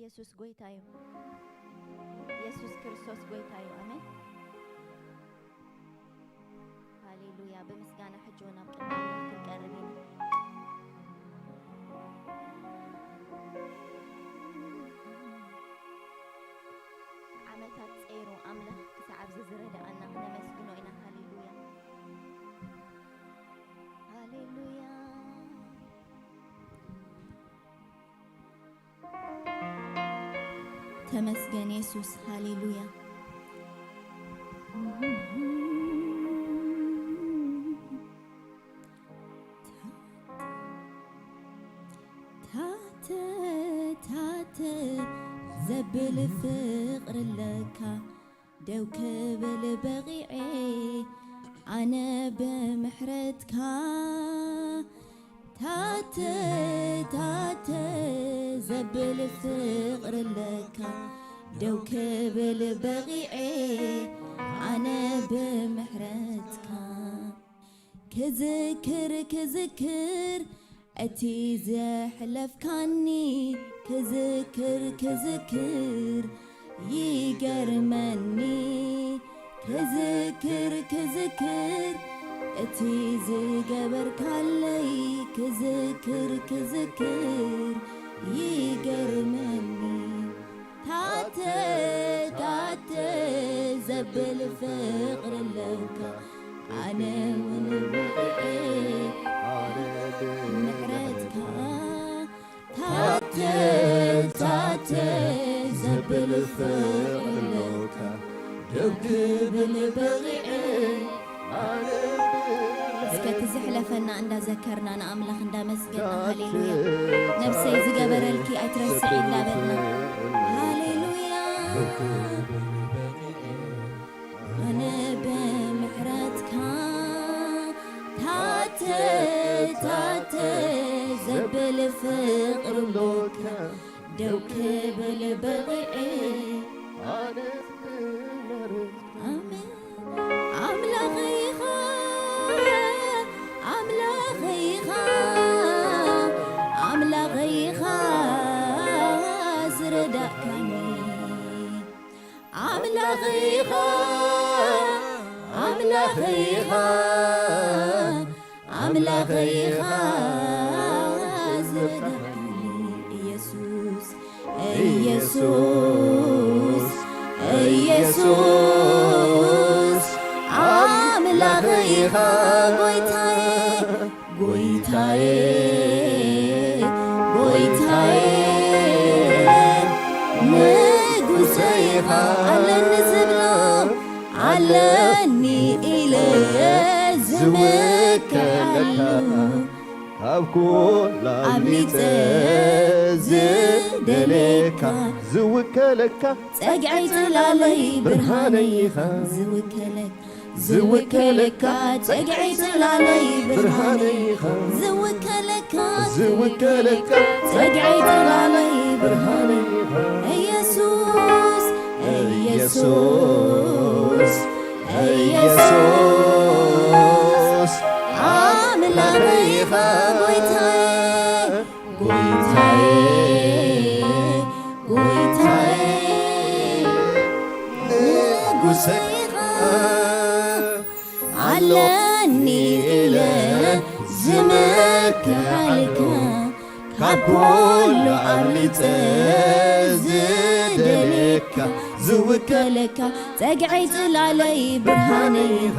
የሱስ ጎይታ እዩ። የሱስ ክርስቶስ ጎይታ እዩ። ኣሜን። ሃሌሉያ። ብምስጋና ሕጂ እውን ኣብ ቅድሚ ኣምላኽ ክንቀርብ ኢና። ዓመታት ጸይሩ ኣምላኽ ክሳዕ ኣብዚ ዝረድኣና ክነመስግኖ ኢና። ሃሌሉያ። ሃሌሉያ። ተመስገን የሱስ። ሃሌሉያ። ታተ፣ ታተ ዘብል ፍቕሪ ኣለካ፣ ደው ክብል በቒዐ ኣነ ብምሕረትካ። ታተ፣ ታተ ዘብል ፍቕሪ ኣለካ፣ ደው ክብል በቒዐ ኣነ ብምሕረትካ። ክዝክር፣ ክዝክር እቲ ዘሕለፍካኒ፣ ክዝክር፣ ክዝክር ይገርመኒ። ክዝክር፣ ክዝክር እቲ ዝገበርካለይ፣ ክዝክር፣ ክዝክር ይገርመኒ። ታተ፣ ታተ ዘብል ፍቕሪ ኣለካ፣ ኣነ እውን ብቕዔ ምሕረትካ። ታተ፣ ታተ ዘብል ፍቕሪ ኣለካ፣ ደው ክብል በቒዐ ኣነ እስከ እቲ ዘሕለፈና እንዳዘከርና ንኣምላኽ እንዳመስገና፣ ሃሌሉያ። ነብሰይ ዝገበረልኪ ኣይትረስዒ እንዳበልና፣ ሃሌሉያ። ኣነ ብምሕረትካ ታተ፣ ታተ ዘብል ፍቕሪ ኣሎካ፣ ደው ክብል በቒዐ። ኣነ ብምሕረትካ ኣሜን። ኣምላኸይ ኢኻ፣ ኣምላኸይ ኢኻ፣ ኣምላኸይ ኢኻ ዝረዳእካኒ። ኣምላኸይ ኢኻ፣ ኣምላኸይ ኢኻ፣ ኣምላኸይ ኢኻ ዝረዳእካኒ። ኢየሱስ፣ ኢየሱስ፣ ኢየሱስ ኣምላኸይ ኢኻ ጎይታዬ፣ ጎይታዬ፣ ጎይታዬ፣ ንጉሰይ ኢኻ ኣለኒ ዝብሎ፣ ኣለኒ ኢለ ዝውከለካ፣ ካብ ኩሉ ኣብሊጸ ዝደልየካ፣ ዝውከለካ፣ ጸግዒ ጽላለይ ብርሃነይ ኢኻ፣ ዝውከለካ፣ ዝውከለካ፣ ጸግዒ ጽላለይ ብርሃነይ ኢኻ፣ ዝውከለካ፣ ዝውከለካ፣ ጸግዒ ጽላለይ ብርሃነይ ኢኻ። ኢየሱስ፣ ኢየሱስ፣ ኢየሱስ ኣምላኸይ ኢኻ ጎይታዬ፣ ጎይታዬ፣ ጎይታዬ፣ ንጉሰይ ኢኻ ኣለኒ ኢለ ዝምክሓልካ፣ ካብ ኩሉ ኣብሊጸ ዝደልየካ፣ ዝውከለካ፣ ጸግዒ ጽላለይ ብርሃነይ ኢኻ፣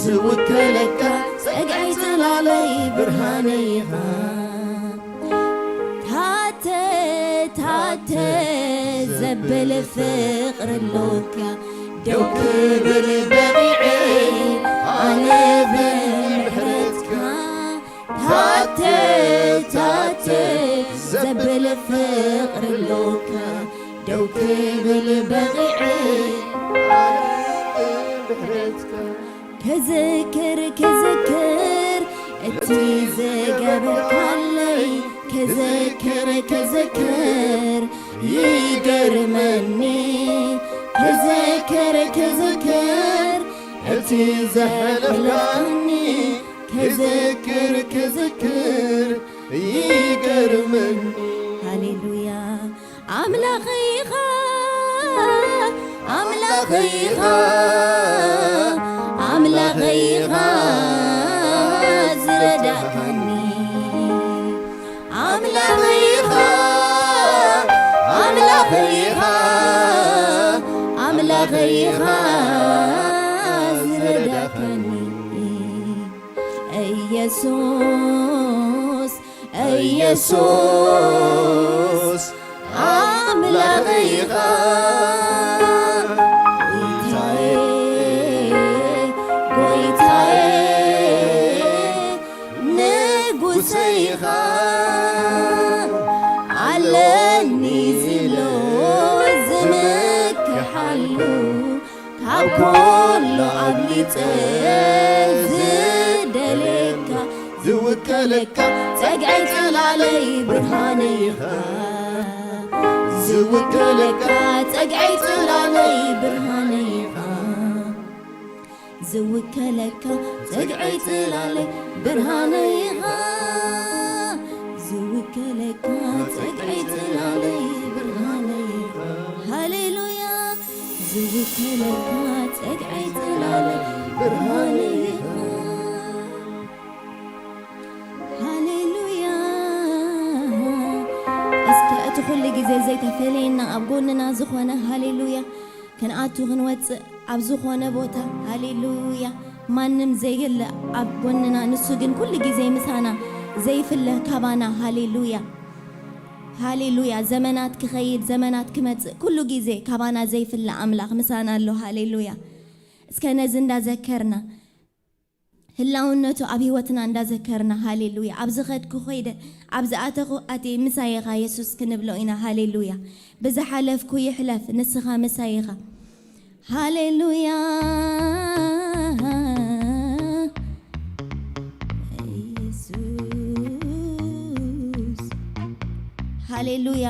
ዝውከለካ፣ ጸግዒ ጽላለይ ብርሃነይ ኢኻ። ታተ፣ ታተ ዘብል ፍቕሪ ኣሎካ፣ ደው ክብል በቒዐ ኣነ ብምሕረትካ። ታተ፣ ታተ ዘብል ፍቕሪ ኣሎካ፣ ደው ክብል በቒዐ ኣነ ብምሕረትካ። ክዝክር፣ ክዝክር እቲ ዝገበርካለይ፣ ክዝክር፣ ክዝክር ይገርመኒ። ክዝክር፣ ክዝክር እቲ ዘሕለፍካኒ፣ ክዝክር፣ ክዝክር ይገርመኒ። ሃሌሉያ። ኣምላኸይ ኢኻ፣ ኣምላኸይ ኢኻ፣ ኣምላኸይ ኢኻ ዝረዳእካኒ። ኣምላኸይ ኢኻ፣ ኣምላኸይ ኢኻ፣ ኣምላኸይ ኢኻ ዝረዳእካኒ። ኢየሱስ፣ ኢየሱስ ኣምላኸይ ኢኻ። ጎይታየ፣ ጎይታየ፣ ንጉሰይ ኢኻ። ኣለኒ ዝሎ ዝምክሓሉ፣ ካብ ኩሉ ኣብሊጸ ዝደልየካ፣ ዝውከለካ፣ ጸግዒ ጽላለይ ብርሃነይ ኢኻ። ዝውከለካ፣ ጸግዒ ጽላለይ ብርሃነይ ኢኻ። ዝውከለካ፣ ጸግዒ ጽላለይ ብርሃነይ ኢኻ። ዝውከለካ፣ ጸግዒ ጽላለይ ብርሃነይ ኢኻ። ሃሌሉያ። ዝውከለካ፣ ጸግዒ ጽላለይ ብርሃነይ ኢኻ። ሃሌሉያ። እስከ እቲ ኩሉ ግዜ ዘይተፈለየና ኣብ ጎንና ዝኾነ፣ ሃሌሉያ፣ ክንኣቱ ክንወፅእ ኣብ ዝኾነ ቦታ፣ ሃሌሉያ፣ ማንም ዘይለ ኣብ ጎንና፣ ንሱ ግን ኩሉ ግዜ ምሳና ዘይፍለ ካባና፣ ሃሌሉያ፣ ሃሌሉያ። ዘመናት ክኸይድ፣ ዘመናት ክመፅእ፣ ኩሉ ግዜ ካባና ዘይፍለ ኣምላኽ ምሳና ኣሎ፣ ሃሌሉያ። እስከ ነዚ እንዳዘከርና፣ ህላውነቱ ኣብ ህይወትና እንዳዘከርና፣ ሃሌሉያ። ኣብ ዝኸድኩ ኸይደ፣ ኣብ ዝኣተኹ ኣትየ፣ ምሳይ ኢኻ የሱስ ክንብሎ ኢና፣ ሃሌሉያ። ብዝሓለፍኩ ይሕለፍ፣ ንስኻ ምሳይ ኢኻ፣ ሃሌሉያ። የሱስ፣ ሃሌሉያ።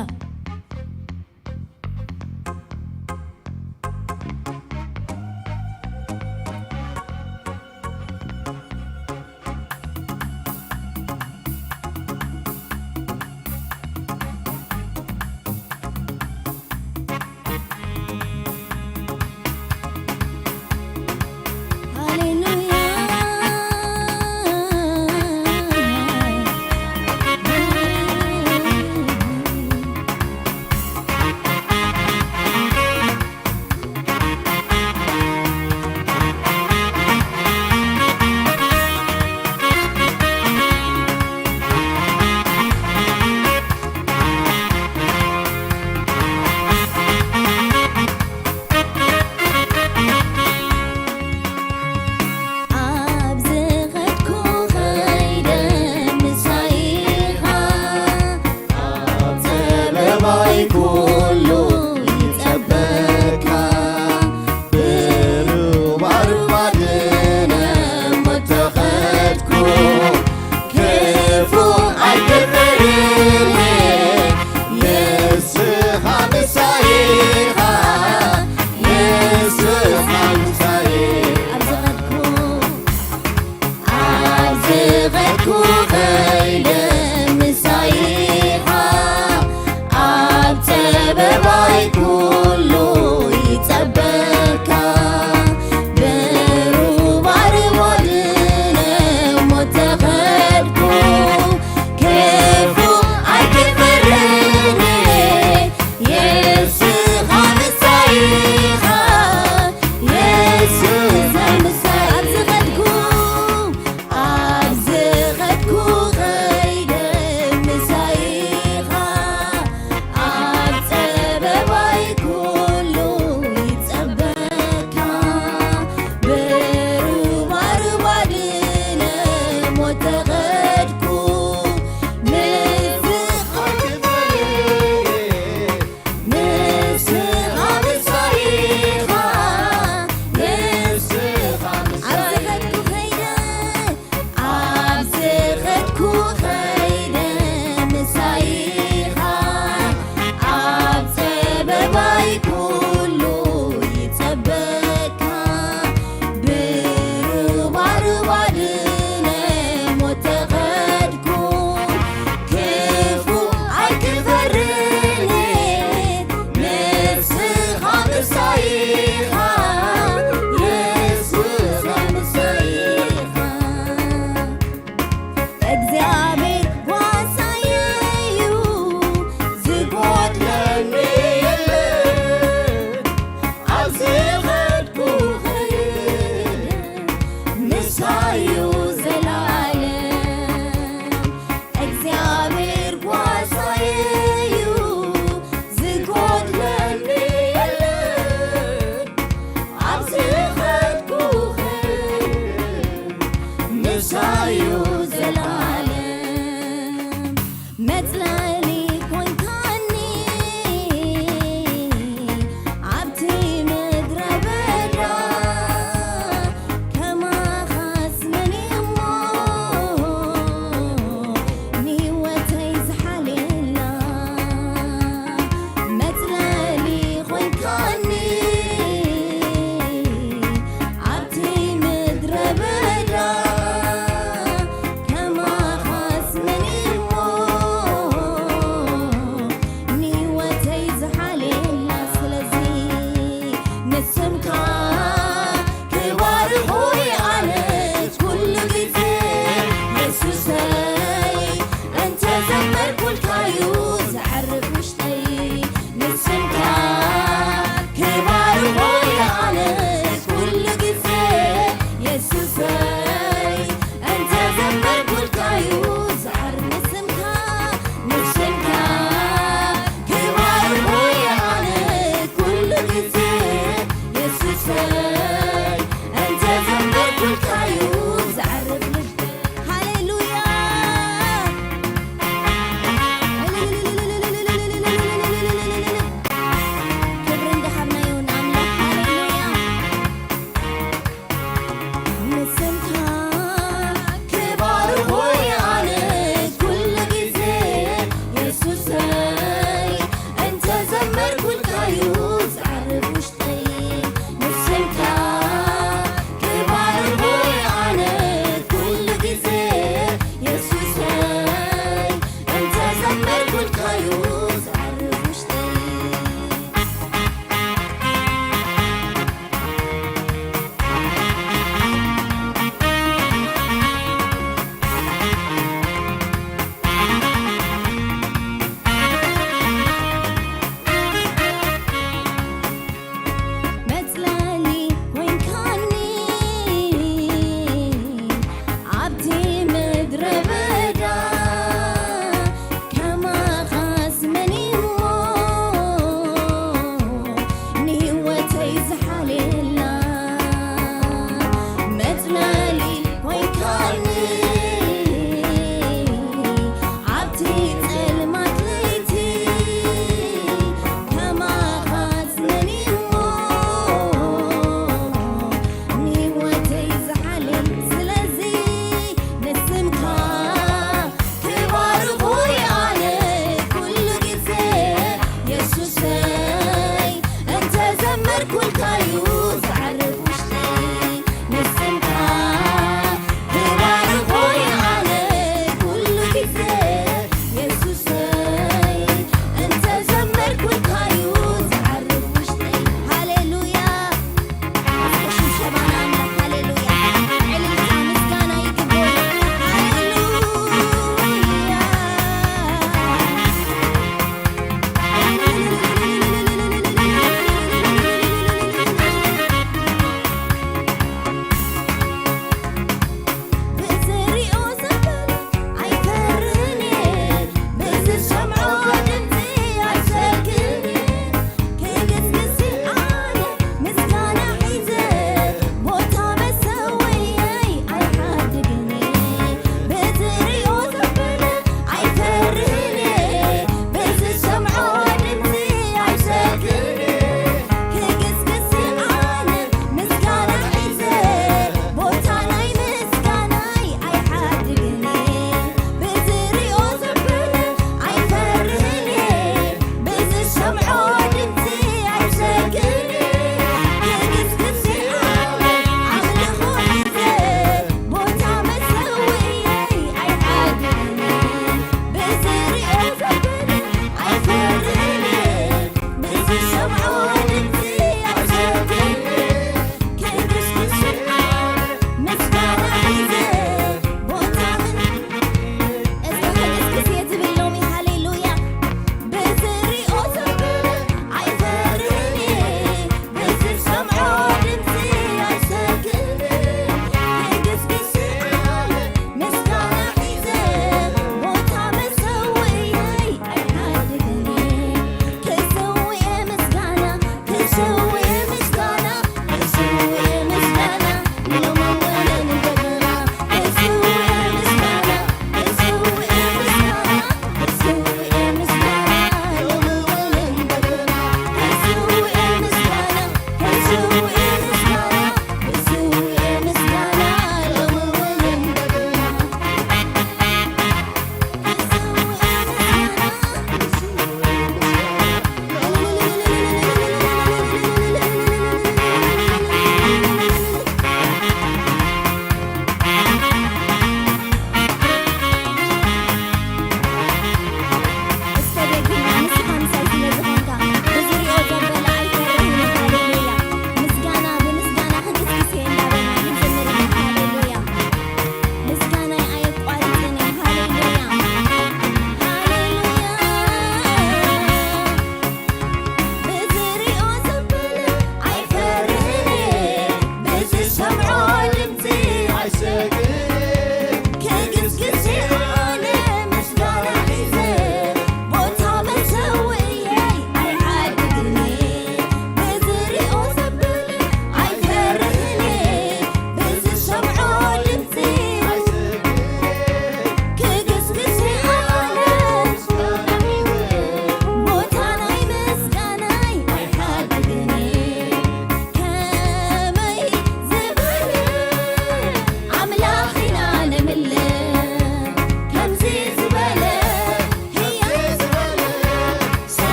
ሃሌሉያ።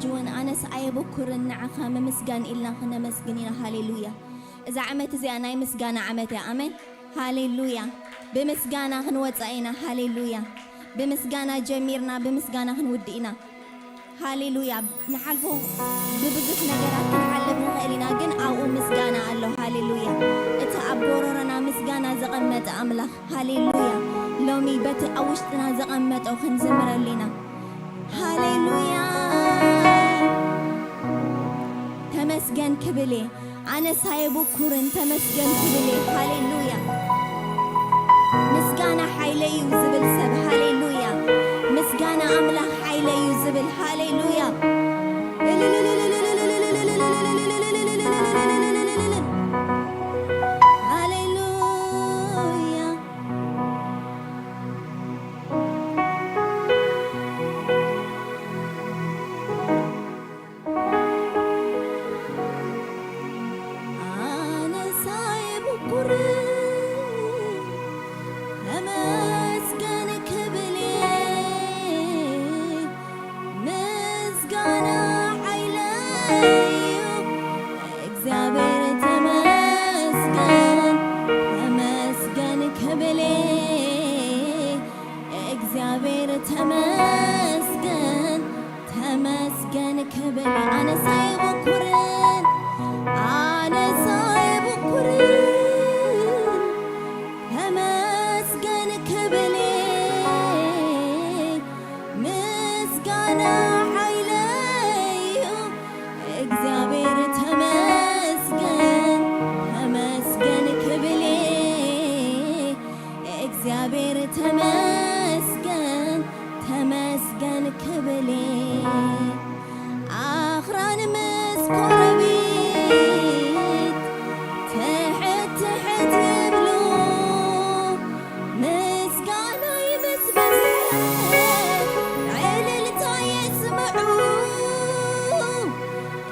ሕጂ እውን ኣነስ ኣየበኩርን ንዓኻ ምምስጋን ኢልና ክነመስግን ኢና። ሃሌሉያ። እዛ ዓመት እዚኣ ናይ ምስጋና ዓመት እያ። ኣሜን። ሃሌሉያ። ብምስጋና ክንወፅእ ኢና። ሃሌሉያ። ብምስጋና ጀሚርና፣ ብምስጋና ክንውድእ ኢና። ሃሌሉያ። ንሓልፎ ብብዙሕ ነገራት ክንሓልፍ ንኽእል ኢና፣ ግን ኣብኡ ምስጋና ኣሎ። ሃሌሉያ። እቲ ኣብ ጎረሮና ምስጋና ዘቐመጠ ኣምላኽ፣ ሃሌሉያ፣ ሎሚ በቲ ኣብ ውሽጥና ዘቐመጦ ክንዝምረሉ ኢና። ሃሌሉያ። ተመስገን ክብል እየ። ኣነስ ኣየበኩርን፣ ተመስገን ክብል እየ። ሃሌሉያ። ምስጋና ሓይለይ እዩ ዝብል ሰብ፣ ሃሌሉያ። ምስጋና ኣምላኽ ሓይለይ እዩ ዝብል፣ ሃሌሉያ። ሃሌሉያ። ኣነስ ኣይብኩርን፣ ተመስገን ክብል እየ። ምስጋና ሓይለይ እዩ፣ እግዚኣብሔር ተመስገን፣ ተመስገን ክብል እየ። እግዚኣብሔር ተመስገን፣ ተመስገን ክብል። ኣነስ ኣይብኩርን፣ ኣነስ ኣይብኩርን፣ ተመስገን ክብል። ምስጋና ሓይለይ እዩ፣ እግዚኣብሔር ተመስገን፣ ተመስገን ክብል። እግዚኣብሔር ተመስገን፣ ተመስገን ክብል። ኣኽራን ምስ ኮረቢት ትሕት ትሕት ይብሉ፣ ምስጋናይ ምስ በዝሐ ዕልልታ የስምዑ።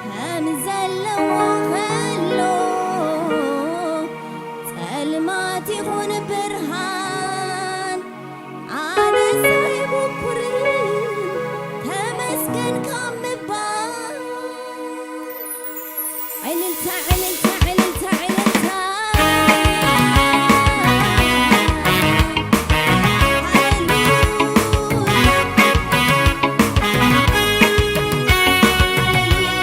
ከም ዘለዋ ከሎ ጸልማት ይኹን ብርሃን፣ ኣነስ ኣይብኩርን፣ ተመስገን ካብ ምባል። ዕልልታ፣ ዕልልታ፣ ዕልልታ፣ ዕልልታ። ሃሌሉያ።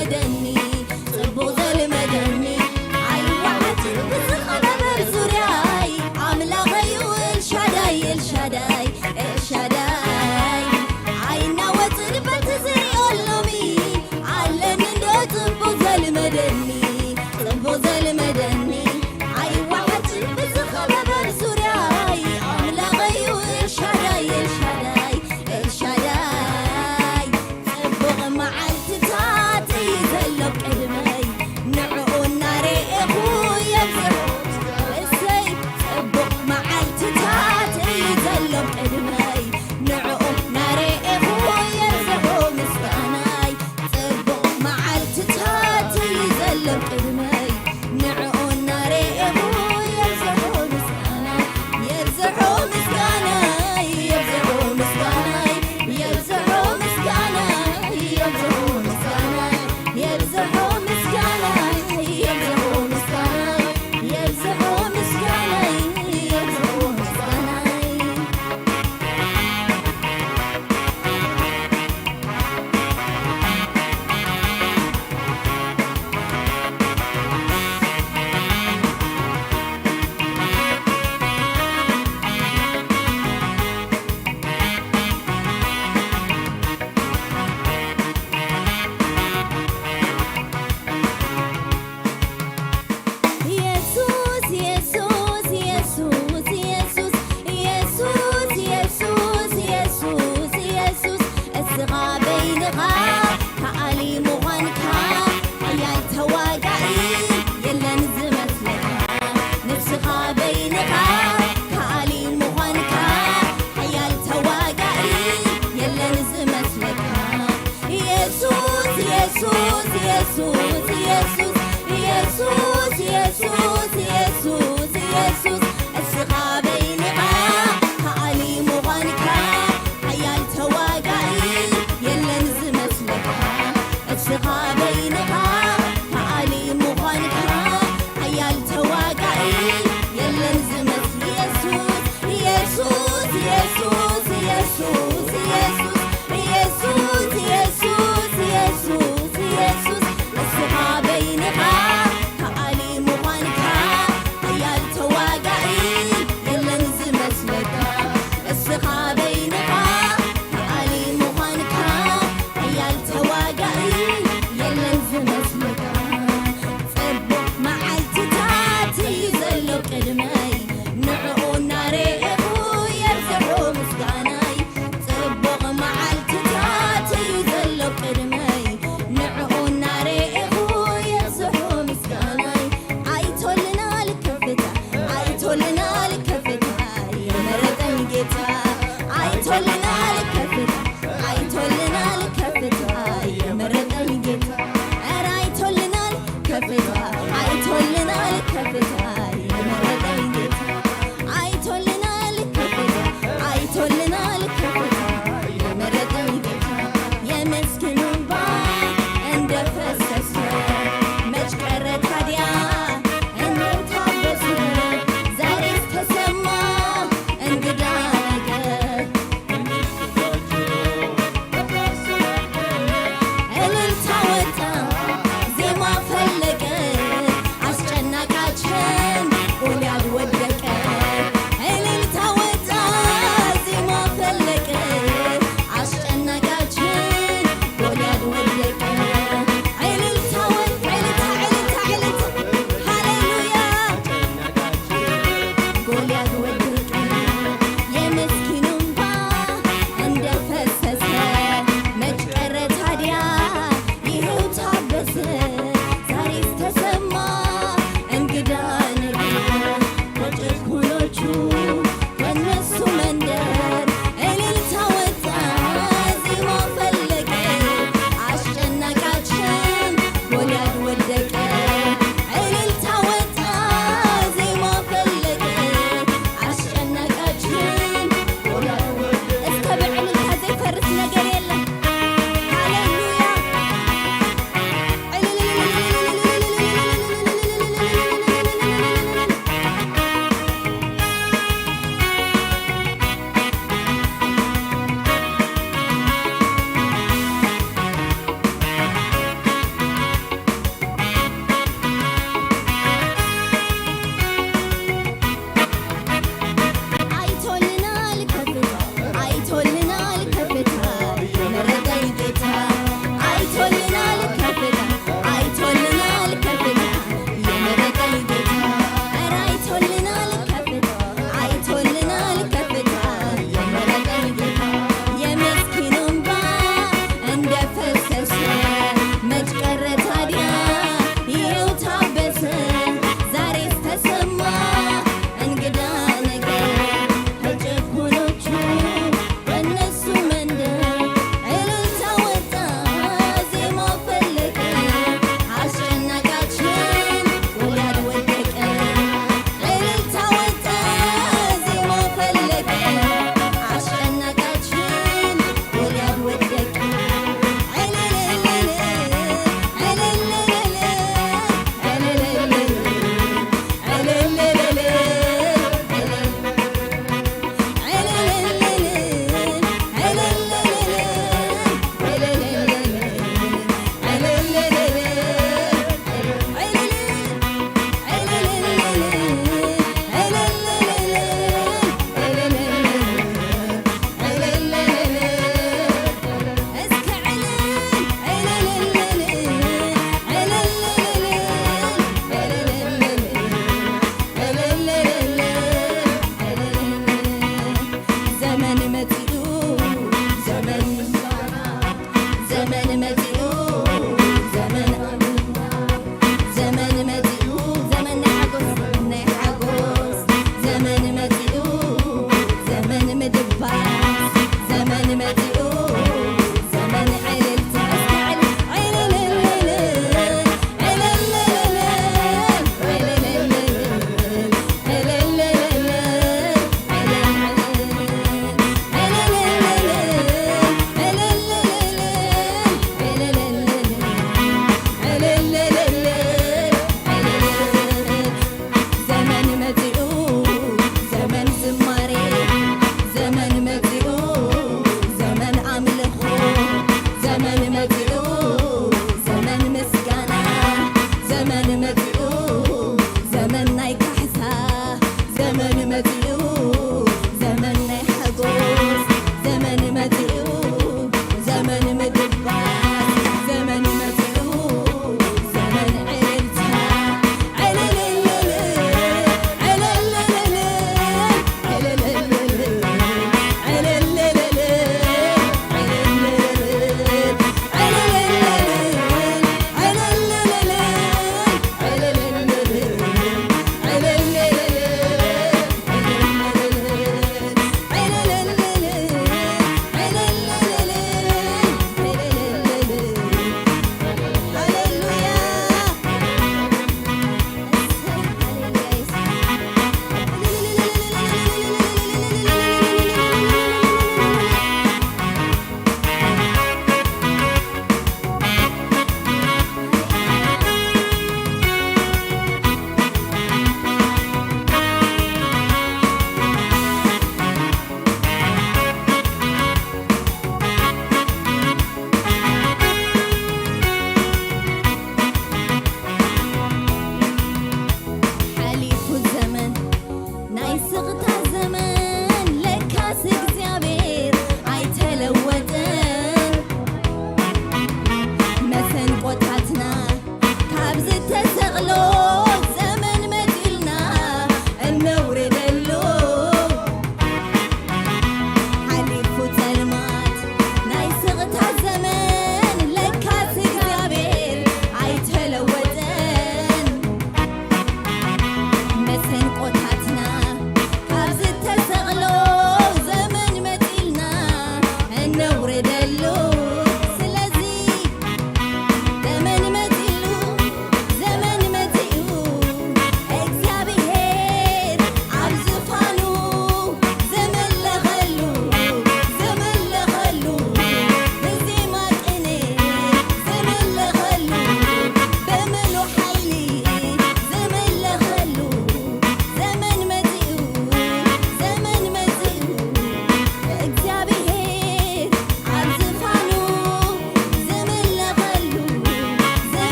ዘልመደኒ፣ ጽቡቕ ዘልመደኒ፣ ኣይወዓትን ብዝኸበበር ዙርያይ፣ ኣምላኸዩ ኤልሻዳይ፣ ኤልሻዳይ፣ ኤልሻዳይ። ኣይናወጽን በቲ ዝሪኦ ሎሚ፣ ኣለኒ እንዶ ጽቡቕ ዘልመደኒ፣ ጽቡቕ ዘልመደኒ፣ ኣይወዓትን ብዝኸበበር ዙርያይ፣ ኣምላኸዩ ኤልሻዳይ፣ ኤልሻዳይ፣ ኤልሻዳይ። ጽቡቕ መዓልትታት እዩ ዘሎ ቅድመይ፣ ንዕኡ እናረኤኹ የብዝሖ። እሰይ፣ ጽቡቕ መዓልትታት እዩ ዘሎ ቅድመይ፣ ንዕኡ እናረኤኹ የብዝሖ ምስጋናይ። ጽቡቕ መዓልትታት እዩ ዘሎ ቅድመይ፣ ንዕኡ እናረኤኹ የብዝሖ ምስጋናይ፣ የብዝሖ ምስጋናይ፣ የብዝሖ ምስጋናይ፣ የብዝሖ ምስጋናይ፣ የብዝሖ ምስጋናይ፣ የብዝሖ ምስጋናይ፣ የብዝሖ ምስጋናይ፣ የብዝሖ ምስጋናይ፣ የብዝሖ ምስጋናይ። የሱስ፣ የሱስ፣ የሱስ፣ የሱስ፣ የሱስ፣ የሱስ፣ የሱስ፣ እስኻ በይንኻ ከኣሊ ምዃንካ፣ ሓያል ተዋጋኢ የለን ዝመስለካ። ንስኻ በይንኻ ከኣሊ ምዃንካ፣ ሓያል ተዋጋኢ የለን ዝመስለካ። የሱስ፣ የሱስ፣ የሱስ፣ የሱስ፣ የሱስ፣ የሱስ፣ የሱስ፣ የሱስ፣ እስኻ በይንኻ ከኣሊ ምዃንካ፣ ሓያል ተዋጋኢ የለን ዝመስለካ። እስኻ በይንኻ ከኣሊ ምዃንካ፣ ሓያል ተዋጋኢ የለን ዝመስል። የሱስ፣ የሱስ፣ የሱስ፣ የሱስ፣ የሱስ፣ የሱስ፣ የሱስ፣ የሱስ፣ የሱስ፣ እስኻ በይንኻ ከኣሊ ምዃንካ፣ ሓያል ተዋጋኢ የለን ዝመስለካ። እስኻ በይንኻ ከኣሊ ምዃንካ፣ ሓያል ተዋጋኢ የለን ዝመስለካ። ጽቡቕ መዓልትታት እዩ ዘሎ ቅድመይ፣ ንዕኡ እናረኤኹ የብዝሖ ምስጋናይ። ጽቡቕ መዓልትታት እዩ ዘሎ ቅድመይ፣ ንዕኡ እናረኤኹ የብዝሖ ምስጋናይ። ኣይቶልና ልከፍታ፣ ኣይቶልና ልከፍታ፣ የመረጠኝ ጌታ። ኣይቶልና ልከፍታ፣ ኣይቶልና ልከፍታ፣ የመረጠኝ ጌታ። ኧረ ኣይቶልና ልከፍታ፣ ኣይቶልና ልከፍታ፣ የመረጠኝ ጌታ። ኣይቶልና ልከፍታ፣ ኣይቶልና ልከፍታ፣ የመረጠኝ ጌታ። የምስኪኑ እንባ እንደፈሰሰ መች ቀረ ታዲያ? እንታበሱ ዛሬስ ተሰማ እንግዳ ነገር። እልልታ ወጣ፣ ዜማ ፈለቀ፣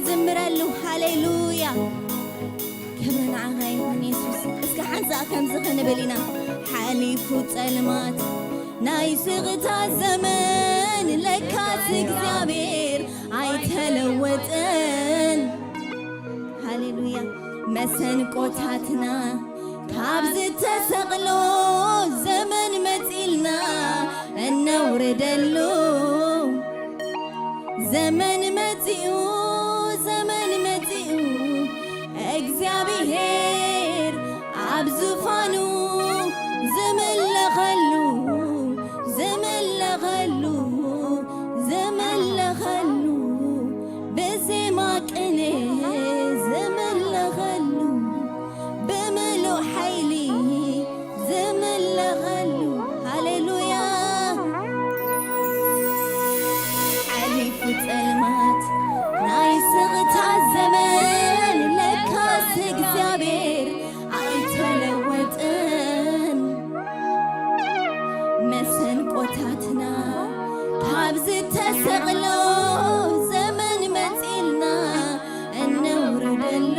ዝምረሉ። ሃሌሉያ። ክብሪ ንዓኻ ይኹን የሱስ። እስከ ሓንሳእ ከምዚ ክንብል ኢና። ሓሊፉ ጸልማት ናይ ስቕታ ዘመን፣ ለካስ እግዚኣብሔር ኣይተለወጠን። ሃሌሉያ። መሰንቆታትና ካብ ዝተሰቕሎ ዘመን መጺልና እነውርደሉ። ዘመን መጺኡ፣ ዘመን መጺኡ፣ እግዚኣብሔር ኣብ ዙፋኑ ዝምለኸሉ፣ ዝምለኸሉ፣ ዝምለኸሉ፣ ብዜማ ቅኔ ዝምለኸሉ፣ ብምሉእ ሓይሊ ዝምለኸሉ። ሃሌሉያ። ሓሊፉ ጸልማት ናይ ስቕታ ዘመን፣ ለካስ እግዚኣብሔር ኣይተለወጠን። መሰንቆታትና ካብ ዝተሰቕሎ ዘመን መጺልና እነውርደሉ።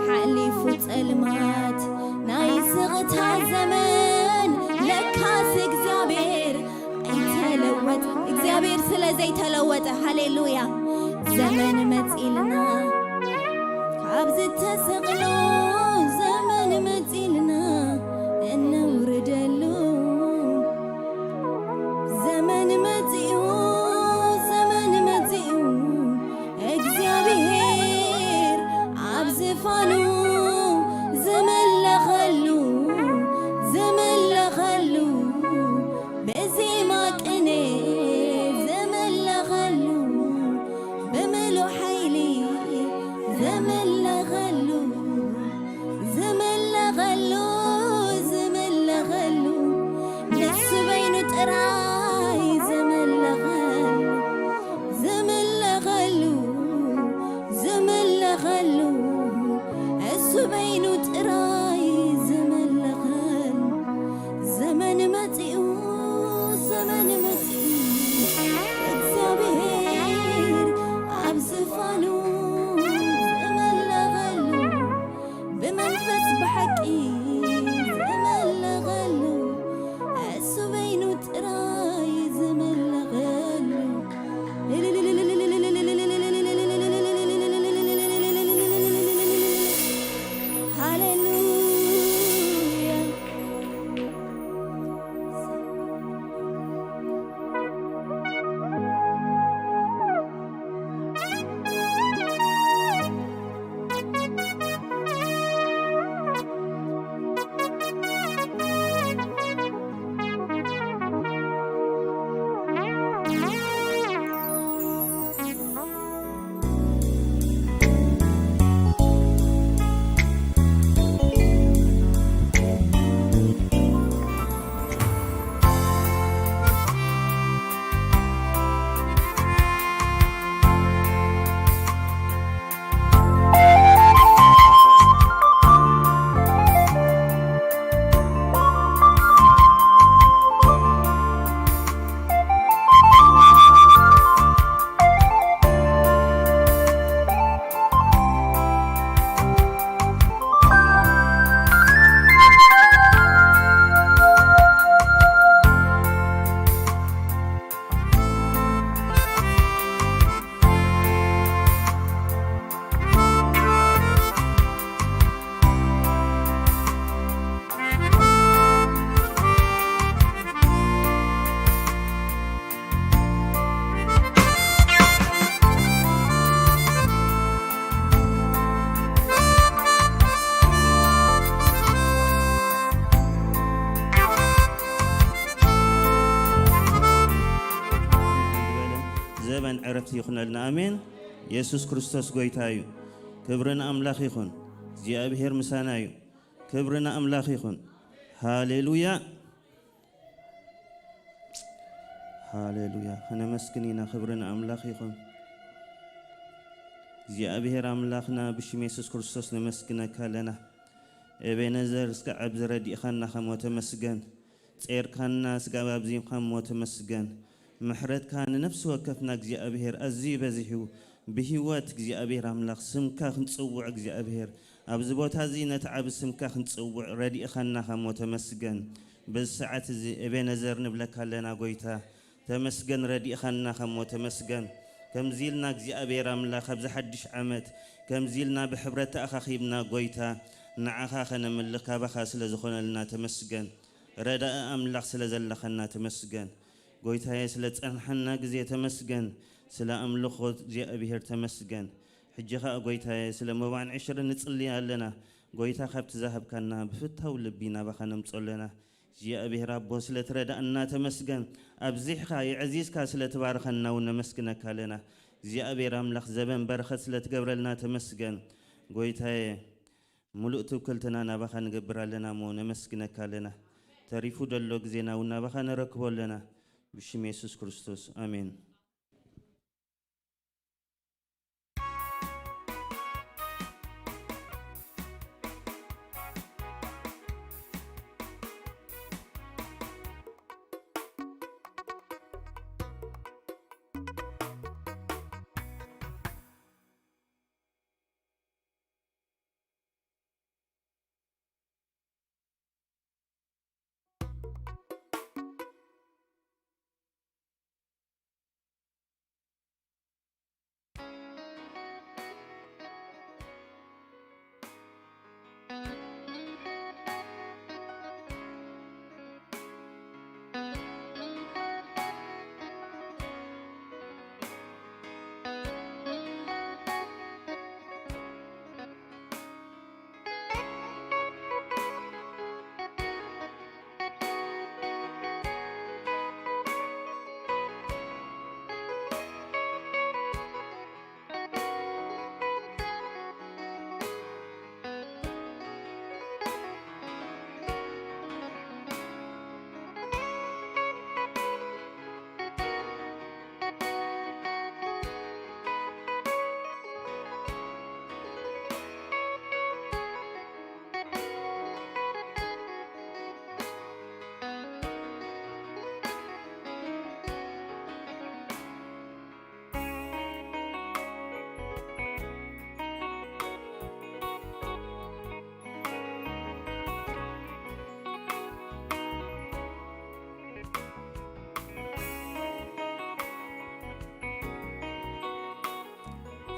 ሓሊፉ ጸልማት ናይ ስቕታ ዘመን፣ ለካስ እግዚኣብሔር ኣይተለወጠ። እግዚኣብሔር ስለ ዘይተለወጠ፣ ሃሌሉያ። ዘመን መጺልና፣ ካብ ዝተሰቕሎ ዘመን መጺልና እነውርደሉ። ዘመን መጺኡ፣ ዘመን መጺኡ፣ እግዚኣብሔር ኣብ ዝፋኑ ዝምለኸሉ፣ ዝምለኸሉ፣ ብዜማ ቅኔ ዝምለኸሉ፣ ብምሉእ ሓይሊ ዝምለኸሉ፣ ዝምለኸሉ፣ ዝምለኸሉ፣ ንሱ በይኑ ጥራይ ዝምለኸሉ፣ ዝምለኸሉ፣ ዝምለኸሉ፣ እሱ በይኑ ጥራይ ዝምለኸሉ። ዘመን መጺኡ፣ ዘመን መጺኡ፣ እግዚኣብሔር ኣብ ዝፋኑ ዝመለኸሉ፣ ብመንፈስ ብሓቂ ዝመለኸሉ፣ እሱ በይኑ ጥራይ ዝመለኸሉ። ሃሌሉያ። ዘበን ዕረፍቲ ይኹነልና። ኣሜን። የሱስ ክርስቶስ ጎይታ እዩ። ክብሪ ንኣምላኽ ይኹን። እግዚኣብሄር ምሳና እዩ። ክብሪ ንኣምላኽ ይኹን። ሃሌሉያ። ሃሌሉያ። ከነመስግን ኢና። ክብሪ ንኣምላኽ ይኹን። እግዚኣብሄር ኣምላኽና፣ ብሽም የሱስ ክርስቶስ ነመስግነካ ኣለና። ኤቤነዘር፣ እስካዕ ኣብዚ ረዲእኻና ከም ተመስገን። ጼርካና፣ እስካዕ ኣብዚ ከም ተመስገን። ምሕረትካ ንነፍሲ ወከፍና እግዚኣብሔር ኣዝዩ በዚሑ፣ ብህይወት እግዚኣብሔር ኣምላኽ ስምካ ክንጽውዕ እግዚኣብሔር፣ ኣብዚ ቦታ እዚ ነቲ ዓቢ ስምካ ክንጽውዕ ረዲእኻና እሞ ተመስገን። በዚ ሰዓት እዚ ኤቤነዘር ንብለካ ኣለና ጎይታ። ተመስገን ረዲእኻና እሞ ተመስገን። ከምዚ ኢልና እግዚኣብሔር ኣምላኽ ኣብዚ ሓድሽ ዓመት፣ ከምዚ ኢልና ብሕብረት ተኣኻኺብና ጎይታ፣ ንዓኻ ከነምልኽ ካባኻ ስለ ዝኾነልና ተመስገን። ረዳኢ ኣምላኽ ስለ ዘለኻና ተመስገን። ጎይታየ ስለ ጸንሓና ግዜ ተመስገን። ስለ ኣምልኾ እግዚኣብሔር ተመስገን። ሕጂ ኸኣ ጎይታየ ስለ መባን ዕሽር ንጽሊ ኣለና። ጎይታ ካብቲ ዝሃብካና ብፍታው ልቢ ናባኻ ነምጾ ኣለና። እግዚኣብሔር ኣቦ ስለ ትረዳእና ተመስገን። ኣብዚሕካ የዕዚዝካ ስለ ትባርኸና እውን ነመስግነካ ኣለና። እግዚኣብሔር ኣምላኽ ዘበን በረኸት ስለ ትገብረልና ተመስገን። ጎይታየ ምሉእ ትውክልትና ናባኻ ንገብር ኣለና እሞ ነመስግነካ ኣለና። ተሪፉ ደሎ ግዜና እውን ናባኻ ነረክቦ ኣለና። ብሽም የሱስ ክርስቶስ ኣሜን።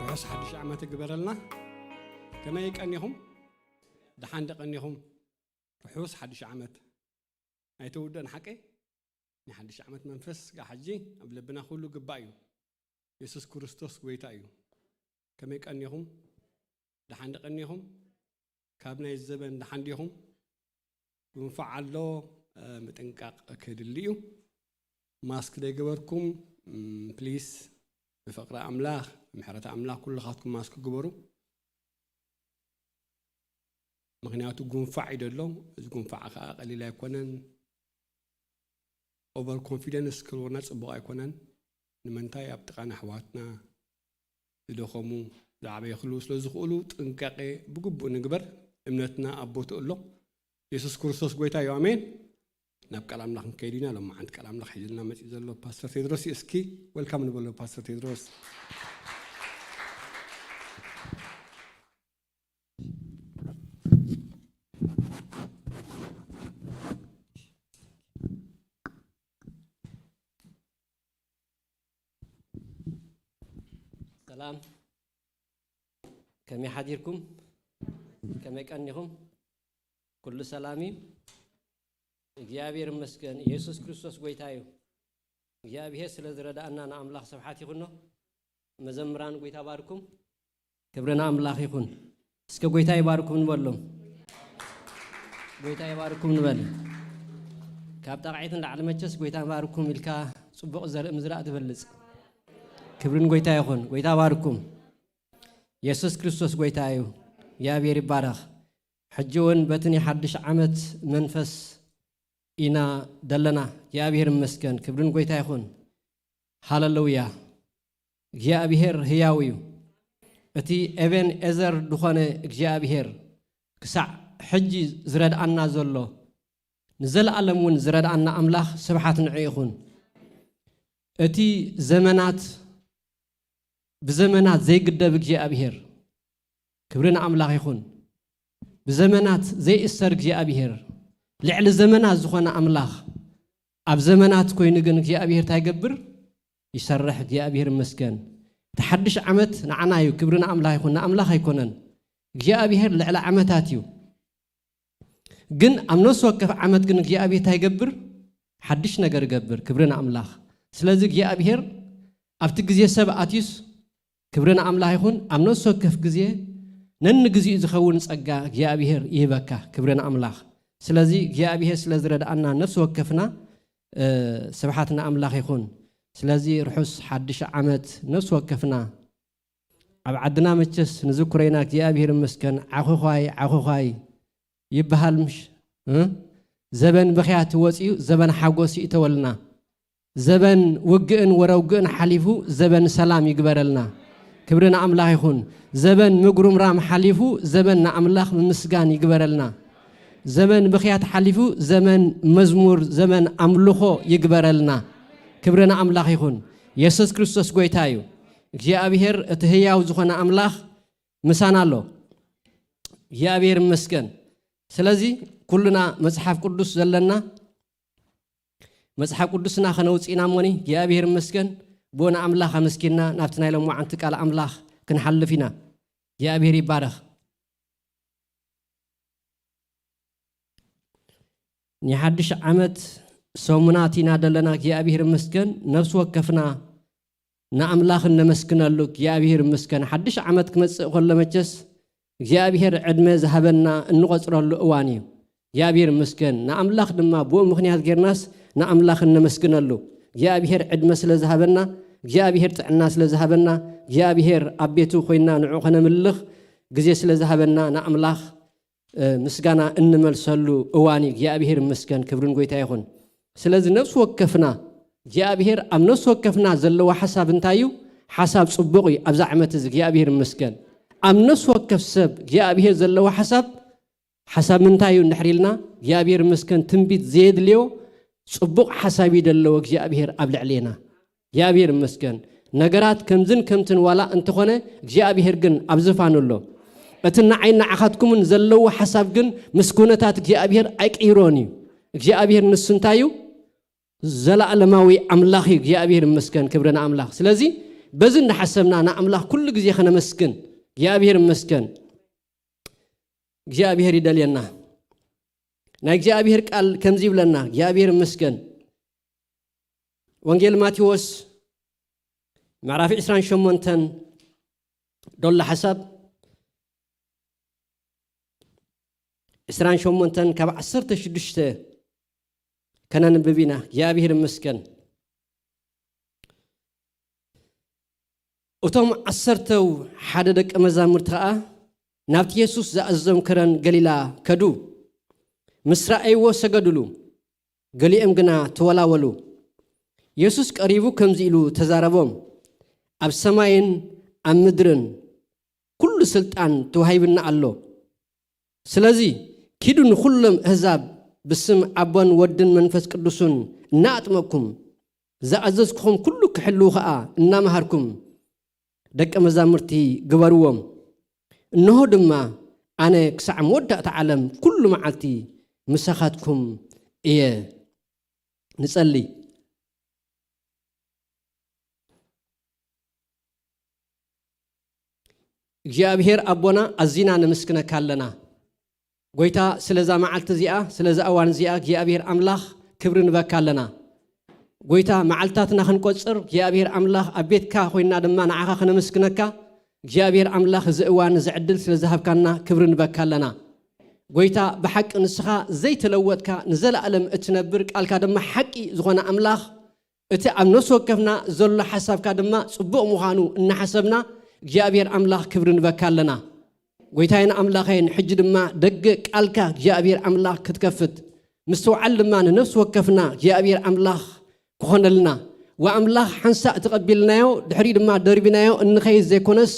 ርሑስ ሓድሽ ዓመት ይግበረልና። ከመይ ቀኒኹም? ደሓን ዶ ቀኒኹም? ርሑስ ሓድሽ ዓመት። ኣይተውደን ሓቀይ? ናይ ሓድሽ ዓመት መንፈስ ጋር ሕጂ ኣብ ልብና ኩሉ ግባእ እዩ። የሱስ ክርስቶስ ጎይታ እዩ። ከመይ ቀኒኹም? ደሓን ዶ ቀኒኹም? ካብ ናይ ዘበን ደሓን ዲኹም? ጉንፋዕ ኣሎ፣ እ፣ ምጥንቃቕ ከድሊ እዩ። ማስክ ዘይገበርኩም፣ እም፣ ፕሊስ፣ ብፍቕሪ ኣምላኽ፣ ብምሕረት ኣምላኽ ኩልኻትኩም ማስክ ግበሩ። ምኽንያቱ ጉንፋዕ እዩ ዘሎ። እዚ ጉንፋዕ ከዓ ቀሊል ኣይኮነን። ኦቨር ኮንፊደንስ ክህልወና ጽቡቕ ኣይኮነን። ንምንታይ? ኣብ ጥቓና ኣሕዋትና ዝደኸሙ፣ ዝዓበዩ ክህልዉ ስለ ዝኽእሉ ጥንቃቄ ብግቡእ ንግበር። እምነትና ኣብ ቦትኡ ኣሎ። የሱስ ክርስቶስ ጎይታ እዩ። ኣሜን። ናብ ቃል ኣምላኽ ክንከይድ ኢና። ሎማዓንቲ ቃል ኣምላኽ ሒዝልና መጺኡ ዘሎ ፓስተር ቴድሮስ እዩ። እስኪ ወልካም ንበሎ ፓስተር ቴድሮስ። ሰላም፣ ከመይ ሓዲርኩም? ከመይ ቀኒኹም? ኩሉ ሰላም እዩ? እግዚኣብሔር ይመስገን። ኢየሱስ ክርስቶስ ጎይታ እዩ። እግዚኣብሔር ስለ ዝረዳእና ንኣምላኽ ስብሓት ይኹኖ። መዘምራን ጎይታ ባርኩም። ክብሪ ንኣምላኽ ይኹን። እስከ ጎይታ ይባርኩም ንበሎም። ጎይታ ይባርኩም ንበል። ካብ ጣቕዒት ንላዕሊ መቸስ ጎይታ ይባርኩም ኢልካ ጽቡቕ ዘርኢ ምዝራእ ትበልጽ። ክብሪ ንጎይታ ይኹን። ጎይታ ባርኩም። የሱስ ክርስቶስ ጎይታ እዩ። እግዚኣብሔር ይባረኽ። ሕጂ እውን በቲ ናይ ሓድሽ ዓመት መንፈስ ኢና ደለና። እግዚኣብሔር ይመስገን። ክብሪ ንጎይታ ይኹን። ሃለሉያ። እግዚኣብሔር ህያው እዩ። እቲ ኤቤን ኤዘር ዝኾነ እግዚኣብሔር ክሳዕ ሕጂ ዝረድኣና ዘሎ ንዘለኣለም እውን ዝረድኣና ኣምላኽ ስብሓት ንዑ ይኹን። እቲ ዘመናት ብዘመናት ዘይግደብ እግዚኣብሔር፣ ክብሪ ንኣምላኽ ይኹን። ብዘመናት ዘይእሰር እግዚኣብሔር፣ ልዕሊ ዘመናት ዝኾነ ኣምላኽ፣ ኣብ ዘመናት ኮይኑ ግን እግዚኣብሔር እንታይ ይገብር? ይሰርሕ። እግዚኣብሔር ይመስገን። እቲ ሓድሽ ዓመት ንዓና እዩ፣ ክብሪ ንኣምላኽ ይኹን፣ ንኣምላኽ ኣይኮነን። እግዚኣብሔር ልዕሊ ዓመታት እዩ። ግን ኣብ ነፍሲ ወከፍ ዓመት ግን እግዚኣብሔር እንታይ ይገብር? ሓድሽ ነገር ይገብር። ክብሪ ንኣምላኽ። ስለዚ እግዚኣብሔር ኣብቲ ግዜ ሰብ ኣትዩስ፣ ክብሪ ንኣምላኽ ይኹን፣ ኣብ ነፍሲ ወከፍ ግዜ ነንግዚኡ ዝኸውን ጸጋ እግዚኣብሔር ይህበካ። ክብሪ ንኣምላኽ። ስለዚ እግዚኣብሔር ስለ ዝረድኣና ነፍሲ ወከፍና፣ እ፣ ስብሓት ንኣምላኽ ይኹን። ስለዚ ርሑስ ሓድሽ ዓመት ነፍሲ ወከፍና። ኣብ ዓድና መቸስ ንዝክሮ ኢና፣ እግዚኣብሔር ይመስገን። ዓኹዃይ፣ ዓኹዃይ ይበሃል ምሽ? እ? ዘበን ብኽያት ወፂኡ፣ ዘበን ሓጎስ ይእተወልና። ዘበን ውግእን ወረውግእን ሓሊፉ፣ ዘበን ሰላም ይግበረልና። ክብሪ ንኣምላኽ ይኹን። ዘበን ምጉርምራም ሓሊፉ፣ ዘበን ንኣምላኽ ምምስጋን ይግበረልና። ዘበን ብኽያት ሓሊፉ፣ ዘመን መዝሙር፣ ዘመን ኣምልኾ ይግበረልና። ክብሪ ንኣምላኽ ይኹን። የሱስ ክርስቶስ ጎይታ እዩ። እግዚኣብሔር እቲ ህያው ዝኾነ ኣምላኽ ምሳና ኣሎ። እግዚኣብሔር ይመስገን። ስለዚ ኩልና መጽሓፍ ቅዱስ ዘለና፣ መጽሓፍ ቅዱስና ከነውጽእ ኢና እሞኒ፣ እግዚኣብሔር ይመስገን። ብኡ ንኣምላኽ ኣመስጊንና ናብቲ ናይ ሎማዓንቲ ቃል ኣምላኽ ክንሓልፍ ኢና። እግዚኣብሔር ይባረኽ። ናይ ሓድሽ ዓመት ሰሙናት ኢና ዘለና፣ እግዚኣብሔር ይመስገን። ነፍሲ ወከፍና ንኣምላኽ እነመስግነሉ፣ እግዚኣብሔር ይመስገን። ሓድሽ ዓመት ክመጽእ ከሎ መቸስ እግዚኣብሔር ዕድመ ዝሃበና እንቖጽረሉ እዋን እዩ። እግዚኣብሔር ይመስገን። ንኣምላኽ ድማ ብኡ ምኽንያት ጌርናስ ንኣምላኽ እነመስግነሉ። እግዚኣብሔር ዕድመ ስለ ዝሃበና፣ እግዚኣብሔር ጥዕና ስለ ዝሃበና፣ እግዚኣብሔር ኣብ ቤቱ ኮይና ንዕኡ ከነምልኽ ግዜ ስለ ዝሃበና ንኣምላኽ፣ እ፣ ምስጋና እንመልሰሉ እዋን እዩ። እግዚኣብሔር ይመስገን፣ ክብርን ጎይታ ይኹን። ስለዚ ነፍሲ ወከፍና፣ እግዚኣብሔር ኣብ ነፍሲ ወከፍና ዘለዎ ሓሳብ እንታይ እዩ? ሓሳብ ጽቡቕ እዩ። ኣብዛ ዓመት እዚ እግዚኣብሔር ይመስገን። ኣብ ነፍሲ ወከፍ ሰብ እግዚኣብሔር ዘለዎ ሓሳብ፣ ሓሳብ ምንታይ እዩ እንድሕር ኢልና፣ እግዚኣብሔር ይመስገን፣ ትንቢት ዘየድልዮ ጽቡቕ ሓሳብ እዩ ዘለዎ እግዚኣብሔር ኣብ ልዕሌና። እግዚኣብሔር ይመስገን። ነገራት ከምዝን ከምትን ዋላ እንተኾነ፣ እግዚኣብሔር ግን ኣብ ዝፋኑ ኣሎ። እቲ ንዓይ ንዓኻትኩምን ዘለዎ ሓሳብ ግን ምስ ኩነታት እግዚኣብሔር ኣይቅይሮን እዩ። እግዚኣብሔር ንሱ እንታይ እዩ? ዘላለማዊ ኣምላኽ እዩ። እግዚኣብሔር ይመስገን፣ ክብሪ ንኣምላኽ። ስለዚ በዚ እንዳሓሰብና ንኣምላኽ ኩሉ ግዜ ከነመስግን፣ እግዚኣብሔር ይመስገን። እግዚኣብሔር ይደልየና። ናይ እግዚኣብሔር ቃል ከምዚ ይብለና፣ እግዚኣብሔር ይመስገን። ወንጌል ማቴዎስ ምዕራፍ ዕስራን ሸሞንተን፣ ዶላ ሓሳብ ዕስራን ሸሞንተን ካብ ዓሰርተ ሽዱሽተ ከነንብብ ኢና። እግዚኣብሔር ይመስገን። እቶም ዓሰርተው ሓደ ደቀ መዛሙርቲ ኸኣ ናብቲ የሱስ ዝኣዘዞም ከረን ገሊላ ከዱ። ምስ ረኣይዎ ሰገዱሉ፣ ገሊኦም ግና ተወላወሉ። የሱስ ቀሪቡ ከምዚ ኢሉ ተዛረቦም፣ ኣብ ሰማይን ኣብ ምድርን ኩሉ ስልጣን ተዋሂብና ኣሎ። ስለዚ ኪዱ ንኹሎም ኣህዛብ ብስም ኣቦን ወድን መንፈስ ቅዱስን እናኣጥመቅኩም፣ ዝኣዘዝኩኹም ኩሉ ክሕልዉ ኸኣ እናመሃርኩም ደቀ መዛሙርቲ ግበርዎም። እንሆ ድማ ኣነ ክሳዕ መወዳእታ ዓለም ኩሉ መዓልቲ ምሳኻትኩም እየ። ንጸሊ። እግዚኣብሔር ኣቦና ኣዚና ነመስግነካ ኣለና። ጎይታ ስለዛ መዓልቲ እዚኣ፣ ስለዛ እዋን እዚኣ እግዚኣብሔር ኣምላኽ ክብሪ ንበካ ኣለና። ጎይታ መዓልታትና ክንቆጽር እግዚኣብሔር ኣምላኽ ኣብ ቤትካ ኮይና ድማ ንዓኻ ከነመስግነካ እግዚኣብሔር ኣምላኽ እዚ እዋን እዚ ዕድል ስለ ዝሃብካና ክብሪ ንበካ ኣለና። ጎይታ ብሓቂ ንስኻ ዘይተለወጥካ ንዘለኣለም እትነብር ቃልካ ድማ ሓቂ ዝኾነ ኣምላኽ እቲ ኣብ ነፍሲ ወከፍና ዘሎ ሓሳብካ ድማ ጽቡቕ ምዃኑ እናሓሰብና እግዚኣብሔር ኣምላኽ ክብሪ ንበካ ኣለና። ጎይታይን ኣምላኸይን ሕጂ ድማ ደገ ቃልካ እግዚኣብሔር ኣምላኽ ክትከፍት ምስትውዓል ድማ ንነፍሲ ወከፍና እግዚኣብሔር ኣምላኽ ክኾነልና ወኣምላኽ ሓንሳእ ተቐቢልናዮ ድሕሪ ድማ ደርቢናዮ እንኸይድ ዘይኮነስ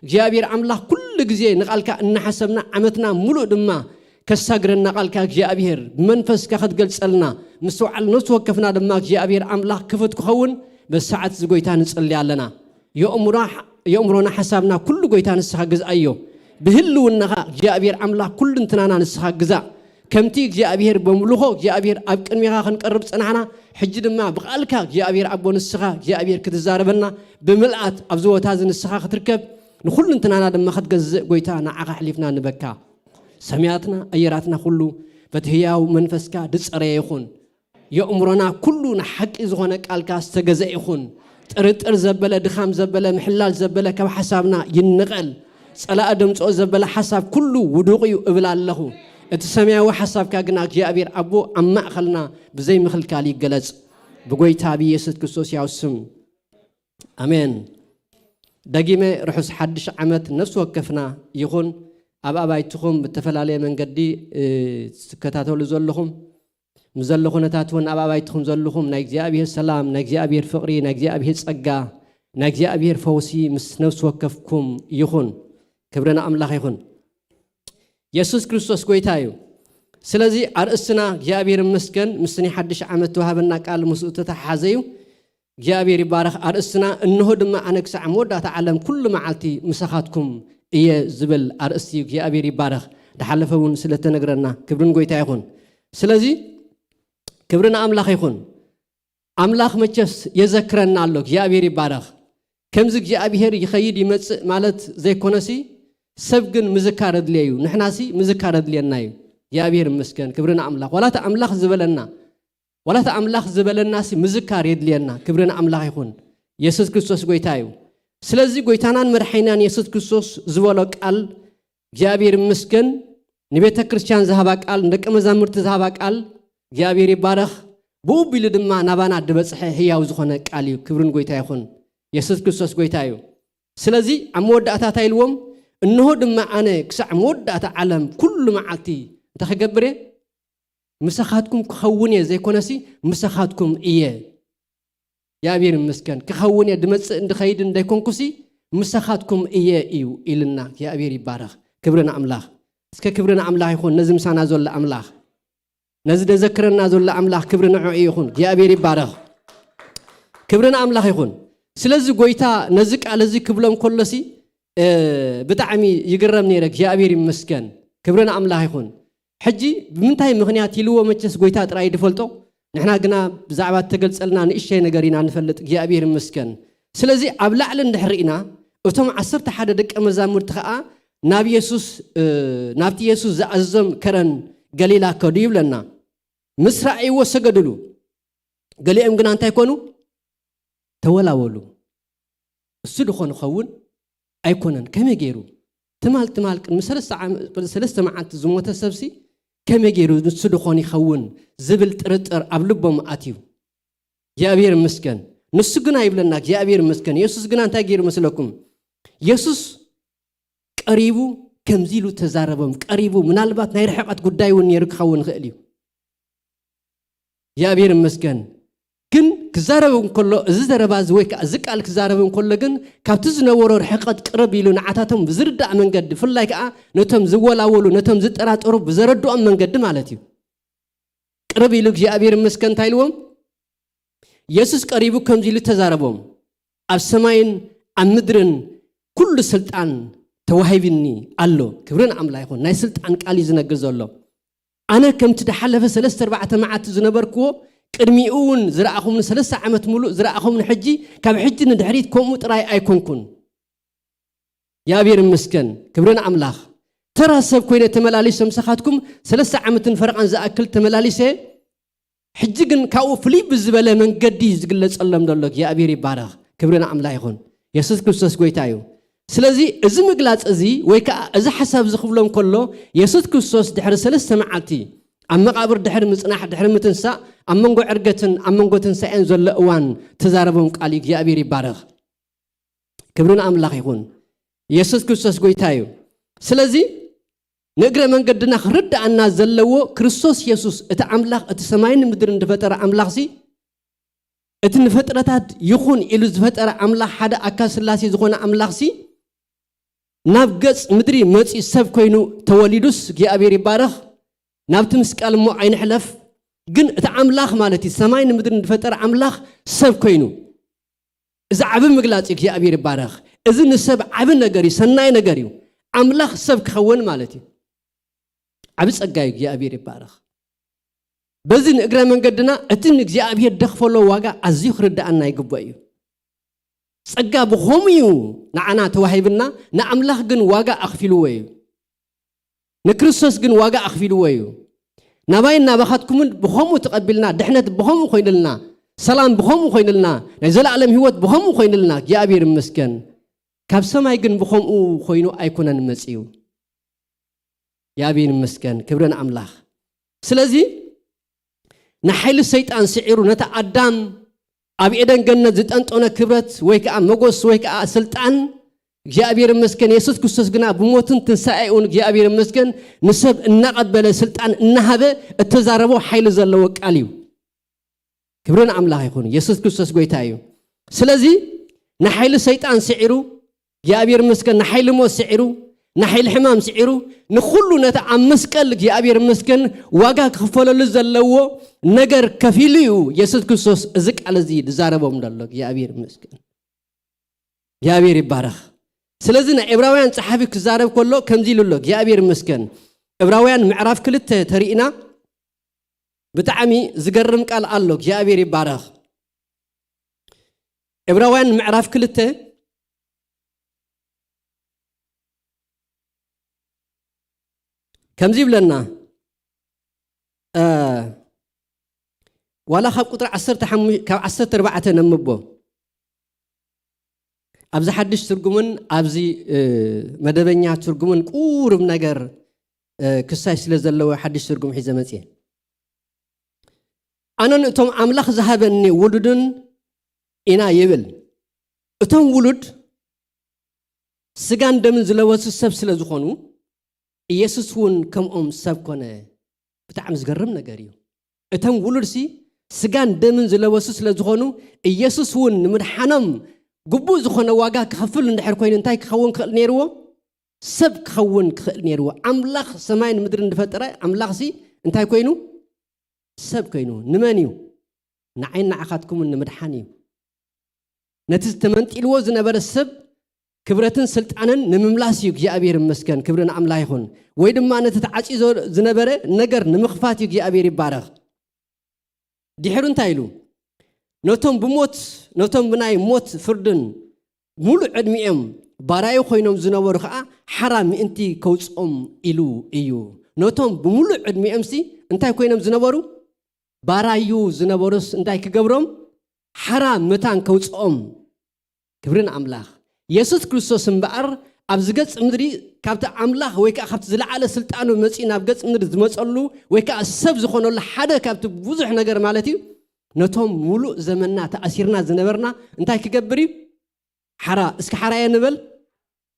እግዚኣብሔር ኣምላኽ ኩሉ ግዜ ንቓልካ እናሓሰብና ዓመትና ሙሉእ ድማ ከሳግረና ቃልካ እግዚኣብሔር ብመንፈስካ ክትገልጸልና ምስትውዓል ነፍሲ ወከፍና ድማ እግዚኣብሔር ኣምላኽ ክፉት ክኸውን በዚ ሰዓት እዚ ጎይታ ንጽሊ ኣለና። የእምሮና ሓሳብና ኩሉ ጎይታ ንስኻ ግዝኣዮ። ብህልውናኻ እግዚኣብሔር ኣምላኽ ኩልንትናና ንስኻ ግዛእ። ከምቲ እግዚኣብሔር በምልኾ እግዚኣብሔር ኣብ ቅድሚኻ ክንቀርብ ጸናሕና፣ ሕጂ ድማ ብቓልካ እግዚኣብሔር ኣቦ ንስኻ እግዚኣብሔር ክትዛረበና፣ ብምልኣት ኣብዚ ቦታ እዚ ንስኻ ክትርከብ፣ ንኹልንትናና ድማ ክትገዝእ ጎይታ ንዓኻ ኣሕሊፍና ንበካ። ሰማያትና ኣየራትና ኩሉ በቲ ህያው መንፈስካ ድጸረየ ይኹን። የእምሮና ኩሉ ንሓቂ ዝኾነ ቃልካ ዝተገዘ ይኹን። ጥርጥር ዘበለ፣ ድኻም ዘበለ፣ ምሕላል ዘበለ ካብ ሓሳብና ይንቐል። ጸላእ ደምጽኦ ዘበለ ሓሳብ ኩሉ ውዱቕ እዩ እብል ኣለኹ። እቲ ሰማያዊ ሓሳብካ ግና እግዚኣብሔር ኣቦ ኣብ ማእኸልና ብዘይ ምኽልካል ይገለጽ። ብጎይታ ብኢየሱስ ክርስቶስ ያው ስም። ኣሜን። ደጊመ ርሑስ ሓድሽ ዓመት ነፍሲ ወከፍና ይኹን። ኣብ ኣባይትኹም ብተፈላለየ መንገዲ ትከታተሉ ዘለኹም፣ ምስ ዘሎ ኩነታት እውን ኣብ ኣባይትኹም ዘለኹም ናይ እግዚኣብሔር ሰላም፣ ናይ እግዚኣብሔር ፍቕሪ፣ ናይ እግዚኣብሔር ጸጋ፣ ናይ እግዚኣብሔር ፈውሲ ምስ ነፍሲ ወከፍኩም ይኹን። ክብሪ ንኣምላኽ ይኹን። የሱስ ክርስቶስ ጎይታ እዩ። ስለዚ ኣርእስትና እግዚኣብሔር ይመስገን፣ ምስ ናይ ሓድሽ ዓመት ተዋህበና ቃል ምስኡ ተተሓሓዘ እዩ። እግዚኣብሔር ይባረኽ። ኣርእስትና እንሆ ድማ ኣነ ክሳዕ መወዳእታ ዓለም ኩሉ መዓልቲ ምሳኻትኩም እየ ዝብል ኣርእስቲ እዩ። እግዚኣብሔር ይባረኽ። ድሓለፈ እውን ስለተነግረና ክብርን ጎይታ ይኹን። ስለዚ ክብሪ ንኣምላኽ ይኹን። ኣምላኽ መቸስ የዘክረና ኣሎ። እግዚኣብሔር ይባረኽ። ከምዚ እግዚኣብሔር ይኸይድ ይመጽእ ማለት ዘይኮነሲ ሰብ ግን ምዝካር ኣድልየ እዩ። ንሕናሲ ምዝካር ኣድልየና እዩ። እግዚኣብሔር ይመስገን። ክብሪ ንኣምላኽ። ዋላ እቲ ኣምላኽ ዝበለና ዋላ እቲ ኣምላኽ ዝበለናሲ ምዝካር የድልየና። ክብሪ ንኣምላኽ ይኹን። የሱስ ክርስቶስ ጎይታ እዩ። ስለዚ ጎይታናን መድሓኒናን የሱስ ክርስቶስ ዝበሎ ቃል እግዚኣብሔር ይመስገን። ንቤተ ክርስቲያን ዝሃባ ቃል፣ ንደቀ መዛሙርቲ ዝሃባ ቃል እግዚኣብሔር ይባረኽ። ብኡ ኣቢሉ ድማ ናባና ድበጽሐ ህያው ዝኾነ ቃል እዩ። ክብርን ጎይታ ይኹን። የሱስ ክርስቶስ ጎይታ እዩ። ስለዚ ኣብ መወዳእታ እንታይ ኢልዎም? እንሆ ድማ ኣነ ክሳዕ መወዳእታ ዓለም ኩሉ መዓልቲ እንታይ ክገብር እየ? ምሳኻትኩም ክኸውን እየ ዘይኮነሲ ምሳኻትኩም እየ። እግዚኣብሔር ይመስገን። ክኸውን እየ ድመጽእ እንድኸይድ እንዳይኮንኩሲ ምሳኻትኩም እየ እዩ ኢልና። እግዚኣብሔር ይባረኽ። ክብሪ ንኣምላኽ። እስከ ክብሪ ንኣምላኽ ይኹን። ነዚ ምሳና ዘሎ ኣምላኽ፣ ነዚ ደዘክረና ዘሎ ኣምላኽ ክብሪ ንዕኡ ይኹን። እግዚኣብሔር ይባረኽ። ክብሪ ንኣምላኽ ይኹን። ስለዚ ጎይታ ነዚ ቃል እዚ ክብሎም ከሎሲ እ፣ ብጣዕሚ ይግረም ነይረ። እግዚኣብሔር ይመስገን። ክብሪ ንኣምላኽ ይኹን። ሕጂ ብምንታይ ምኽንያት ኢልዎ መቸስ ጎይታ ጥራይ ድፈልጦ። ንሕና ግና ብዛዕባ እተገልጸልና ንእሽተይ ነገር ኢና ንፈልጥ። እግዚኣብሔር ይመስገን። ስለዚ ኣብ ላዕሊ እንድሕር ርኢና እቶም ዓሰርተ ሓደ ደቀ መዛሙርቲ ኸኣ ናብ የሱስ፣ እ፣ ናብቲ የሱስ ዝኣዘዞም ከረን ገሊላ ከዱ ይብለና። ምስ ረኣይዎ ሰገድሉ። ገሊኦም ግና እንታይ ኮኑ? ተወላወሉ። እሱ ድኾን ይኸውን ኣይኮነን። ከመይ ገይሩ? ትማል ትማል ቅድሚ ሰለስተ ዓመ-፣ ቅድሚ ሰለስተ መዓልቲ ዝሞተ ሰብሲ ከመይ ገይሩ ንሱ ድኾን ይኸውን ዝብል ጥርጥር ኣብ ልቦም ኣትዩ። እግዚኣብሔር ይመስገን። ንሱ ግና ይብለና፣ እግዚኣብሔር ይመስገን። የሱስ ግና እንታይ ገይሩ መስለኩም? የሱስ ቀሪቡ ከምዚ ኢሉ ተዛረቦም። ቀሪቡ፣ ምናልባት ናይ ርሕቀት ጉዳይ እውን ነይሩ ክኸውን ይኽእል እዩ። እግዚኣብሔር ይመስገን። ግን ክዛረብ እንከሎ፣ እዚ ዘረባ እዚ ወይ ከዓ እዚ ቃል ክዛረብ እንከሎ ግን ካብቲ ዝነበሮ ርሕቀት ቅርብ ኢሉ ንዓታቶም ብዝርዳእ መንገዲ፣ ብፍላይ ከዓ ነቶም ዝወላወሉ፣ ነቶም ዝጠራጠሩ ብዘረድኦም መንገዲ ማለት እዩ። ቅርብ ኢሉ እግዚኣብሔር ይመስገን እንታይ ኢልዎም? የሱስ ቀሪቡ ከምዚ ኢሉ ተዛረቦም፣ ኣብ ሰማይን ኣብ ምድርን ኩሉ ስልጣን ተዋሂብኒ ኣሎ። ክብሪ ንኣምላኽ ይኹን። ናይ ስልጣን ቃል እዩ ዝነግር ዘሎ። ኣነ ከምቲ ድሓለፈ ሰለስተ ኣርባዕተ መዓልቲ ዝነበርክዎ፣ ቅድሚኡ እውን ዝረኣኹምኒ፣ ሰለስተ ዓመት ሙሉእ ዝረኣኹምኒ፣ ሕጂ ካብ ሕጂ ንድሕሪት ከምኡ ጥራይ ኣይኮንኩን። እግዚኣብሔር ይመስገን። ክብሪ ንኣምላኽ። ተራ ሰብ ኮይነ ተመላሊሰ ምሳኻትኩም ሰለስተ ዓመትን ፈረቓን ዝኣክል ተመላሊሰ። ሕጂ ግን ካብኡ ፍልይ ብዝበለ መንገዲ እዩ ዝግለጸሎም ዘሎ። እግዚኣብሔር ይባረኽ። ክብሪ ንኣምላኽ ይኹን። የሱስ ክርስቶስ ጎይታ እዩ። ስለዚ እዚ ምግላጽ እዚ ወይ ከዓ እዚ ሓሳብ እዚ ክብሎም ከሎ፣ የሱስ ክርስቶስ ድሕሪ ሰለስተ መዓልቲ ኣብ መቓብር ድሕሪ ምጽናሕ፣ ድሕሪ ምትንሳእ፣ ኣብ መንጎ ዕርገትን ኣብ መንጎ ትንሳኤን ዘሎ እዋን ተዛረቦም ቃል እዩ። እግዚኣብሔር ይባረኽ። ክብሪ ንኣምላኽ ይኹን። የሱስ ክርስቶስ ጎይታ እዩ። ስለዚ ንእግረ መንገድና ክርድኣና ዘለዎ ክርስቶስ የሱስ እቲ ኣምላኽ፣ እቲ ሰማይን ምድርን ዝፈጠረ ኣምላኽሲ፣ እቲ ንፍጥረታት ይኹን ኢሉ ዝፈጠረ ኣምላኽ፣ ሓደ ኣካል ስላሴ ዝኾነ ኣምላኽሲ ናብ ገጽ ምድሪ መጺኡ ሰብ ኮይኑ ተወሊዱስ እግዚኣብሔር ይባረኽ። ናብቲ ምስቃል እሞ ኣይንሕለፍ። ግን እቲ ኣምላኽ ማለት እዩ፣ ሰማይን ምድርን ዝፈጠረ ኣምላኽ ሰብ ኮይኑ እዚ ዓቢ ምግላጽ እዩ። እግዚኣብሔር ይባረኽ። እዚ ንሰብ ዓቢ ነገር እዩ፣ ሰናይ ነገር እዩ። ኣምላኽ ሰብ ክኸውን ማለት እዩ። ዓቢ ጸጋ እዩ። እግዚኣብሔር ይባረኽ። በዚ ንእግረ መንገድና እቲ ንእግዚኣብሔር ደኽፈሎ ዋጋ ኣዝዩ ክርድኣና ይግባእ እዩ። ጸጋ ብኸምኡ እዩ ንዓና ተዋሂብና፣ ንኣምላኽ ግን ዋጋ ኣኽፊልዎ እዩ። ንክርስቶስ ግን ዋጋ ኣኽፊልዎ እዩ። ናባይን ናባኻትኩምን ብኸምኡ ተቐቢልና፣ ድሕነት ብኸምኡ ኮይንልና፣ ሰላም ብኸምኡ ኮይንልና፣ ናይ ዘለኣለም ህይወት ብኸምኡ ኮይንልና፣ እግዚኣብሔር ይመስገን። ካብ ሰማይ ግን ብኸምኡ ኮይኑ ኣይኮነን መጺኡ። እግዚኣብሔር ይመስገን፣ ክብሪ ንኣምላኽ። ስለዚ ንሓይሊ ሰይጣን ስዒሩ ነቲ ኣዳም ኣብ ኤደን ገነት ዝጠንጠኖ ክብረት ወይ ከዓ መጎስ ወይ ከዓ ስልጣን እግዚኣብሔር ይመስገን፣ የሱስ ክርስቶስ ግና ብሞትን ትንሳኤኡን እግዚኣብሔር ይመስገን ንሰብ እናቐበለ ስልጣን እናሃበ እተዛረቦ ሓይሊ ዘለዎ ቃል እዩ። ክብሪ ንኣምላኽ ይኹን። የሱስ ክርስቶስ ጎይታ እዩ። ስለዚ ንሓይሊ ሰይጣን ስዒሩ እግዚኣብሔር ይመስገን፣ ንሓይሊ ሞት ስዒሩ፣ ንሓይሊ ሕማም ስዒሩ፣ ንኹሉ ነቲ ኣብ መስቀል እግዚኣብሔር ይመስገን ዋጋ ክኽፈለሉ ዘለዎ ነገር ከፊሉ እዩ የሱስ ክርስቶስ እዚ ቃል እዚ ዝዛረቦም ዘሎ። እግዚኣብሔር ይመስገን። እግዚኣብሔር ይባረኽ። ስለዚ ናይ ዕብራውያን ጸሓፊ ክዛረብ ከሎ ከምዚ ኢሉ ኣሎ። እግዚኣብሔር ይመስገን። ዕብራውያን ምዕራፍ ክልተ ተሪእና ብጣዕሚ ዝገርም ቃል ኣሎ። እግዚኣብሔር ይባረኽ። ዕብራውያን ምዕራፍ ክልተ ከምዚ ይብለና። እ፣ ዋላ ካብ ቁጥሪ ዓሰርተ ሓሙሽተ፣ ካብ ዓሰርተ ኣርባዕተ ነምቦ። ኣብዚ ሓድሽ ትርጉምን ኣብዚ፣ እ፣ መደበኛ ትርጉምን ቁሩብ ነገር፣ እ፣ ክሳይ ስለ ዘለዎ ሓድሽ ትርጉም ሒዘ መጽየ። ኣነ ንእቶም ኣምላኽ ዝሃበኒ ውሉድን ኢና ይብል። እቶም ውሉድ ስጋን ደምን ዝለበሱ ሰብ ስለ ዝኾኑ፣ ኢየሱስ እውን ከምኦም ሰብ ኮነ። ብጣዕሚ ዝገርም ነገር እዩ። እቶም ውሉድሲ ስጋን ደምን ዝለበሱ ስለ ዝኾኑ፣ ኢየሱስ እውን ንምድሓኖም ግቡእ ዝኾነ ዋጋ ክኸፍል እንድሕር ኮይኑ እንታይ ክኸውን ክኽእል ነይርዎ? ሰብ ክኸውን ክኽእል ነይርዎ። ኣምላኽ ሰማይን ምድርን ዝፈጠረ ኣምላኽሲ እንታይ ኮይኑ? ሰብ ኮይኑ። ንመን እዩ? ንዓይን ንዓኻትኩምን ንምድሓን እዩ። ነቲ ዝተመንጢልዎ ዝነበረ ሰብ ክብረትን ስልጣንን ንምምላስ እዩ። እግዚኣብሔር ይመስገን፣ ክብሪ ንኣምላኽ ይኹን። ወይ ድማ ነቲ ተዓጽዩ ዝነበረ ነገር ንምኽፋት እዩ። እግዚኣብሔር ይባረኽ። ድሕሩ እንታይ ኢሉ? ነቶም ብሞት፣ ነቶም ብናይ ሞት ፍርድን ሙሉእ ዕድሚኦም ባራዩ ኮይኖም ዝነበሩ ኸዓ ሓራ ምእንቲ ከውፅኦም ኢሉ እዩ። ነቶም ብሙሉእ ዕድሚኦምሲ እንታይ ኮይኖም ዝነበሩ? ባራዩ ዝነበሩስ እንታይ ክገብሮም? ሓራ መታን ከውፅኦም። ክብሪ ንኣምላኽ። የሱስ ክርስቶስ እምበኣር ኣብዚ ገጽ ምድሪ ካብቲ ኣምላኽ ወይ ከዓ ካብቲ ዝለዓለ ስልጣኑ መጺኡ ናብ ገጽ ምድሪ ዝመጸሉ ወይ ከዓ ሰብ ዝኾነሉ ሓደ ካብቲ ብዙሕ ነገር ማለት እዩ። ነቶም ሙሉእ ዘመንና ተኣሲርና ዝነበርና እንታይ ክገብር እዩ? ሓራ። እስኪ ሓራ እየ ንበል።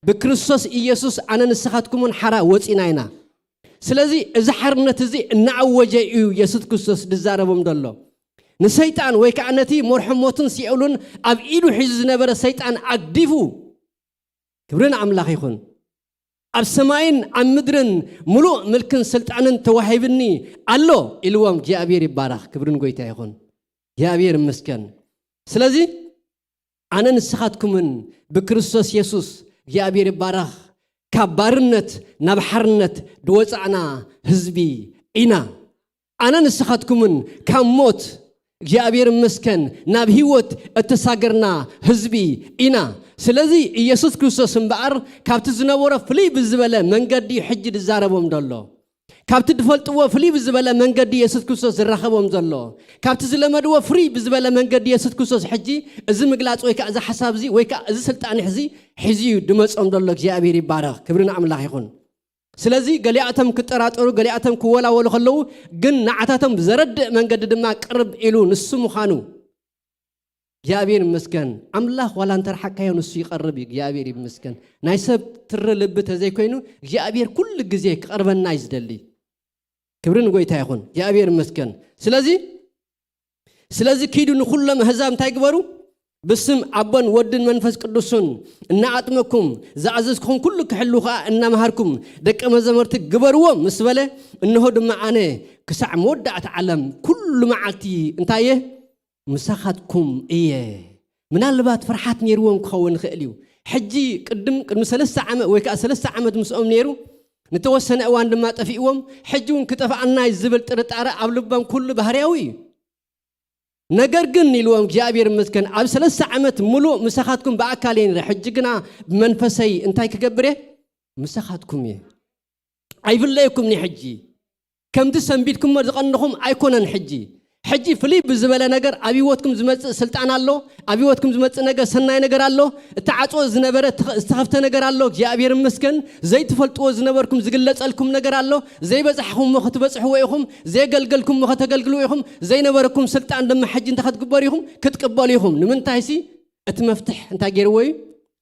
ብክርስቶስ ኢየሱስ ኣነ ንስኻትኩምን ሓራ ወጺና ኢና። ስለዚ እዚ ሓርነት እዚ እናኣወጀ እዩ የሱስ ክርስቶስ ዝዛረቦም ዘሎ። ንሰይጣን ወይ ከዓ ነቲ መርሖ ሞትን ሲኦልን ኣብ ኢዱ ሒዙ ዝነበረ ሰይጣን ኣግዲፉ። ክብሪ ንኣምላኽ ይኹን። ኣብ ሰማይን ኣብ ምድርን ሙሉእ ምልክን ስልጣንን ተዋሂብኒ ኣሎ ኢልዎም። እግዚኣብሔር ይባረኽ። ክብርን ጎይታ ይኹን። እግዚኣብሔር ይመስገን። ስለዚ ኣነ ንስኻትኩምን ብክርስቶስ የሱስ እግዚኣብሔር ይባረኽ ካብ ባርነት ናብ ሓርነት ድወፃእና ህዝቢ ኢና። ኣነ ንስኻትኩምን ካብ ሞት እግዚኣብሔር ይመስገን ናብ ህይወት እተሳገርና ህዝቢ ኢና። ስለዚ ኢየሱስ ክርስቶስ እምበኣር ካብቲ ዝነበሮ ፍልይ ብዝበለ መንገዲ ሕጂ ዝዛረቦም ዘሎ። ካብቲ ዝፈልጥዎ ፍልይ ብዝበለ መንገዲ የሱስ ክርስቶስ ዝራኸቦም ዘሎ። ካብቲ ዝለመድዎ ፍልይ ብዝበለ መንገዲ የሱስ ክርስቶስ ሕጂ እዚ ምግላጽ ወይ ከዓ እዚ ሓሳብ እዚ ወይ ከዓ እዚ ስልጣን ሕዚ ሒዙ እዩ ድመጾም ዘሎ። እግዚኣብሔር ይባረኽ። ክብሪ ንኣምላኽ ይኹን። ስለዚ ገሊኣቶም ክጠራጠሩ፣ ገሊኣቶም ክወላወሉ ከለዉ ግን ንዓታቶም ዘረድእ መንገዲ ድማ ቅርብ ኢሉ ንሱ ምዃኑ እግዚኣብሔር ይመስገን። ኣምላኽ ዋላ እንተረሓቅካዮ ንሱ ይቐርብ እዩ። እግዚኣብሔር ይመስገን። ናይ ሰብ ትሪ ልቢ ተዘይኮይኑ እግዚኣብሔር ኩሉ ግዜ ክቐርበና እዩ ዝደሊ። ክብሪ ንጎይታ ይኹን። እግዚኣብሔር ይመስገን። ስለዚ ስለዚ ኪዱ ንኹሎም ኣህዛብ እንታይ ግበሩ? ብስም ኣቦን ወድን መንፈስ ቅዱስን እናኣጥመኩም ዝኣዘዝኩኹም ኩሉ ክሕሉ ከኣ እናምሃርኩም ደቀ መዛሙርቲ ግበርዎም ምስ በለ፣ እንሆ ድማ ኣነ ክሳዕ መወዳእታ ዓለም ኩሉ መዓልቲ እንታይ እየ? ምሳኻትኩም እየ። ምናልባት ፍርሓት ነይርዎም ክኸውን ይኽእል እዩ። ሕጂ ቅድም ቅድሚ ሰለስተ ዓመት ወይ ከዓ ሰለስተ ዓመት ምስኦም ነይሩ፣ ንተወሰነ እዋን ድማ ጠፊእዎም። ሕጂ እውን ክጠፍኣና እዩ ዝብል ጥርጣረ ኣብ ልቦም ኩሉ ባህርያዊ እዩ። ነገር ግን ኢልዎም እግዚኣብሔር ይመስገን፣ ኣብ ሰለስተ ዓመት ሙሉእ ምሳኻትኩም ብኣካል እየ ነይረ፣ ሕጂ ግና ብመንፈሰይ እንታይ ክገብር እየ? ምሳኻትኩም እየ። ኣይፍለየኩም እየ ሕጂ። ከምቲ ሰንቢድኩሞ ዝቐንኹም ኣይኮነን ሕጂ። ሕጂ ፍልይ ብዝበለ ነገር ኣብ ህይወትኩም ዝመጽእ ስልጣን ኣሎ፣ ኣብ ህይወትኩም ዝመጽእ ነገር ሰናይ ነገር ኣሎ። እተዓጽዎ ዝነበረ ዝተኸ-፣ ዝተኸፍተ ነገር ኣሎ። እግዚኣብሔር ይመስገን። ዘይትፈልጥዎ ዝነበርኩም ዝግለጸልኩም ነገር ኣሎ። ዘይበጻሕኹምዎ ክትበጽሕዎ ኢኹም፣ ዘየገልገልኩምዎ ከተገልግልዎ ኢኹም፣ ዘይነበረኩም ስልጣን ድማ ሕጂ እንታይ ክትግበሩ ኢኹም? ክትቅበሉ ኢኹም። ንምንታይሲ እቲ መፍትሕ እንታይ ገይርዎ እዩ?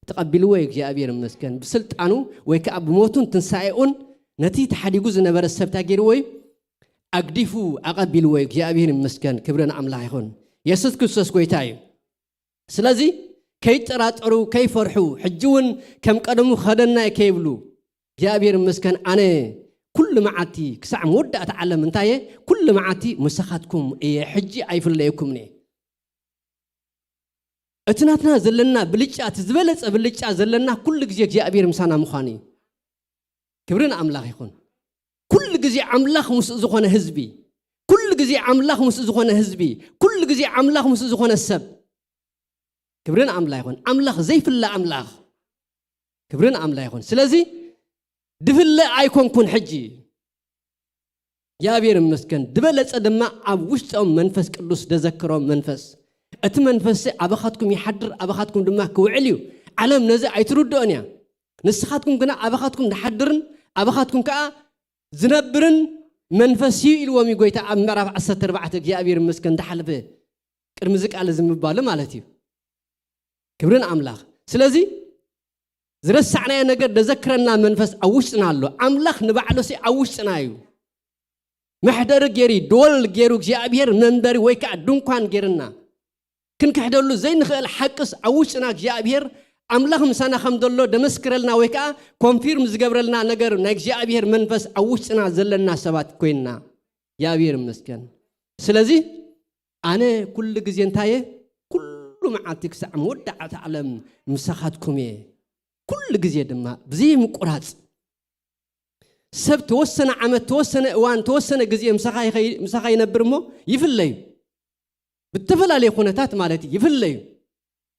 ተቐቢልዎ እዩ እግዚኣብሔር ይመስገን። ብስልጣኑ ወይ ከዓ ብሞቱን ትንሳኤኡን ነቲ ተሓዲጉ ዝነበረ ሰብ እንታይ ገይርዎ እዩ? ኣግዲፉ ኣቐቢልዎ እዩ። እግዚኣብሔር ይመስገን። ክብሪ ንኣምላኽ ይኹን። የሱስ ክርስቶስ ጎይታ እዩ። ስለዚ ከይጠራጠሩ፣ ከይፈርሑ፣ ሕጂ እውን ከም ቀደሙ ከደናይ ከይብሉ፣ እግዚኣብሔር ይመስገን፣ ኣነ ኩሉ መዓልቲ ክሳዕ መወዳእታ ዓለም እንታይ እየ? ኩሉ መዓልቲ ምሳኻትኩም እየ፣ ሕጂ ኣይፍለየኩምን እየ። እቲ ናትና ዘለና ብልጫ፣ እቲ ዝበለጸ ብልጫ ዘለና ኩሉ ግዜ እግዚኣብሔር ምሳና ምዃኑ እዩ። ክብሪ ንኣምላኽ ይኹን። ኩሉ ግዜ ኣምላኽ ምስኡ ዝኾነ ህዝቢ፣ ኩሉ ግዜ ኣምላኽ ምስኡ ዝኾነ ህዝቢ፣ ኩሉ ግዜ ኣምላኽ ምስኡ ዝኾነ ሰብ። ክብሪ ንኣምላኽ ይኹን። ኣምላኽ ዘይፍለ ኣምላኽ። ክብሪ ንኣምላኽ ይኹን። ስለዚ ድፍለ ኣይኮንኩን ሕጂ። እግዚኣብሔር ይመስገን። ዝበለጸ ድማ ኣብ ውሽጦም መንፈስ ቅዱስ ደዘክሮም መንፈስ። እቲ መንፈስ ኣባኻትኩም ይሓድር፣ ኣባኻትኩም ድማ ክውዕል እዩ። ዓለም ነዚ ኣይትርድኦን እያ። ንስኻትኩም ግና ኣባኻትኩም ዝሓድርን ኣባኻትኩም ከኣ ዝነብርን መንፈስ እዩ ኢልዎም እዩ ጎይታ ኣብ ምዕራፍ ዓሰርተ ኣርባዕተ እግዚኣብሔር ይመስገን ዝሓለፈ ቅድሚ እዚ ቃል እዚ ምባሉ ማለት እዩ። ክብሪ ንኣምላኽ። ስለዚ ዝረሳዕናዮ ነገር ደዘክረና መንፈስ ኣብ ውሽጥና ኣሎ። ኣምላኽ ንባዕሉሲ ኣብ ውሽጥና እዩ። መሕደሪ ገይሩ፣ ዶል ገይሩ እግዚኣብሔር መንበሪ ወይ ከዓ ድንኳን ገይርና። ክንክሕደሉ ዘይንኽእል ሓቅስ ኣብ ውሽጥና እግዚኣብሔር ኣምላኽ ምሳና ከም ዘሎ ደመስክረልና ወይ ከዓ ኮንፊርም ዝገብረልና ነገር ናይ እግዚኣብሔር መንፈስ ኣብ ውሽጥና ዘለና ሰባት ኮይንና። እግዚኣብሔር ይመስገን። ስለዚ ኣነ ኩሉ ግዜ እንታይ እየ? ኩሉ መዓልቲ ክሳዕ መወዳእታ ዓለም ምሳኻትኩም እየ። ኩሉ ግዜ ድማ ብዘይ ምቁራጽ። ሰብ ተወሰነ ዓመት፣ ተወሰነ እዋን፣ ተወሰነ ግዜ ምሳኻ ይኸይ-፣ ምሳኻ ይነብር እሞ ይፍለዩ። ብተፈላለየ ኩነታት ማለት እዩ፣ ይፍለዩ።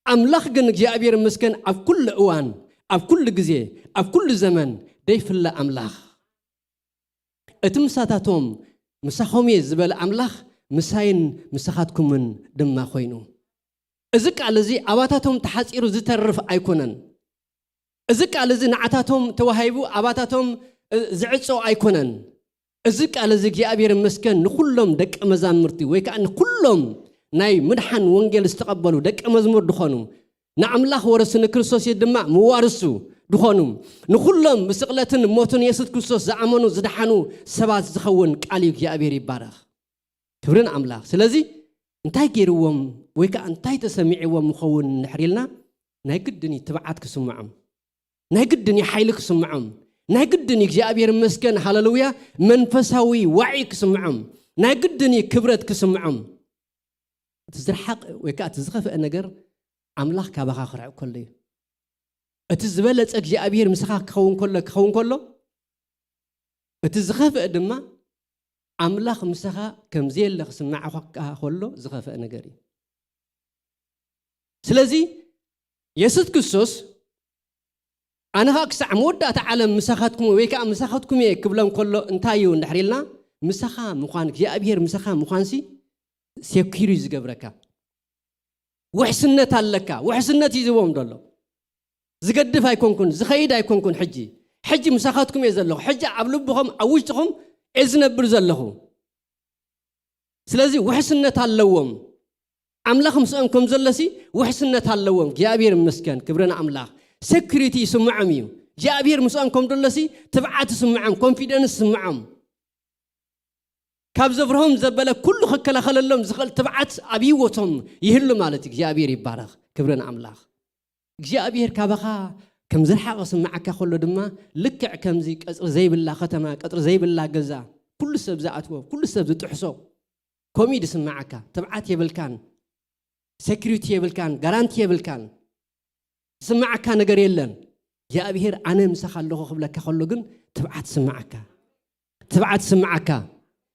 ኣምላኽ ግን እግዚኣብሔር ይመስገን ኣብ ኩሉ እዋን፣ ኣብ ኩሉ ግዜ፣ ኣብ ኩሉ ዘመን ደይፍለ ኣምላኽ። እቲ ምሳታቶም ምሳኹም እየ ዝበለ ኣምላኽ ምሳይን ምሳኻትኩምን ድማ ኮይኑ። እዚ ቃል እዚ ኣባታቶም ተሓጺሩ ዝተርፍ ኣይኮነን። እዚ ቃል እዚ ንዓታቶም ተዋሂቡ ኣባታቶም፣ እ፣ ዝዕጾ ኣይኮነን። እዚ ቃል እዚ እግዚኣብሔር ይመስገን ንኹሎም ደቀ መዛሙርቲ ወይ ከዓ ንኹሎም ናይ ምድሓን ወንጌል ዝተቐበሉ ደቀ መዝሙር ድኾኑ፣ ንኣምላኽ ወረሱ ንክርስቶስ ድማ መዋርሱ ድኾኑ፣ ንኹሎም ብስቕለትን ሞትን የሱስ ክርስቶስ ዝኣመኑ ዝደሓኑ ሰባት ዝኸውን ቃል እዩ። እግዚኣብሔር ይባረኽ። ክብሪ ንኣምላኽ። ስለዚ እንታይ ገይርዎም ወይ ከዓ እንታይ ተሰሚዕዎም ምኸውን እንድሕር ኢልና፣ ናይ ግድን እዩ ትብዓት ክስምዖም፣ ናይ ግድን እዩ ሓይሊ ክስምዖም፣ ናይ ግድን እዩ እግዚኣብሔር ይመስገን፣ ሃለሉያ፣ መንፈሳዊ ዋዒ ክስምዖም፣ ናይ ግድን እዩ ክብረት ክስምዖም። እቲ ዝረሓቕ ወይ ከዓ እቲ ዝኸፍአ ነገር ኣምላኽ ካባኻ ክርሕቕ ከሎ እዩ። እቲ ዝበለጸ እግዚኣብሔር ምሳኻ ክኸውን ከሎ፣ ክኸውን ከሎ፣ እቲ ዝኸፍአ ድማ ኣምላኽ ምሳኻ ከም ዘየለ ክስምዓካ ከሎ ዝኸፍአ ነገር እዩ። ስለዚ የሱስ ክርስቶስ ኣነ ኸኣ ክሳዕ መወዳእታ ዓለም ምሳኻትኩም ወይ ከኣ ምሳኻትኩም እየ ክብሎም ከሎ እንታይ እዩ እንድሕር ኢልና፣ ምሳኻ ምዃን፣ እግዚኣብሔር ምሳኻ ምዃንሲ ሴኩር እዩ ዝገብረካ። ውሕስነት ኣለካ። ውሕስነት እዩ ዝህቦም ዘሎ። ዝገድፍ ኣይኮንኩን፣ ዝኸይድ ኣይኮንኩን። ሕጂ፣ ሕጂ ምሳኻትኩም እየ ዘለኹ። ሕጂ ኣብ ልብኹም፣ ኣብ ውሽጥኹም እየ ዝነብር ዘለኹ። ስለዚ ውሕስነት ኣለዎም። ኣምላኽ ምስኦም ከም ዘሎሲ ውሕስነት ኣለዎም። እግዚኣብሔር ይመስገን፣ ክብሪ ንኣምላኽ። ሴኩሪቲ ይስምዖም እዩ። እግዚኣብሔር ምስኦም ከም ዘሎሲ ትብዓት ይስምዖም፣ ኮንፊደንስ ይስምዖም። ካብ ዘፍርሆም ዘበለ ኩሉ ክከላኸለሎም ዝኽእል ትብዓት ኣብ ህይወቶም ይህሉ ማለት እዩ። እግዚኣብሔር ይባረኽ። ክብሪ ንኣምላኽ። እግዚኣብሔር ካባኻ ከም ዝረሓቐ ክስምዓካ ከሎ ድማ ልክዕ ከምዚ ቀጽሪ ዘይብላ ከተማ፣ ቀጽሪ ዘይብላ ገዛ፣ ኩሉ ሰብ ዝኣትዎ፣ ኩሉ ሰብ ዝጥሕሶ፣ ከምኡ እዩ ዝስምዓካ። ትብዓት የብልካን። ሴኩሪቲ የብልካን፣ ጋራንቲ የብልካን። ዝስምዓካ ነገር የለን። እግዚኣብሔር ኣነ ምሳኻ ኣለኹ ክብለካ ከሎ ግን ትብዓት ስምዓካ። ትብዓት ስምዓካ።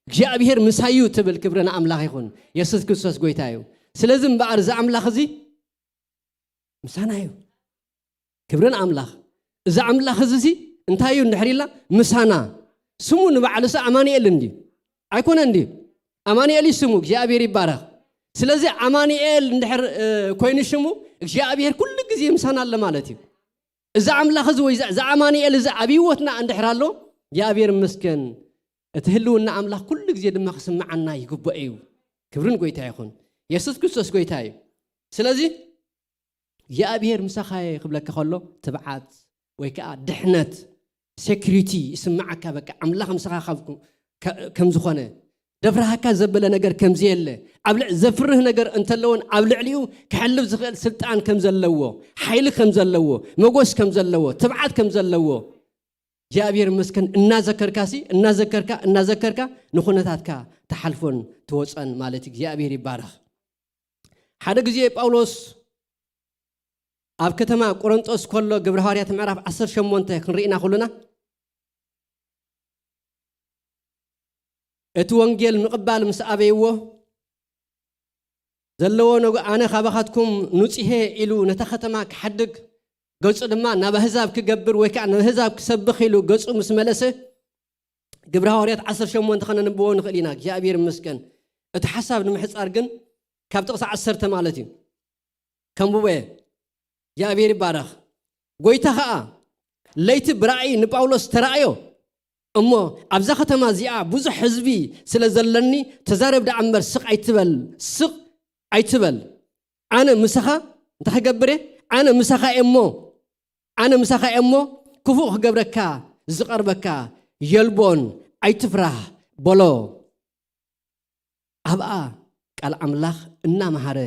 እግዚኣብሔር ምሳዩ ትብል። ክብሪ ንኣምላኽ ይኹን። የሱስ ክርስቶስ ጎይታ እዩ። ስለዚ እምበኣር እዚ ኣምላኽ እዚ ምሳና እዩ። ክብሪ ንኣምላኽ። እዚ ኣምላኽ እዚ ሲ እንታይ እዩ እንድሕር ኢልና ምሳና። ስሙ ንባዕሉ ሲ ኣማኑኤል እንድዩ። ኣይኮነ እንድዩ። ኣማኑኤል እዩ ስሙ። እግዚኣብሔር ይባረኽ። ስለዚ ኣማኑኤል እንድሕር ኮይኑ ሽሙ እግዚኣብሔር ኩሉ ግዜ ምሳና ኣሎ ማለት እዩ። እዚ ኣምላኽ እዚ ወይ እዚ ኣማኑኤል እዚ ኣብ ህይወትና እንድሕር ኣሎ እግዚኣብሔር ይመስገን። እቲ ህልውና ኣምላኽ ኩሉ ግዜ ድማ ክስምዓና ይግብኦ እዩ። ክብርን ጎይታ ይኹን። የሱስ ክርስቶስ ጎይታ እዩ። ስለዚ እግዚኣብሔር ምሳኻ እየ ክብለካ ከሎ ትብዓት ወይ ከዓ ድሕነት ሴኩሪቲ ይስምዓካ። በቃ ኣምላኽ ምሳኻ ከም ዝኾነ ደፍራሃካ ዘበለ ነገር ከምዘየለ ኣብ ልዕ ዘፍርህ ነገር እንተለውን ኣብ ልዕሊኡ ክሕልፍ ዝኽእል ስልጣን ከም ዘለዎ ሓይሊ ከም ዘለዎ መጎስ ከም ዘለዎ ትብዓት ከም ዘለዎ እግዚኣብሔር መስከን እናዘከርካ ሲ እናዘከርካ እናዘከርካ ንኹነታትካ ተሓልፎን ትወፀን ማለት እግዚኣብሔር ይባረኽ። ሓደ ግዜ ጳውሎስ ኣብ ከተማ ቆሮንጦስ ከሎ ግብረ ሃዋርያት ምዕራፍ ዓሰርተ ሸሞንተ ክንርኢና ኩሉና እቲ ወንጌል ምቕባል ምስ ኣበይዎ ዘለዎ ነጎ ኣነ ካባኻትኩም ንጽሄ ኢሉ ነታ ከተማ ክሓድግ ገጹ ድማ ናብ ኣህዛብ ክገብር ወይ ከዓ ንኣህዛብ ክሰብኽ ኢሉ ገጹ ምስ መለሰ ግብረ ሃዋርያት ዓሰርተ ሸሞንተ ከነንብቦ ንኽእል ኢና። እግዚኣብሔር ይመስገን። እቲ ሓሳብ ንምሕጻር ግን ካብ ጥቕሲ ዓሰርተ ማለት እዩ። ከንብቦ እየ። እግዚኣብሔር ይባረኽ። ጎይታ ኸኣ ለይቲ ብራእይ ንጳውሎስ ተራእዮ እሞ ኣብዛ ከተማ እዚኣ ብዙሕ ህዝቢ ስለ ዘለኒ ተዛረብ ደኣ እምበር ስቕ ኣይትበል፣ ስቕ ኣይትበል። ኣነ ምሳኻ እንታይ ክገብር እየ? ኣነ ምሳኻ እየ እሞ፣ ኣነ ምሳኻ እየ እሞ ክፉእ ክገብረካ ዝቐርበካ የልቦን፣ ኣይትፍራህ በሎ። ኣብኣ ቃል ኣምላኽ እናመሃረ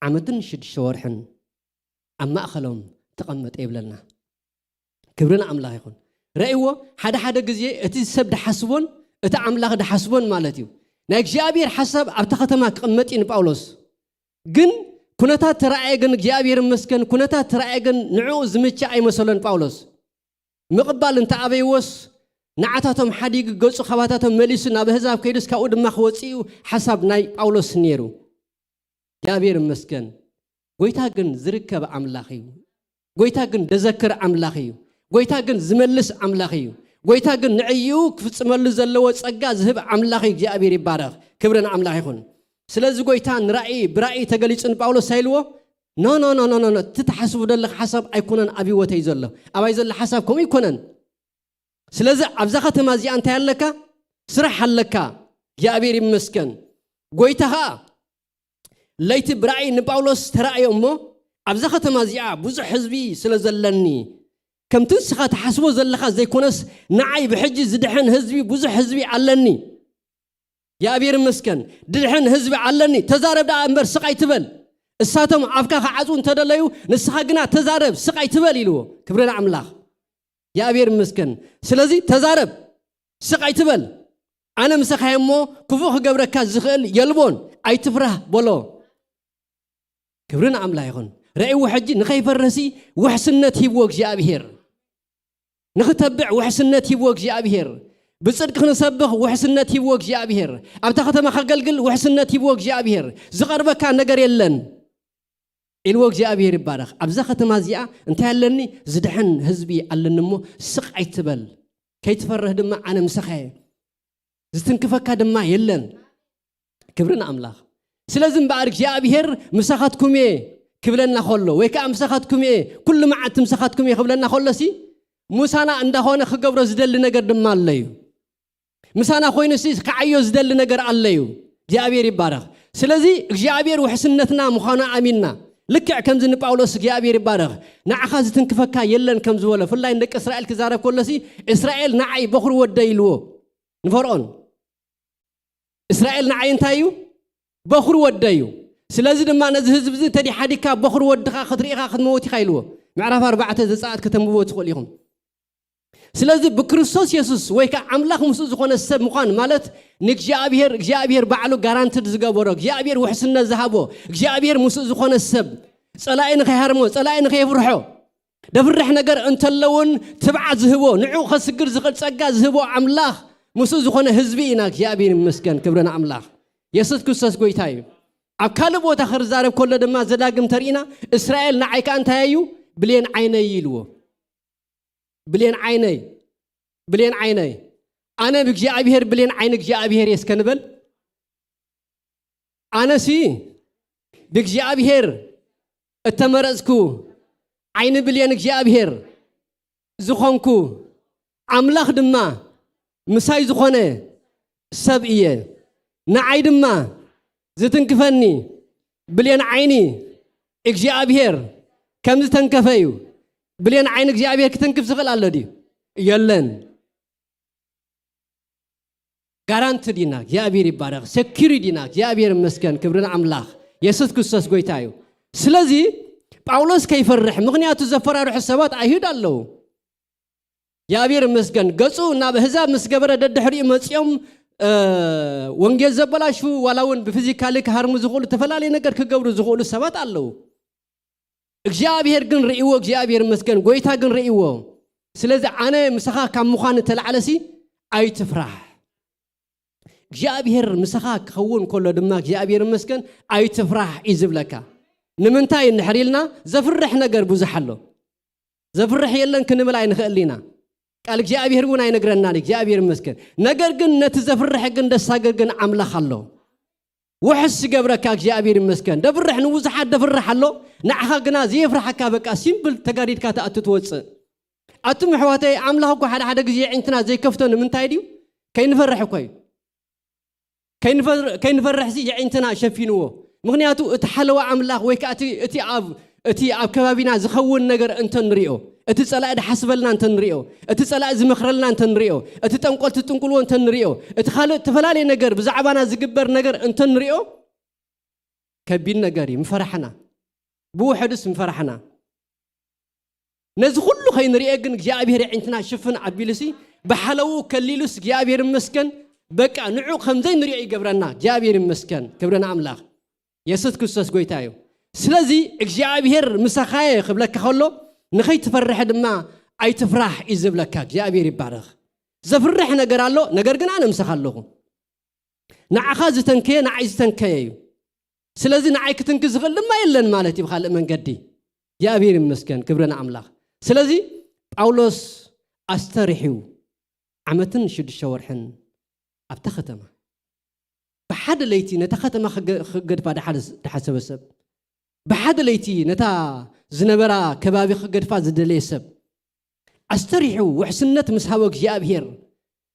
ዓመትን ሽዱሽተ ወርሕን ኣብ ማእኸሎም ተቐመጠ ይብለና። ክብሪ ንኣምላኽ ይኹን። ረእይዎ፣ ሓደ ሓደ ግዜ እቲ ሰብ ድሓስቦን እቲ ኣምላኽ ድሓስቦን ማለት እዩ። ናይ እግዚኣብሔር ሓሳብ ኣብታ ከተማ ክቕመጥ እዩ ንጳውሎስ። ግን ኩነታት ተራእየ ግን እግዚኣብሔር ይመስገን፣ ኩነታት ተራእየ ግን ንዕኡ ዝምችእ ኣይመሰሎን ጳውሎስ። ምቕባል እንተ ኣበይዎስ ንዓታቶም ሓዲጉ ገጹ ካባታቶም መሊሱ ናብ ኣህዛብ ከይዱስ ካብኡ ድማ ክወፅእ እዩ ሓሳብ ናይ ጳውሎስ ነይሩ። እግዚኣብሔር ይመስገን። ጎይታ ግን ዝርከብ ኣምላኽ እዩ። ጎይታ ግን ደዘክር ኣምላኽ እዩ። ጎይታ ግን ዝመልስ ኣምላኽ እዩ። ጎይታ ግን ንዕይኡ ክፍጽመሉ ዘለዎ ጸጋ ዝህብ ኣምላኽ እዩ። እግዚኣብሔር ይባረኽ። ክብሪ ንኣምላኽ ይኹን። ስለዚ ጎይታ ንራእይ ብራእይ ተገሊጹ ንጳውሎስ ኣይልዎ ኖ ኖ ኖ ኖ ኖ እቲ ትሓስቡ ዘለኽ ሓሳብ ኣይኮነን ኣብ ህይወተይ ዘሎ ኣባይ ዘሎ ሓሳብ ከምኡ ኣይኮነን። ስለዚ ኣብዛ ከተማ እዚኣ እንታይ ኣለካ? ስራሕ ኣለካ። እግዚኣብሔር ይመስገን። ጎይታ ኸኣ ለይቲ ብራእይ ንጳውሎስ ተራእዮ እሞ ኣብዛ ከተማ እዚኣ ብዙሕ ህዝቢ ስለ ዘለኒ ከምቲ ንስኻ ትሓስቦ ዘለኻ ዘይኮነስ ንዓይ ብሕጂ ዝድሕን ህዝቢ ብዙሕ ህዝቢ ኣለኒ። እግዚኣብሔር ይመስገን። ድድሕን ህዝቢ ኣለኒ። ተዛረብ ደኣ እምበር ስቕ ኣይትበል። እሳቶም ኣፍካ ክዓጹ እንተደለዩ ንስኻ ግና ተዛረብ ስቕ ኣይትበል ኢልዎ። ክብሪ ንኣምላኽ። እግዚኣብሔር ይመስገን። ስለዚ ተዛረብ ስቕ ኣይትበል። ኣነ ምሳኻ እየ እሞ ክፉእ ክገብረካ ዝኽእል የልቦን። ኣይትፍራህ በሎ። ክብሪ ንኣምላኽ ይኹን። ረእይዎ ሕጂ ንኸይፈርህሲ ውሕስነት ሂብዎ እግዚኣብሔር። ንኽተብዕ ውሕስነት ሂብዎ እግዚኣብሔር። ብጽድቂ ክንሰብኽ ውሕስነት ሂብዎ እግዚኣብሔር። ኣብታ ከተማ ከገልግል ውሕስነት ሂብዎ እግዚኣብሔር። ዝቐርበካ ነገር የለን ኢልዎ እግዚኣብሔር ይባረኽ። ኣብዛ ከተማ እዚኣ እንታይ ኣለኒ? ዝድሕን ህዝቢ ኣለኒ እሞ ስቕ ኣይትበል። ከይትፈርህ ድማ ኣነ ምሳኻ እየ። ዝትንክፈካ ድማ የለን። ክብሪ ንኣምላኽ። ስለዚ እምበኣር እግዚኣብሔር ምሳኻትኩም እየ ክብለና ከሎ ወይ ከዓ ምሳኻትኩም እየ ኩሉ መዓልቲ ምሳኻትኩም እየ ክብለና ከሎሲ ምሳና እንዳኾነ ክገብሮ ዝደሊ ነገር ድማ ኣሎ እዩ። ምሳና ኮይኑሲ ክዓዮ ዝደሊ ነገር ኣሎ እዩ። እግዚኣብሔር ይባረኽ። ስለዚ እግዚኣብሔር ውሕስነትና ምዃኑ ኣሚንና ልክዕ ከምዚ ንጳውሎስ እግዚኣብሔር ይባረኽ ንዓኻ ዝትንክፈካ የለን ከም ዝበሎ ፍላይ ንደቂ እስራኤል ክዛረብ ከሎሲ እስራኤል ንዓይ በኹሪ ወደ ኢልዎ ንፈርኦን እስራኤል ንዓይ እንታይ እዩ? በኹሪ ወደ እዩ። ስለዚ ድማ ነዚ ህዝቢ እዚ እንተዲ ሓዲካ በኹሪ ወድኻ ክትርኢኻ ክትመውት ኢኻ ኢልዎ። ምዕራፍ ኣርባዕተ ዘጸኣት ከተንብቦ ትኽእሉ ኢኹም። ስለዚ ብክርስቶስ የሱስ ወይ ከዓ ኣምላኽ ምስኡ ዝኾነ ሰብ ምዃን ማለት ንእግዚኣብሔር እግዚኣብሔር ባዕሉ ጋራንትድ ዝገበሮ እግዚኣብሔር ውሕስነት ዝሃቦ እግዚኣብሔር ምስኡ ዝኾነ ሰብ ጸላኢ ንኸይሃርሞ ጸላኢ ንኸይፍርሖ ደፍርሕ ነገር እንተለውን ትብዓት ዝህቦ ንዑ ከስግር ዝኽእል ጸጋ ዝህቦ ኣምላኽ ምስኡ ዝኾነ ህዝቢ ኢና እግዚኣብሔር ይመስገን ክብርን ኣምላኽ የሱስ ክርስቶስ ጎይታ እዩ ኣብ ካልእ ቦታ ክርዛረብ ከሎ ድማ ዘዳግም ተርኢና እስራኤል ንዓይ ከዓ እንታይ እዩ ብሌን ዓይነይ ኢልዎ ብሌን ዓይነይ ብሌን ዓይነይ ኣነ ብእግዚኣብሔር ብሌን ዓይን እግዚኣብሔር እየ እስከ ንበል ኣነሲ ብእግዚኣብሔር እተመረጽኩ ዓይኒ ብሌን እግዚኣብሔር ዝኾንኩ ኣምላኽ ድማ ምሳይ ዝኾነ ሰብ እየ ንዓይ ድማ ዝትንክፈኒ ብሌን ዓይኒ እግዚኣብሔር ከም ዝተንከፈ እዩ ብሌን ዓይኒ እግዚኣብሔር ክትንክፍ ዝኽእል ኣሎ ድዩ የለን ጋራንትድ ኢና እግዚኣብሔር ይባረኽ ሰኪሪ ዲና እግዚኣብሔር ይመስገን ክብርን ኣምላኽ የሱስ ክርስቶስ ጎይታ እዩ ስለዚ ጳውሎስ ከይፈርሕ ምኽንያቱ ዘፈራርሑ ሰባት ኣይሁድ ኣለዉ እግዚኣብሔር ይመስገን ገጹ ናብ ኣህዛብ ምስ ገበረ ደድሕሪኡ መጺኦም ወንጌል ዘበላሹ ዋላ እውን ብፊዚካሊ ክሃርሙ ዝኽእሉ ዝተፈላለዩ ነገር ክገብሩ ዝኽእሉ ሰባት ኣለዉ እግዚኣብሔር ግን ርእይዎ እግዚኣብሔር ይመስገን ጎይታ ግን ርእይዎ ስለዚ ኣነ ምሳኻ ካብ ምዃን እተላዕለሲ ኣይትፍራሕ እግዚኣብሔር ምሳኻ ክኸውን ከሎ ድማ እግዚኣብሔር ይመስገን ኣይትፍራሕ እዩ ዝብለካ ንምንታይ እንድሕር ኢልና ዘፍርሕ ነገር ብዙሕ ኣሎ ዘፍርሕ የለን ክንብል ኣይንኽእል ኢና ቃል እግዚኣብሔር እውን ኣይነግረናን እግዚኣብሔር ይመስገን ነገር ግን ነቲ ዘፍርሕ ግን ደሳገር ግን ኣምላኽ ኣሎ ውሕስ ዝገብረካ እግዚኣብሔር ይመስገን ደፍርሕ ንብዙሓት ደፍርሕ ኣሎ ንዓኻ ግና ዘየፍርሓካ በቃ ሲምፕል ተጋዲድካ ትኣቱ ትወፅእ ኣቱም ኣሕዋተይ ኣምላኽ እኮ ሓደ ሓደ ግዜ የዒንትና ዘይከፍቶ ንምንታይ ድዩ ከይንፈርሕ እኮ እዩ ከይንፈርሕሲ የዒንትና ሸፊንዎ ምኽንያቱ እቲ ሓለዋ ኣምላኽ ወይ ከዓ እቲ ኣብ እቲ ኣብ ከባቢና ዝኸውን ነገር እንተ ንሪኦ እቲ ጸላኢ ድሓስበልና እንተ ንሪኦ እቲ ጸላኢ ዝመኽረልና እንተ ንሪኦ እቲ ጠንቆልቲ ጥንቁልዎ እንተ ንሪኦ እቲ ካልእ እተፈላለየ ነገር ብዛዕባና ዝግበር ነገር እንተ ንሪኦ ከቢድ ነገር እዩ ምፈራሕና ብውሕዱስ ምፈራሕና ነዚ ኩሉ ከይንርኤ ግን እግዚኣብሔር የዒንትና ሽፍን ኣቢሉሲ ብሓለዉ ከሊሉስ እግዚኣብሔር ይመስገን በቃ ንዑ ከምዘይ ንሪኦ ይገብረና እግዚኣብሔር ይመስገን ክብርን ኣምላኽ የሱስ ክርስቶስ ጎይታ እዩ ስለዚ እግዚኣብሔር ምሳኻየ ክብለካ ከሎ ንኸይትፈርሕ ድማ ኣይትፍራሕ እዩ ዝብለካ እግዚኣብሔር ይባረኽ ዘፍርሕ ነገር ኣሎ ነገር ግን ኣነ ምሳኻ ኣለኹ ንዓኻ ዝተንከየ ንዓይ ዝተንከየ እዩ ስለዚ ንዓይ ክትንኪ ዝኽእል ድማ የለን ማለት እዩ ብካልእ መንገዲ እግዚኣብሔር ይመስገን ክብሪ ንኣምላኽ ስለዚ ጳውሎስ ኣስተሪሑ ዓመትን ሽዱሽተ ወርሕን ኣብታ ከተማ ብሓደ ለይቲ ነታ ከተማ ክገድፋ ድሓሰበ ሰብ ብሓደ ለይቲ ነታ ዝነበራ ከባቢ ክገድፋ ዝደለየ ሰብ ኣስተሪሑ ውሕስነት ምስ ሃቦ እግዚኣብሔር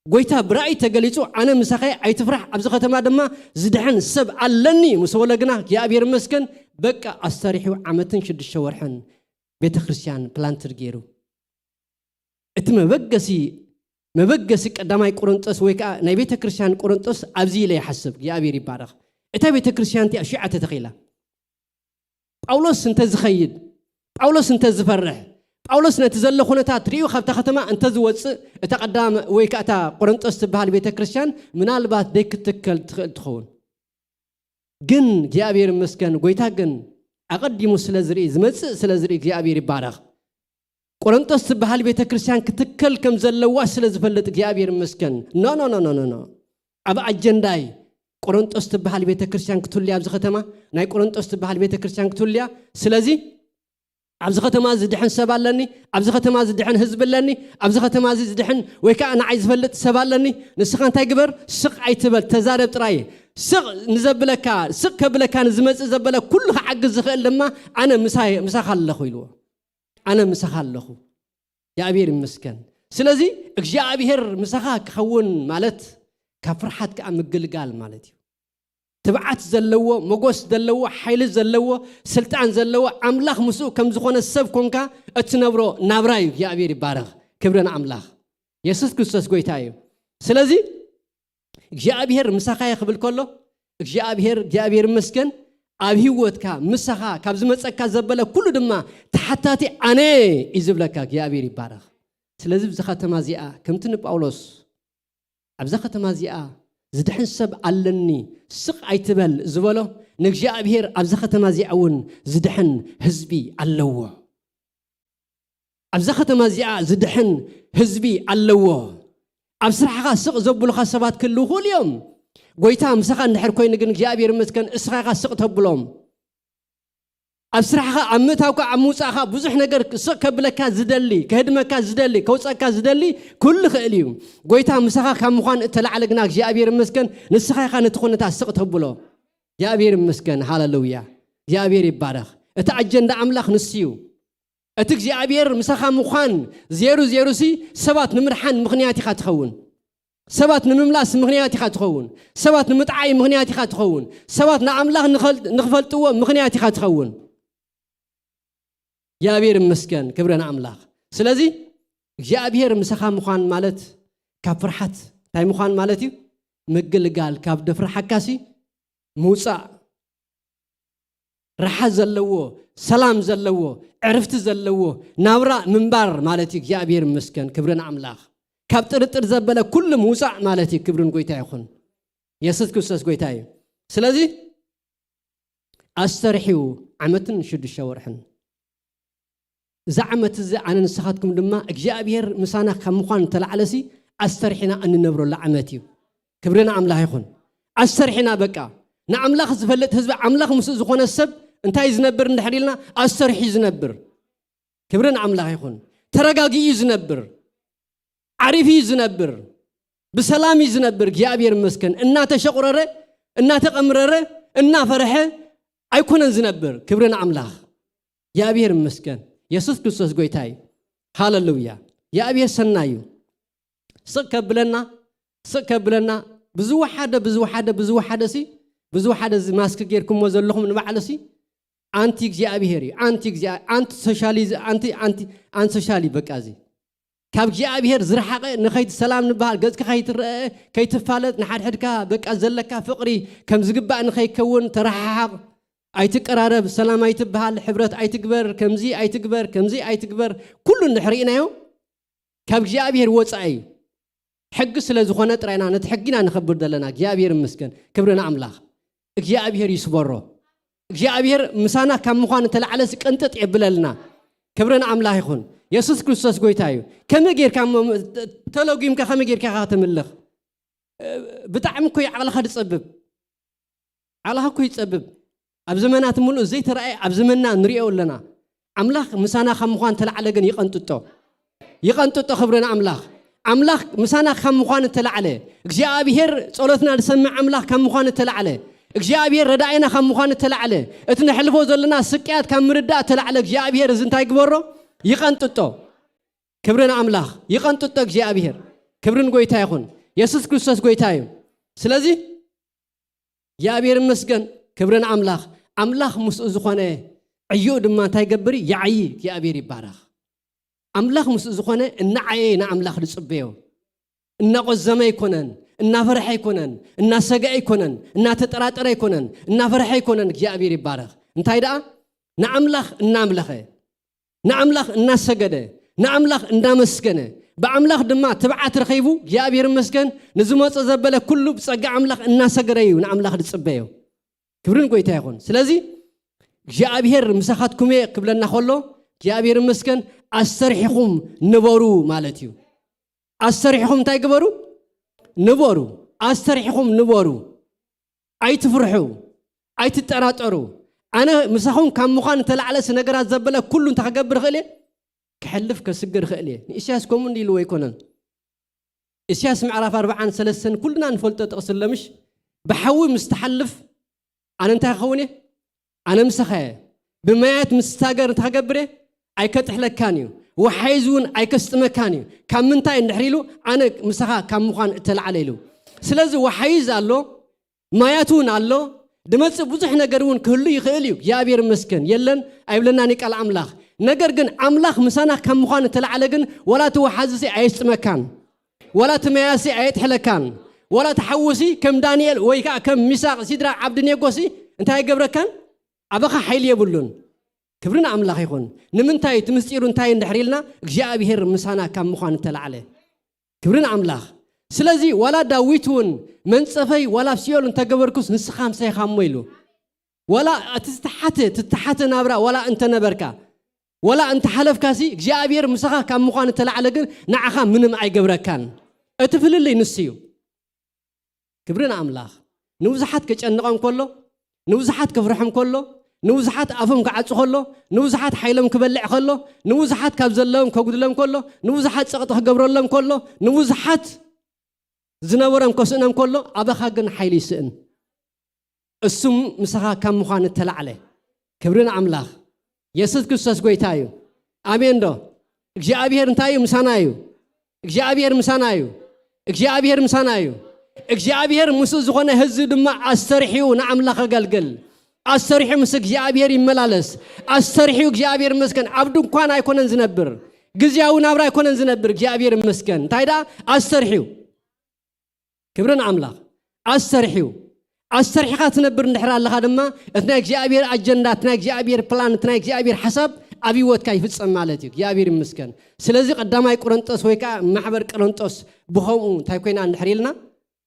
ጎይታ ብራእይ ተገሊጹ ኣነ ምሳኸ ኣይትፍራሕ ኣብዚ ከተማ ድማ ዝድሕን ሰብ ኣለኒ ምስ በሎ ግና እግዚኣብሔር መስገን በቃ ኣስተሪሑ ዓመትን ሽዱሽተ ወርሕን ቤተ ክርስቲያን ፕላንትድ ገይሩ እቲ መበገሲ መበገሲ ቀዳማይ ቆሮንጦስ ወይ ከዓ ናይ ቤተ ክርስቲያን ቆሮንጦስ ኣብዚ ኢለ ይሓስብ እግዚኣብሔር ይባረኽ እታ ቤተ ክርስቲያን እቲኣ ሽዓ ተተኺላ ጳውሎስ እንተ ዝኸይድ ጳውሎስ እንተ ዝፈርሕ ጳውሎስ ነቲ ዘሎ ኩነታት ርእዩ ካብታ ከተማ እንተ ዝወፅእ እታ ቀዳም ወይ ከዓ እታ ቆሮንጦስ ትበሃል ቤተ ክርስቲያን ምናልባት ደይክትከል ትኽእል ትኸውን ግን እግዚኣብሔር ይመስገን ጎይታ ግን ኣቐዲሙ ስለ ዝርኢ ዝመፅእ ስለ ዝርኢ እግዚኣብሔር ይባረኽ ቆሮንጦስ ትበሃል ቤተ ክርስቲያን ክትከል ከም ዘለዋ ስለ ዝፈልጥ እግዚኣብሔር ይመስገን no no no no no ኣብ ኣጀንዳይ ቆሮንጦስ ትበሃል ቤተ ክርስቲያን ክትልያ ኣብዚ ከተማ ናይ ቆሮንጦስ ትበሃል ቤተ ክርስቲያን ክትልያ ስለዚ ኣብዚ ከተማ ዝድሕን ሰብ ኣለኒ ኣብዚ ከተማ ዝድሕን ህዝቢ ኣለኒ ኣብዚ ከተማ እዚ ዝድሕን ወይ ከዓ ንዓይ ዝፈልጥ ሰብ ኣለኒ ንስኻ እንታይ ግበር ስቕ ኣይትበል ተዛረብ ጥራይ ስቕ ንዘብለካ ስቕ ከብለካ ንዝመፅእ ዘበለ ኩሉ ክዓግዝ ዝኽእል ድማ ኣነ ምሳኻ ኣለኹ ኢልዎ ኣነ ምሳኻ ኣለኹ እግዚኣብሔር ይመስገን ስለዚ እግዚኣብሔር ምሳኻ ክኸውን ማለት ካብ ፍርሓት ከዓ ምግልጋል ማለት እዩ ትብዓት ዘለዎ ሞጎስ ዘለዎ ሓይሊ ዘለዎ ስልጣን ዘለዎ ኣምላኽ ምስኡ ከም ዝኾነ ሰብ ኮንካ እትነብሮ ናብራ እዩ እግዚኣብሔር ይባረኽ ክብሪ ንኣምላኽ የሱስ ክርስቶስ ጎይታ እዩ ስለዚ እግዚኣብሔር ምሳኻየ ክብል ከሎ እግዚኣብሔር እግዚኣብሔር ይመስገን ኣብ ህይወትካ ምሳኻ ካብ ዝመፀካ ዘበለ ኩሉ ድማ ተሓታቲ ኣነ እዩ ዝብለካ እግዚኣብሔር ይባረኽ ስለዚ ኣብዚ ከተማ እዚኣ ከምቲ ንጳውሎስ ኣብዛ ከተማ እዚኣ ዝድሕን ሰብ ኣለኒ፣ ስቕ ኣይትበል ዝበሎ፣ ንእግዚኣብሔር ኣብዛ ከተማ እዚኣ እውን ዝድሕን ህዝቢ ኣለዎ። ኣብዛ ከተማ እዚኣ ዝድሕን ህዝቢ ኣለዎ። ኣብ ስራሕኻ ስቕ ዘብሉኻ ሰባት ክህልዉ ይኽእሉ እዮም። ጎይታ ምሳኻ እንድሕር ኮይኑ ግን እግዚኣብሔር ይመስገን እስኻ ኢኻ ስቕ ተብሎም። ኣብ ስራሕኻ ኣብ ምእታውካ ኣብ ምውፃእኻ ብዙሕ ነገር ስቕ ከብለካ ዝደሊ፣ ከህድመካ ዝደሊ፣ ከውፀካ ዝደሊ ኩሉ ይኽእል እዩ። ጎይታ ምሳኻ ካብ ምዃን እተላዕለ ግና እግዚኣብሔር ይመስገን ንስኻ ኢኻ ነቲ ኩነታት ስቕ ተብሎ። እግዚኣብሔር ይመስገን። ሃለሉያ። እግዚኣብሔር ይባረኽ። እቲ ኣጀንዳ ኣምላኽ ንሱ እዩ። እቲ እግዚኣብሔር ምሳኻ ምዃን ዜሩ ዜሩ ሲ ሰባት ንምድሓን ምኽንያት ኢኻ ትኸውን። ሰባት ንምምላስ ምኽንያት ኢኻ ትኸውን። ሰባት ንምጥዓይ ምኽንያት ኢኻ ትኸውን። ሰባት ንኣምላኽ ንኸል- ንኽፈልጥዎ ምኽንያት ኢኻ ትኸውን። እግዚኣብሔር ይመስገን። ክብሪ ንኣምላኽ። ስለዚ እግዚኣብሔር ምሳኻ ምዃን ማለት ካብ ፍርሓት እንታይ ምዃን ማለት እዩ? ምግልጋል ካብ ደፍርሓካሲ ምውፃእ ራሓ ዘለዎ፣ ሰላም ዘለዎ፣ ዕርፍቲ ዘለዎ ናብራ ምንባር ማለት እዩ። እግዚኣብሔር ይመስገን። ክብሪ ንኣምላኽ። ካብ ጥርጥር ዘበለ ኩሉ ምውፃእ ማለት እዩ። ክብርን ጎይታ ይኹን። የሱስ ክርስቶስ ጎይታ እዩ። ስለዚ ኣስተርሕዩ ዓመትን ሽዱሽተ ወርሕን፣ እዚ ዓመት እዚ ኣነ ንስኻትኩም ድማ እግዚኣብሔር ምሳና ካብ ምዃን እተላዕለሲ ኣስተርሒና እንነብረሉ ዓመት እዩ። ክብሪ ንኣምላኽ ይኹን። ኣስተርሒና በቃ ንኣምላኽ ዝፈልጥ ህዝቢ ኣምላኽ ምስኡ ዝኾነ ሰብ እንታይ ዝነብር እንድሕር ኢልና ኣስተርሒ ዝነብር። ክብሪ ንኣምላኽ ይኹን። ተረጋጊኡ ዝነብር፣ ዓሪፉ እዩ ዝነብር፣ ብሰላም እዩ ዝነብር። እግዚኣብሔር ይመስገን። እናተሸቑረረ፣ እናተቐምረረ፣ እናፈርሐ ኣይኮነን ዝነብር። ክብሪ ንኣምላኽ። እግዚኣብሔር ይመስገን። የሱስ ክርስቶስ ጎይታ እዩ። ሃለሉያ። እግዚኣብሔር ሰናይ እዩ። ስቕ ከብለና፣ ስቕ ከብለና፣ ብዝወሓደ፣ ብዝወሓደ፣ ብዝወሓደ ሲ፣ ብዝወሓደ እዚ ማስክ ጌርኩሞ ዘለኹም ንባዕሉ ሲ፣ ኣንቲ እግዚኣብሔር እዩ። ኣንቲ እግዚኣብ-፣ ኣንቲ ሶሻሊ፣ ኣንቲ፣ ኣንቲ፣ ኣንቲ ሶሻሊ በቃ እዚ። ካብ እግዚኣብሔር ዝረሓቐ ንኸይት-፣ ሰላም ንበሃል፣ ገጽካ ከይትረአ፣ ከይትፋለጥ፣ ንሓድሕድካ በቃ ዘለካ ፍቕሪ ከም ዝግባእ ንኸይከውን ተረሓሓቕ፣ ኣይትቀራረብ፣ ሰላም ኣይትበሃል፣ ሕብረት ኣይትግበር፣ ከምዚ ኣይትግበር፣ ከምዚ ኣይትግበር፣ ኩሉ እንድሕር ርኢናዮ፣ ካብ እግዚኣብሔር ወጻኢ እዩ። ሕጊ ስለ ዝኾነ ጥራይና ነቲ ሕጊና ነኸብር ዘለና። እግዚኣብሔር ይመስገን። ክብሪ ንኣምላኽ። እግዚኣብሔር ይስበሮ። እግዚኣብሔር ምሳና ካብ ምዃን እተላዕለስ ቅንጥጥ የብለልና። ክብሪ ንኣምላኽ ይኹን። የሱስ ክርስቶስ ጎይታ እዩ። ከመይ ጌርካ እሞ ተለጒምካ ከመይ ጌርካ ኢኻ ትምልኽ? ብጣዕሚ እኮ እዩ ዓቕልኻ ዝጸብብ። ዓቕልኻ እኮ ይጸብብ። ኣብ ዘመናት ምሉእ ዘይተራእየ ኣብ ዘመንና ንሪኦ ኣለና። ኣምላኽ ምሳና ካብ ምዃን ተላዕለ ግን ይቐንጥጦ። ይቐንጥጦ ክብሪ ንኣምላኽ። ኣምላኽ ምሳና ካብ ምዃን እተላዕለ፣ እግዚኣብሔር ጸሎትና ዝሰምዕ ኣምላኽ ካብ ምዃን እተላዕለ፣ እግዚኣብሔር ረዳኢና ካብ ምዃን እተላዕለ፣ እቲ ነሕልፎ ዘለና ስቅያት ካብ ምርዳእ እተላዕለ እግዚኣብሔር እዚ እንታይ ግበሮ? ይቐንጥጦ። ክብሪ ንኣምላኽ። ይቐንጥጦ እግዚኣብሔር። ክብሪ ንጎይታ ይኹን። የሱስ ክርስቶስ ጎይታ እዩ። ስለዚ እግዚኣብሔር ይመስገን። ክብሪ ንኣምላኽ። ኣምላኽ ምስኡ ዝኾነ ዕዮኡ ድማ እንታይ ይገብር? ይዓዪ። እግዚኣብሔር ይባረኽ። ኣምላኽ ምስኡ ዝኾነ እናዓየየ ንኣምላኽ ዝጽበዮ። እናቖዘመ ኣይኮነን፣ እናፈርሐ ኣይኮነን፣ እናሰግአ ኣይኮነን፣ እናተጠራጠረ ኣይኮነን፣ እናፈርሐ ኣይኮነን። እግዚኣብሔር ይባረኽ። እንታይ ደኣ? ንኣምላኽ እናምለኸ፣ ንኣምላኽ እናሰገደ፣ ንኣምላኽ እናመስገነ፣ ብኣምላኽ ድማ ትብዓት ረኺቡ፣ እግዚኣብሔር ይመስገን፣ ንዝመጾ ዘበለ ኩሉ ብጸጋ ኣምላኽ እናሰገደ እዩ ንኣምላኽ ዝጽበዮ። ክብሪ ንጎይታ ይኹን። ስለዚ እግዚኣብሔር ምሳኻትኩም እየ ክብለና ከሎ፣ እግዚኣብሔር ይመስገን፣ ኣስተርሒኹም ንበሩ ማለት እዩ። ኣስተርሒኹም እንታይ ግበሩ? ንበሩ። ኣስተርሒኹም ንበሩ። ኣይትፍርሑ፣ ኣይትጠራጠሩ። ኣነ ምሳኹም ካብ ምዃን እተላዕለስ ነገራት ዘበለ ኩሉ እንታይ ክገብር እኽእል እየ? ክሕልፍ ከስግር እኽእል እየ። ንኢሳያስ ከምኡ እንዲ ኢልዎ ኣይኮነን። ኢሳያስ ምዕራፍ ኣርባዓን ሰለስተን ኩልና ንፈልጦ ጥቕሲ ኣሎ ምሽ? ብሓዊ ምስ ትሓልፍ ኣነ እንታይ ክኸውን እየ? ኣነ ምሳኻ እየ። ብማያት ምስ ትሳገር እንታይ ክገብር እየ? ኣይከጥሕለካን እዩ። ወሓይዝ እውን ኣይከስጥመካን እዩ። ካብ ምንታይ እንድሕር ኢሉ ኣነ ምሳኻ ካብ ምዃን እተላዕለ ኢሉ። ስለዚ ወሓይዝ ኣሎ፣ ማያት እውን ኣሎ፣ ድመጽእ ብዙሕ ነገር እውን ክህሉ ይኽእል እዩ። እግዚኣብሔር ይመስገን። የለን ኣይብለናን እዩ ቃል ኣምላኽ። ነገር ግን ኣምላኽ ምሳና ካብ ምዃን እተላዕለ ግን ዋላ እቲ ወሓዝሲ ኣየስጥመካን፣ ዋላ እቲ ማያሲ ኣየጥሕለካን፣ ዋላ እቲ ሓውሲ ከም ዳንኤል ወይ ከዓ ከም ሚሳቕ፣ ሲድራቅ፣ ዓብድኔጎሲ እንታይ ኣይገብረካን? ኣባኻ ሓይሊ የብሉን። ክብሪ ንኣምላኽ ይኹን። ንምንታይ? እቲ ምስጢሩ እንታይ እንድሕር ኢልና እግዚኣብሔር ምሳና ካብ ምዃን እተላዕለ። ክብሪ ንኣምላኽ። ስለዚ ዋላ ዳዊት እውን መንጸፈይ ዋላ ኣብ ሲኦል እንተገበርኩስ ንስኻ ምሳይ ኢኻ እሞ ኢሉ። ዋላ እቲ ዝተሓተ ትተሓተ ናብራ ዋላ እንተነበርካ ዋላ እንተሓለፍካሲ እግዚኣብሔር ምሳኻ ካብ ምዃን እተላዕለ ግን ንዓኻ ምንም ኣይገብረካን። እቲ ፍልልይ ንሱ እዩ። ክብሪ ንኣምላኽ። ንብዙሓት ከጨንቐም ከሎ፣ ንብዙሓት ከፍርሖም ከሎ፣ ንብዙሓት ኣፎም ክዓጹ ከሎ፣ ንብዙሓት ሓይሎም ክበልዕ ከሎ፣ ንብዙሓት ካብ ዘለዎም ከጉድሎም ከሎ፣ ንብዙሓት ጸቕጢ ክገብረሎም ከሎ፣ ንብዙሓት ዝነበሮም ከስእኖም ከሎ ኣባኻ ግን ሓይሊ ይስእን። እሱ ምሳኻ ካብ ምዃን እተላዕለ። ክብሪ ንኣምላኽ። የሱስ ክርስቶስ ጎይታ እዩ። ኣሜን ዶ? እግዚኣብሔር እንታይ እዩ? ምሳና እዩ። እግዚኣብሔር ምሳና እዩ። እግዚኣብሔር ምሳና እዩ። እግዚኣብሔር ምስኡ ዝኾነ ህዝቢ ድማ ኣስተርሕዩ ንኣምላኽ ኣገልግል። ኣስተርሕዩ ምስ እግዚኣብሔር ይመላለስ። ኣስተርሕዩ እግዚኣብሔር ይመስገን ኣብ ድንኳን ኣይኮነን ዝነብር። ግዝያዊ ናብራ ኣይኮነን ዝነብር እግዚኣብሔር ይመስገን። እንታይ ደኣ? ኣስተርሕዩ። ክብሪ ንኣምላኽ። ኣስተርሕዩ ኣስተርሒኻ ትነብር እንድሕር ኣለኻ ድማ እቲ ናይ እግዚኣብሔር ኣጀንዳ እቲ ናይ እግዚኣብሔር ፕላን እቲ ናይ እግዚኣብሔር ሓሳብ ኣብ ህይወትካ ይፍጸም ማለት እዩ። እግዚኣብሔር ይመስገን። ስለዚ ቀዳማይ ቆሮንጦስ ወይ ከዓ ማሕበር ቆሮንጦስ ብኸምኡ እንታይ ኮይና እንድሕር ኢልና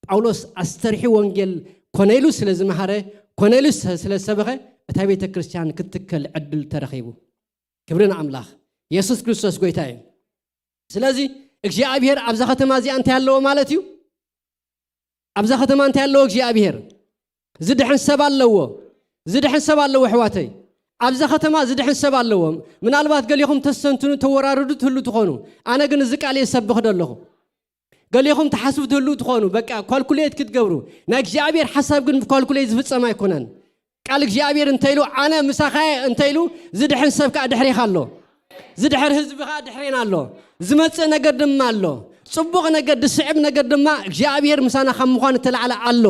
ጳውሎስ ኣስተርሒ ወንጌል ኮነ ኢሉ ስለ ዝመሃረ ኮነ ኢሉ ስለ ዝሰበኸ እታ ቤተ ክርስቲያን ክትትከል ዕድል ተረኺቡ። ክብሪ ንኣምላኽ። የሱስ ክርስቶስ ጎይታ እዩ። ስለዚ እግዚኣብሔር ኣብዛ ከተማ እዚኣ እንታይ ኣለዎ ማለት እዩ? ኣብዛ ከተማ እንታይ ኣለዎ እግዚኣብሔር? ዝድሕን ሰብ ኣለዎ። ዝድሕን ሰብ ኣለዎ ኣሕዋተይ። ኣብዛ ከተማ ዝድሕን ሰብ ኣለዎ። ምናልባት ገሊኹም ተስተንትኑ ተወራርዱ ትህሉ ትኾኑ። ኣነ ግን እዚ ቃል እየ ዝሰብኽ ዘለኹ። ገሊኹም ትሓስቡ ትህሉ ትኾኑ። በቃ ኳልኩሌት ክትገብሩ። ናይ እግዚኣብሔር ሓሳብ ግን ብኳልኩሌት ዝፍጸም ኣይኮነን። ቃል እግዚኣብሔር እንተ ኢሉ ኣነ ምሳኻየ እንተ ኢሉ ዝድሕን ሰብ ከዓ ድሕሬኻ ኣሎ። ዝድሕር ህዝቢ ከዓ ድሕሬና ኣሎ። ዝመፅእ ነገር ድማ ኣሎ። ፅቡቕ ነገር ዝስዕብ ነገር ድማ እግዚኣብሔር ምሳና ካብ ምዃን እተላዕለ ኣሎ።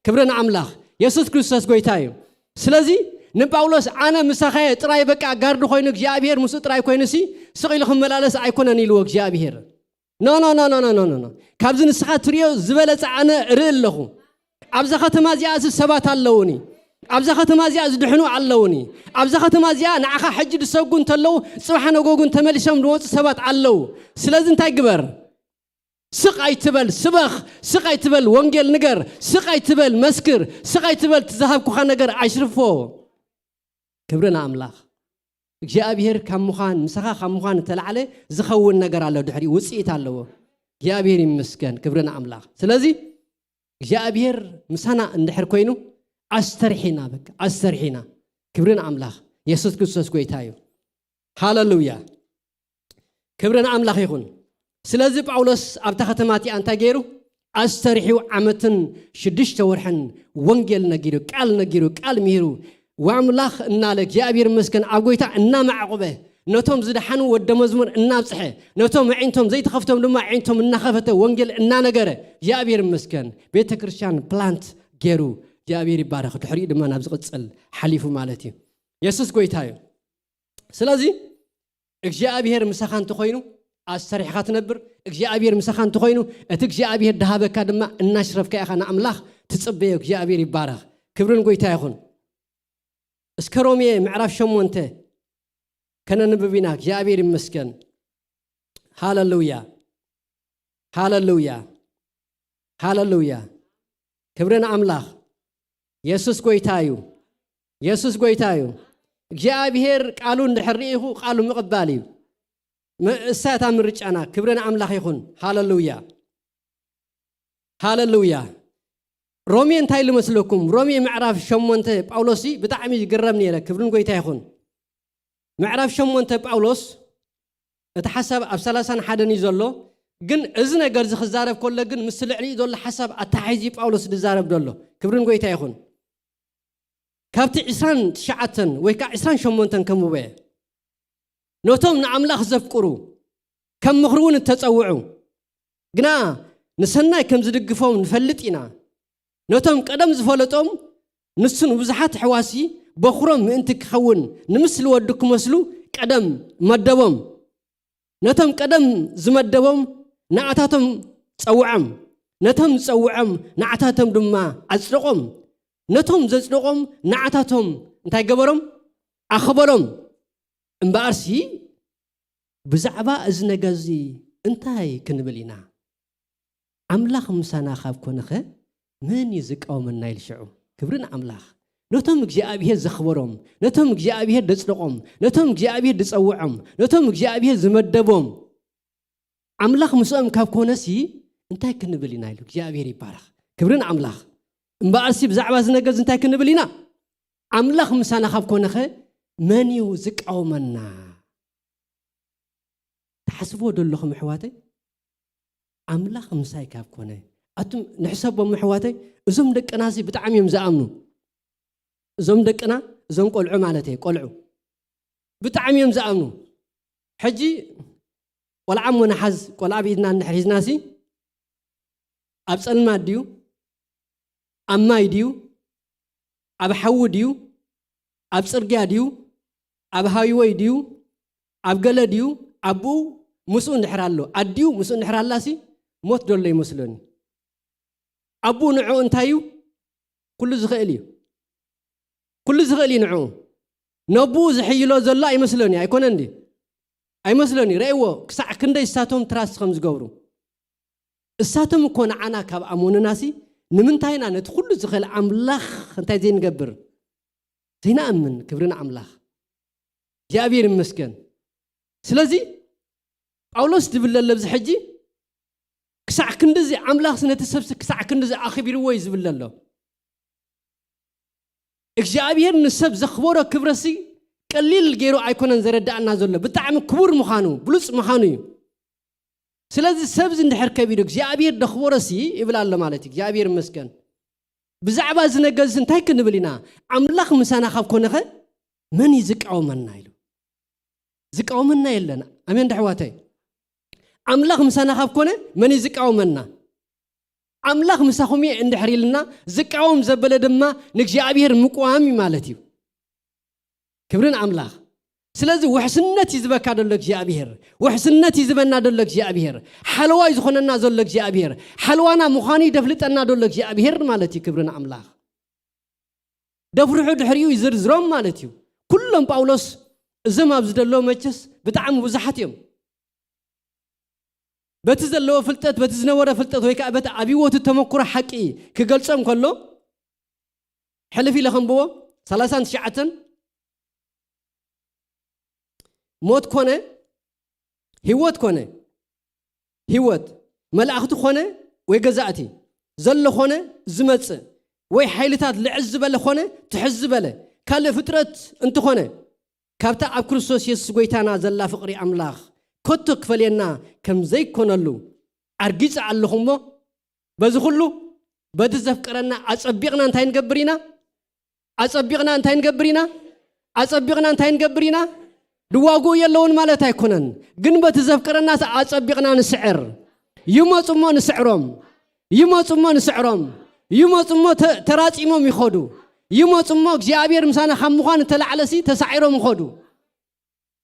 ክብሪ ንኣምላኽ። የሱስ ክርስቶስ ጎይታ እዩ። ስለዚ ንጳውሎስ ኣነ ምሳኻየ ጥራይ በቃ ጋርዲ ኮይኑ እግዚኣብሔር ምስኡ ጥራይ ኮይኑሲ ስቕ ኢሉ ክመላለስ ኣይኮነን ኢልዎ እግዚኣብሔር። ኖ ኖ ኖ ኖ ኖ ኖ ኖ ኖ። ካብዚ ንስኻ ትሪኦ ዝበለጸ ኣነ እርኢ ኣለኹ። ኣብዛ ከተማ እዚኣ እዚ ሰባት ኣለውኒ። ኣብዛ ከተማ እዚኣ ዝድሕኑ ኣለውኒ። ኣብዛ ከተማ እዚኣ ንዓኻ ሕጂ ዝሰጉ እንተለዉ ጽባሕ ነጎጉን ተመሊሶም ዝወፁ ሰባት ኣለዉ። ስለዚ እንታይ ግበር? ስቕ ኣይትበል፣ ስበኽ፣ ስቕ ኣይትበል፣ ወንጌል ንገር፣ ስቕ ኣይትበል፣ መስክር፣ ስቕ ኣይትበል፣ ትዝሃብኩኻ ነገር ኣይሽርፎ። ክብሪ ንኣምላኽ። እግዚኣብሔር ካብ ምዃን ምሳኻ ካብ ምዃን እተላዕለ ዝኸውን ነገር ኣሎ ድሕሪ ውፅኢት ኣለዎ። እግዚኣብሔር ይመስገን። ክብሪ ንኣምላኽ። ስለዚ እግዚኣብሔር ምሳና እንድሕር ኮይኑ ኣስተርሒና በቃ ኣስተርሒና። ክብሪ ንኣምላኽ። የሱስ ክርስቶስ ጎይታ እዩ። ሃለሉያ። ክብሪ ንኣምላኽ ይኹን። ስለዚ ጳውሎስ ኣብታ ከተማ እቲኣ እንታይ ገይሩ? ኣስተርሒው ዓመትን ሽዱሽተ ወርሕን ወንጌል ነጊሩ፣ ቃል ነጊሩ፣ ቃል ምሂሩ፣ ወኣምላኽ እናለ እግዚኣብሔር ይመስገን ኣብ ጎይታ እናማዕቆበ ነቶም ዝደሓኑ ወደ መዝሙር እናብፅሐ ነቶም ኣዒንቶም ዘይተኸፍቶም ድማ ኣዒንቶም እናኸፈተ ወንጌል እናነገረ እግዚኣብሔር ይመስገን ቤተ ክርስቲያን ፕላንት ገይሩ እግዚኣብሔር ይባረኽ። ድሕሪኡ ድማ ናብ ዝቕፅል ሓሊፉ ማለት እዩ። የሱስ ጎይታ እዩ። ስለዚ እግዚኣብሔር ምሳኻ እንተኾይኑ ኣስተሪሕኻ ትነብር። እግዚኣብሔር ምሳኻ እንተኾይኑ እቲ እግዚኣብሔር ድሃበካ ድማ እናሽረፍካ ኢኻ ንኣምላኽ ትጽበዮ። እግዚኣብሔር ይባረኽ። ክብርን ጎይታ ይኹን። እስከ ሮሜ ምዕራፍ ሸሞንተ ከነንብብ ኢና። እግዚኣብሔር ይመስገን። ሃለሉያ፣ ሃለሉያ፣ ሃለሉያ። ክብሪ ንኣምላኽ። የሱስ ጎይታ እዩ። የሱስ ጎይታ እዩ። እግዚኣብሔር ቃሉ እንድሕር ርኢኹ ቃሉ ምቕባል እዩ። ም- እሳ እታ ምርጫና። ክብሪ ንኣምላኽ ይኹን። ሃለሉያ፣ ሃለሉያ። ሮሜ እንታይ ኢሉ መስለኩም? ሮሜ ምዕራፍ ሸሞንተ ጳውሎስ ብጣዕሚ ይግረም ነይረ። ክብርን ጎይታ ይኹን። ምዕራፍ ሸሞንተ ጳውሎስ እቲ ሓሳብ ኣብ ሰላሳን ሓደን እዩ ዘሎ፣ ግን እዚ ነገር እዚ ክዛረብ ከሎ ግን ምስ ልዕሊኡ ዘሎ ሓሳብ ኣተሓሒዙ ጳውሎስ ዝዛረብ ዘሎ። ክብርን ጎይታ ይኹን። ካብቲ ዕስራን ትሽዓተን ወይ ከዓ ዕስራን ሸሞንተን ከንብቦ እየ። ነቶም ንኣምላኽ ዘፍቅሩ ከም ምኽሪ እውን እተጸውዑ ግና ንሰናይ ከም ዝድግፎም ንፈልጥ ኢና። ነቶም ቀደም ዝፈለጦም ንሱ ንብዙሓት ኣሕዋሲ በኹሮም ምእንቲ ክኸውን ንምስሊ ወዱ ክመስሉ ቀደም መደቦም። ነቶም ቀደም ዝመደቦም ንኣታቶም ጸውዖም፣ ነቶም ዝጸውዖም ንኣታቶም ድማ ኣጽደቖም፣ ነቶም ዘጽደቖም ንኣታቶም እንታይ ገበሮም? ኣኽበሮም። እምበኣርሲ ብዛዕባ እዚ ነገር እዚ እንታይ ክንብል ኢና? ኣምላኽ ምሳና ካብ ኮነኸ መን እዩ ዝቃወመና? ኢሉ ሽዑ ክብሪ ንኣምላኽ። ነቶም እግዚኣብሄር ዘኽበሮም፣ ነቶም እግዚኣብሄር ደጽደቖም፣ ነቶም እግዚኣብሄር ዝጸውዖም፣ ነቶም እግዚኣብሄር ዝመደቦም ኣምላኽ ምስኦም ካብ ኮነሲ እንታይ ክንብል ኢና? ኢሉ እግዚኣብሄር ይባረኽ። ክብሪ ንኣምላኽ። እምበኣርሲ ብዛዕባ እዚ ነገር እዚ እንታይ ክንብል ኢና? ኣምላኽ ምሳና ካብ ኮነኸ መን እዩ ዝቃወመና? ትሓስብዎ ዶ ኣለኹም ኣሕዋተይ? ኣምላኽ ምሳይ ካብ ኮነ፣ ኣቱም ንሕሰቦም ኣሕዋተይ። እዞም ደቅናሲ ብጣዕሚ እዮም ዝኣምኑ። እዞም ደቅና፣ እዞም ቆልዑ ማለት እየ፣ ቆልዑ ብጣዕሚ እዮም ዝኣምኑ። ሕጂ ቆልዓ እሞ ንሓዝ፣ ቆልዓ ብኢድና እንድሕር ሒዝናሲ ኣብ ጸልማት ድዩ? ኣብ ማይ ድዩ? ኣብ ሓዊ ድዩ? ኣብ ጽርግያ ድዩ? ኣብ ሃይወይ ድዩ? ኣብ ገለ ድዩ? ኣቦኡ ምስኡ እንድሕር ኣሎ፣ ኣዲኡ ምስኡ እንድሕር ኣላሲ ሞት ደሎ ይመስለኒ። ኣቦኡ ንዕኡ እንታይ እዩ? ኩሉ ዝኽእል እዩ። ኩሉ ዝኽእል እዩ ንዕኡ። ነቦኡ ዝሕይሎ ዘሎ ኣይመስለኒ፣ ኣይኮነን ድዩ? ኣይመስለኒ። ረእይዎ፣ ክሳዕ ክንደይ እሳቶም ትራስት ከም ዝገብሩ። እሳቶም እኮ ንዓና ካብ ኣመኑናሲ፣ ንምንታይ ኢና ነቲ ኩሉ ዝኽእል ኣምላኽ እንታይ ዘይንገብር? ዘይንኣምን። ክብሪ ንኣምላኽ። እግዚኣብሔር ይመስገን። ስለዚ ጳውሎስ ዝብል ዘሎ ኣብዚ ሕጂ፣ ክሳዕ ክንድዚ ኣምላኽሲ ነቲ ሰብሲ ክሳዕ ክንድዚ ኣኽቢርዎ እዩ ዝብል ዘሎ። እግዚኣብሔር ንሰብ ዘኽበሮ ክብረሲ ቀሊል ገይሩ ኣይኮነን ዘረዳእና ዘሎ። ብጣዕሚ ክቡር ምዃኑ፣ ብሉጽ ምዃኑ እዩ። ስለዚ ሰብዚ እንድሕር ከቢዱ እግዚኣብሔር ደኽበሮሲ ይብል ኣሎ ማለት እዩ። እግዚኣብሔር ይመስገን። ብዛዕባ እዚ ነገርዚ እንታይ ክንብል ኢና? ኣምላኽ ምሳና ካብ ኮነኸ መን እዩ ዝቃወመና? ኢሉ። ዝቃወመና የለን። ኣሜን ዶ ኣሕዋተይ? ኣምላኽ ምሳና ካብ ኮነ መን እዩ ዝቃወመና? ኣምላኽ ምሳኹም እየ እንድሕር ኢልና፣ ዝቃወም ዘበለ ድማ ንእግዚኣብሔር ምቅዋም እዩ ማለት እዩ። ክብሪ ንኣምላኽ። ስለዚ ውሕስነት እዩ ዝበካ ዘሎ እግዚኣብሔር። ውሕስነት እዩ ዝበና ዘሎ እግዚኣብሔር። ሓለዋ እዩ ዝኾነና ዘሎ እግዚኣብሔር። ሓለዋና ምዃኑ እዩ ደፍልጠና ዘሎ እግዚኣብሔር ማለት እዩ። ክብሪ ንኣምላኽ። ደፍርሑ ድሕሪኡ ይዝርዝሮም ማለት እዩ። ኩሎም ጳውሎስ እዞም ኣብዚ ዘለዉ መቸስ ብጣዕሚ ብዙሓት እዮም። በቲ ዘለዎ ፍልጠት፣ በቲ ዝነበረ ፍልጠት ወይ ከዓ በቲ ኣብ ህይወቱ ተመክሮ ሓቂ ክገልጾም ከሎ፣ ሕልፍ ኢለ ከንብቦ፣ ሰላሳን ትሽዓተን፣ ሞት ኮነ፣ ህይወት ኮነ፣ ህይወት፣ መላእኽቲ ኮነ ወይ ገዛእቲ፣ ዘሎ ኮነ ዝመጽእ፣ ወይ ሓይልታት ልዕል ዝበለ ኮነ ትሕዝ ዝበለ፣ ካልእ ፍጥረት እንተኾነ፣ ካብታ ኣብ ክርስቶስ የሱስ ጐይታና ዘላ ፍቕሪ ኣምላኽ ከቶ ክፈልየና ከም ዘይኮነሉ ኣርጊጸ ኣለኹ እሞ፣ በዚ ኹሉ በቲ ዘፍቅረና ኣጸቢቕና እንታይ ንገብር ኢና? ኣጸቢቕና እንታይ ንገብር ኢና? ኣጸቢቕና እንታይ ንገብር ኢና? ድዋግኡ የለውን ማለት ኣይኮነን፣ ግን በቲ ዘፍቅረናስ ኣጸቢቕና ንስዕር። ይመጹ እሞ ንስዕሮም፣ ይመጹ እሞ ንስዕሮም፣ ይመጹ እሞ ተ-፣ ተራጺሞም ይኸዱ። ይመጹ እሞ እግዚኣብሔር ምሳና ካብ ምዃን እተላዕለሲ ተሳዒሮም ይኸዱ።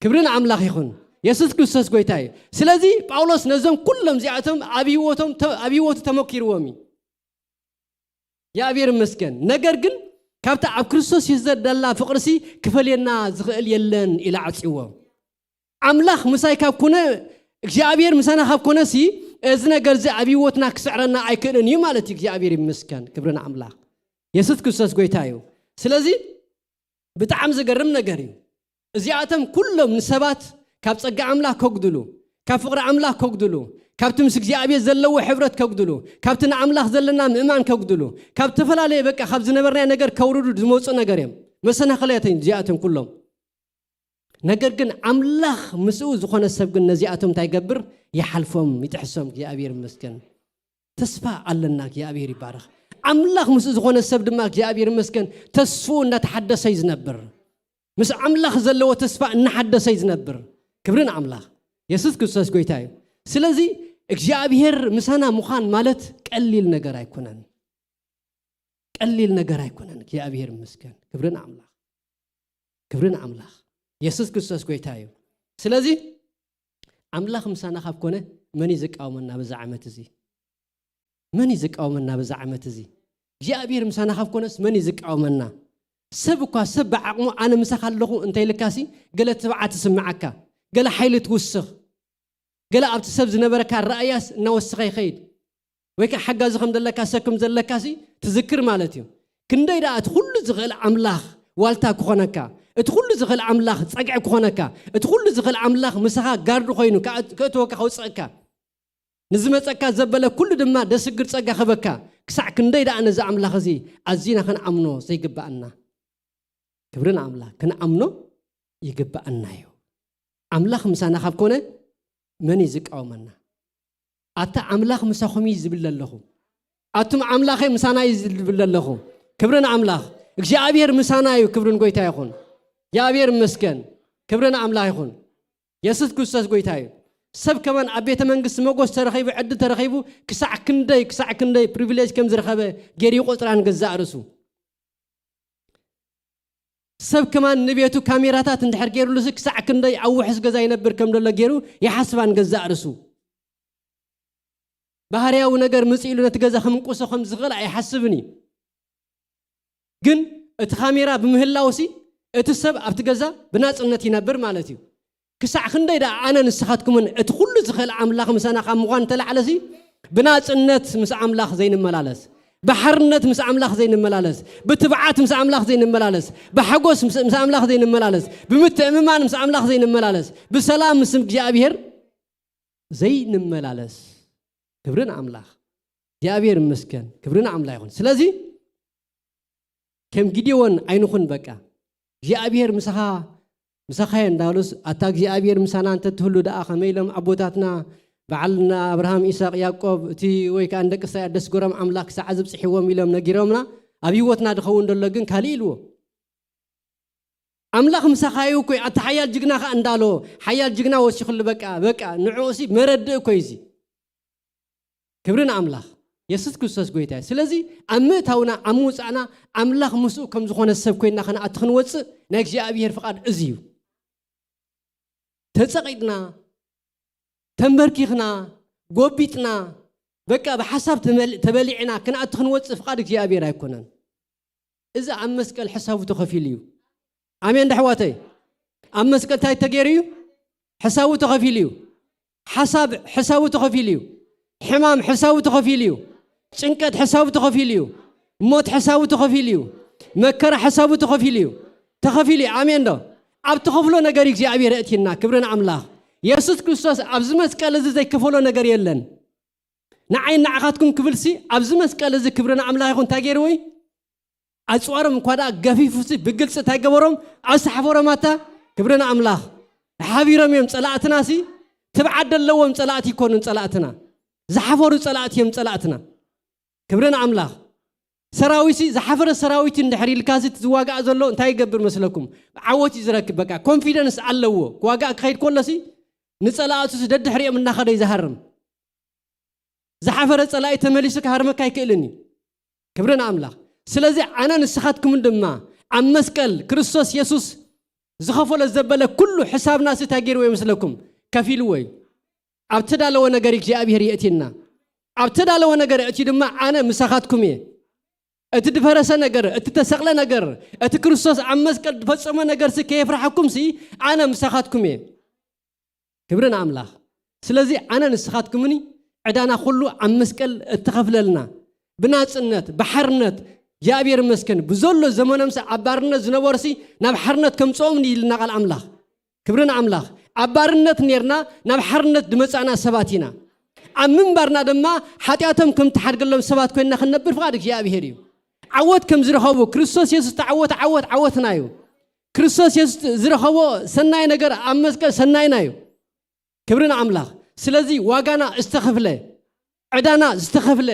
ክብሪ ንኣምላኽ ይኹን። የሱስ ክርስቶስ ጐይታ እዩ። ስለዚ ጳውሎስ ነዞም ኩሎም እዚኣቶም ኣብ ህይወቶም ተ-፣ ኣብ ህይወቱ ተመኪርዎም እዩ። እግዚኣብሔር ይመስገን። ነገር ግን ካብታ ኣብ ክርስቶስ የሱስ ዘላ ፍቕርሲ ክፈልየና ዝኽእል የለን ኢላ ዓጽዎ። ኣምላኽ ምሳይ ካብ ኮነ፣ እግዚኣብሔር ምሳና ካብ ኮነሲ፣ እዚ ነገርዚ ኣብ ህይወትና ክስዕረና ኣይክእልን እዩ ማለት እዩ። እግዚኣብሔር ይመስገን። ክብሪ ንኣምላኽ። የሱስ ክርስቶስ ጐይታ እዩ። ስለዚ ብጣዕሚ ዝገርም ነገር እዩ። እዚኣቶም ኩሎም ንሰባት ካብ ጸጋ ኣምላኽ ከጉድሉ፣ ካብ ፍቕሪ ኣምላኽ ከጉድሉ፣ ካብቲ ምስ እግዚኣብሔር ዘለዎ ሕብረት ከጉድሉ፣ ካብቲ ንኣምላኽ ዘለና ምእማን ከጉድሉ፣ ካብ ዝተፈላለየ በቃ ካብ ዝነበርናዮ ነገር ከውርዱ ዝመጹ ነገር እዮም። መሰናኽልያት እዮም እዚኣቶም ኩሎም። ነገር ግን ኣምላኽ ምስኡ ዝኾነ ሰብ ግን ነዚኣቶም እንታይ ይገብር? ይሓልፎም፣ ይጥሕሶም። እግዚኣብሔር ይመስገን። ተስፋ ኣለና። እግዚኣብሔር ይባረኽ። ኣምላኽ ምስኡ ዝኾነ ሰብ ድማ እግዚኣብሔር ይመስገን ተስፍኡ እናተሓደሰ እዩ ዝነብር። ምስ ኣምላኽ ዘለዎ ተስፋ እናሓደሰ እዩ ዝነብር። ክብሪ ንኣምላኽ። የሱስ ክርስቶስ ጐይታ እዩ። ስለዚ እግዚኣብሔር ምሳና ምዃን ማለት ቀሊል ነገር ኣይኮነን። ቀሊል ነገር ኣይኮነን። እግዚኣብሔር ይመስገን። ክብሪ ንኣምላኽ። ክብሪ ንኣምላኽ። የሱስ ክርስቶስ ጐይታ እዩ። ስለዚ ኣምላኽ ምሳና ካብ ኮነ መን እዩ ዝቃወመና በዛ ዓመት እዚ? መን እዩ ዝቃወመና በዛ ዓመት እዚ? እግዚኣብሔር ምሳና ካብ ኮነስ መን እዩ ዝቃወመና? ሰብ እኳ ሰብ ብዓቕሙ ኣነ ምሳኻ ኣለኹ እንተይልካሲ፣ ገለ ትብዓት ትስምዓካ፣ ገለ ሓይሊ ትውስኽ፣ ገለ ኣብቲ ሰብ ዝነበረካ ረኣያስ እናወሰኸ ይኸይድ። ወይ ከዓ ሓጋዚ ከም ዘለካ፣ ሰብ ከም ዘለካሲ ትዝክር ማለት እዩ። ክንደይ ደኣ እቲ ኩሉ ዝኽእል ኣምላኽ ዋልታ ክኾነካ፣ እቲ ኩሉ ዝኽእል ኣምላኽ ጸግዒ ክኾነካ፣ እቲ ኩሉ ዝኽእል ኣምላኽ ምሳኻ ጋርዲ ኮይኑ ክኣ-፣ ከእትወካ ከውጽኣካ፣ ንዝመጸካ ዘበለ ኩሉ ድማ ደስግር ጸጋ ክበካ፣ ክሳዕ ክንደይ ደኣ ነዚ ኣምላኽ እዚ ኣዚና ክንኣምኖ ዘይግብኣና። ክብሪ ንኣምላኽ፣ ክንኣምኖ ይግብኣና እዩ። ኣምላኽ ምሳና ካብ ኮነ መን እዩ ዝቃወመና? ኣታ ኣምላኽ ምሳኹም እዩ ዝብል ኣለኹ። ኣቱም ኣምላኸይ ምሳና እዩ ዝብል ኣለኹ። ክብሪ ንኣምላኽ። እግዚኣብሔር ምሳና እዩ። ክብሪ ንጎይታ ይኹን። እግዚኣብሔር ይመስገን። ክብሪ ንኣምላኽ ይኹን። የሱስ ክርስቶስ ጎይታ እዩ። ሰብ ከማን ኣብ ቤተ መንግስቲ መጎስ ተረኺቡ፣ ዕድል ተረኺቡ፣ ክሳዕ ክንደይ፣ ክሳዕ ክንደይ ፕሪቪሌጅ ከም ዝረኸበ ገይሩ ይቆጽራን ገዛእ ርእሱ። ሰብ ከማን ንቤቱ ካሜራታት እንድሕር ገይሩሉሲ ክሳዕ ክንደይ ኣብ ውሑስ ገዛ ይነብር ከም ዘሎ ገይሩ ይሓስባን ገዛእ ርእሱ። ባህርያዊ ነገር ምጽእ ኢሉ ነቲ ገዛ ከምንቁሶ ከም ዝኽእል ኣይሓስብን እዩ። ግን እቲ ካሜራ ብምህላውሲ እቲ ሰብ ኣብቲ ገዛ ብናጽነት ይነብር ማለት እዩ። ክሳዕ ክንደይ ደኣ ኣነ ንስኻትኩምን እቲ ኩሉ ዝኽእል ኣምላኽ ምሳና ካብ ምዃን ተላዕለሲ ብናጽነት ምስ ኣምላኽ ዘይንመላለስ፣ ብሓርነት ምስ ኣምላኽ ዘይንመላለስ፣ ብትብዓት ምስ ኣምላኽ ዘይንመላለስ፣ ብሓጎስ ምስ፣ ምስ ኣምላኽ ዘይንመላለስ፣ ብምትእምማን ምስ ኣምላኽ ዘይንመላለስ፣ ብሰላም ምስ እግዚኣብሔር ዘይንመላለስ። ክብሪ ንኣምላኽ። እግዚኣብሔር ይመስገን። ክብሪ ንኣምላኽ ይኹን። ስለዚ ከም ጊዴዎን ኣይንኹን። በቃ እግዚኣብሔር ምሳኻ፣ ምሳኻ እየ እንዳሉስ፣ ኣታ እግዚኣብሔር ምሳና እንተትህሉ ደኣ ከመይ ኢሎም ኣቦታትና በዓልና ኣብርሃም፣ ይስሐቅ፣ ያዕቆብ፣ እቲ ወይ ከኣ ንደቂ እስራኤል ደስገሮም ኣምላኽ ክሳዕ ዝብጽሕዎም ኢሎም ነጊሮምና፣ ኣብ ህይወትና ድኸውን ደሎ ግን ካልእ ኢልዎ። ኣምላኽ ምሳኻ እዩ እኮ፣ ኣታ ሓያል ጅግና ከኣ እንዳሎ፣ ሓያል ጅግና ወሲኽሉ። በቃ፣ በቃ ንዕኡሲ መረድእ እኮ እዩ እዚ። ክብሪ ንኣምላኽ። የሱስ ክርስቶስ ጎይታ እዩ። ስለዚ ኣብ ምእታውና፣ ኣብ ምውጻእና ኣምላኽ ምስኡ ከም ዝኾነ ሰብ ኮይንና ከነኣቲ ክንወጽእ ናይ እግዚኣብሔር ፍቓድ እዚ እዩ። ተጸቒጥና፣ ተንበርኪኽና፣ ጎቢጥና፣ በቃ ብሓሳብ ተመል-፣ ተበሊዕና ክንኣቲ ክንወጽእ ፍቓድ እግዚኣብሔር ኣይኮነን። እዚ ኣብ መስቀል ሕሳቡ ተኸፊሉ እዩ። ኣሜን ዶ ኣሕዋተይ? ኣብ መስቀል እንታይ ተገይሩ እዩ? ሕሳቡ ተኸፊሉ እዩ። ሓሳብ ሕሳቡ ተኸፊሉ እዩ። ሕማም ሕሳቡ ተኸፊሉ እዩ። ጭንቀት ሕሳቡ ተኸፊሉ እዩ። ሞት ሕሳቡ ተኸፊሉ እዩ። መከራ ሕሳቡ ተኸፊሉ እዩ። ተኸፊሉ እዩ። ኣሜን ዶ? ኣብ ትኸፍሎ ነገር እግዚኣብሔር የእትየና። ክብሪ ንኣምላኽ። የሱስ ክርስቶስ ኣብዚ መስቀል እዚ ዘይከፈሎ ነገር የለን። ንዓይ ንዓኻትኩም ክብልሲ ኣብዚ መስቀል እዚ፣ ክብሪ ንኣምላኽ ይኹን፣ እንታይ ገይርዎ እዩ? ኣጽዋሮም እኳ ደኣ ገፊፉሲ ብግልጺ እንታይ ገበሮም? ኣስሓፈሮም። ኣታ ክብሪ ንኣምላኽ። ሓቢሮም እዮም ጸላእትናሲ። ትብዓት ዘለዎም ጸላእቲ ይኮኑን ጸላእትና። ዝሓፈሩ ጸላእቲ እዮም ጸላእትና። ክብሪ ንኣምላኽ። ሰራዊትሲ ዝሓፈረ ሰራዊት እንድሕር ኢልካሲ እቲ ዝዋጋእ ዘሎ እንታይ ይገብር መስለኩም? ዓወት እዩ ዝረክብ። በቃ ኮንፊደንስ ኣለዎ። ክዋጋእ ክኸይድ ከሎሲ ንጸላእቱሲ ደድሕሪኦም እናኸደ እዩ ዝሃርም። ዝሓፈረ ጸላኢ ተመሊሱ ክሃርመካ ኣይክእልን እዩ። ክብሪ ንኣምላኽ። ስለዚ ኣነ ንስኻትኩምን ድማ ኣብ መስቀል ክርስቶስ የሱስ ዝኸፈሎ ዘበለ ኩሉ ሕሳብናሲ እንታይ ገይርዎ ይመስለኩም? ከፊልዎ እዩ። ኣብ ተዳለወ ነገር እግዚኣብሔር የእትየና። ኣብ ተዳለወ ነገር እትዩ ድማ ኣነ ምሳኻትኩም እየ። እቲ ድፈረሰ ነገር፣ እቲ ተሰቕለ ነገር፣ እቲ ክርስቶስ ኣብ መስቀል ዝፈጸሞ ነገርሲ ከየፍርሓኩምሲ ኣነ ምሳኻትኩም እየ። ክብሪ ንኣምላኽ። ስለዚ ኣነ ንስኻትኩምኒ ዕዳና ኩሉ ኣብ መስቀል እተኸፍለልና፣ ብናጽነት፣ ብሓርነት፣ እግዚኣብሔር ይመስገን፣ ብዘሎ ዘመኖምሲ ኣብ ባርነት ዝነበሩሲ ናብ ሓርነት ከምጽኦም ኢልና ቃል ኣምላኽ። ክብሪ ንኣምላኽ። ኣብ ባርነት ኔርና ናብ ሓርነት ድመጻእና ሰባት ኢና። ኣብ ምንባርና ድማ ሓጢኣቶም ከም ትሓድገሎም ሰባት ኮይንና ክንነብር ፍቓድ እግዚኣብሔር እዩ። ዓወት ከም ዝረኸቡ ክርስቶስ የሱስ ተዓወተ ዓወት ዓወትና እዩ። ክርስቶስ የሱስ ዝረኸቦ ሰናይ ነገር ኣብ መስቀል ሰናይና እዩ። ክብሪ ንኣምላኽ። ስለዚ ዋጋና ዝተኸፍለ፣ ዕዳና ዝተኸፍለ፣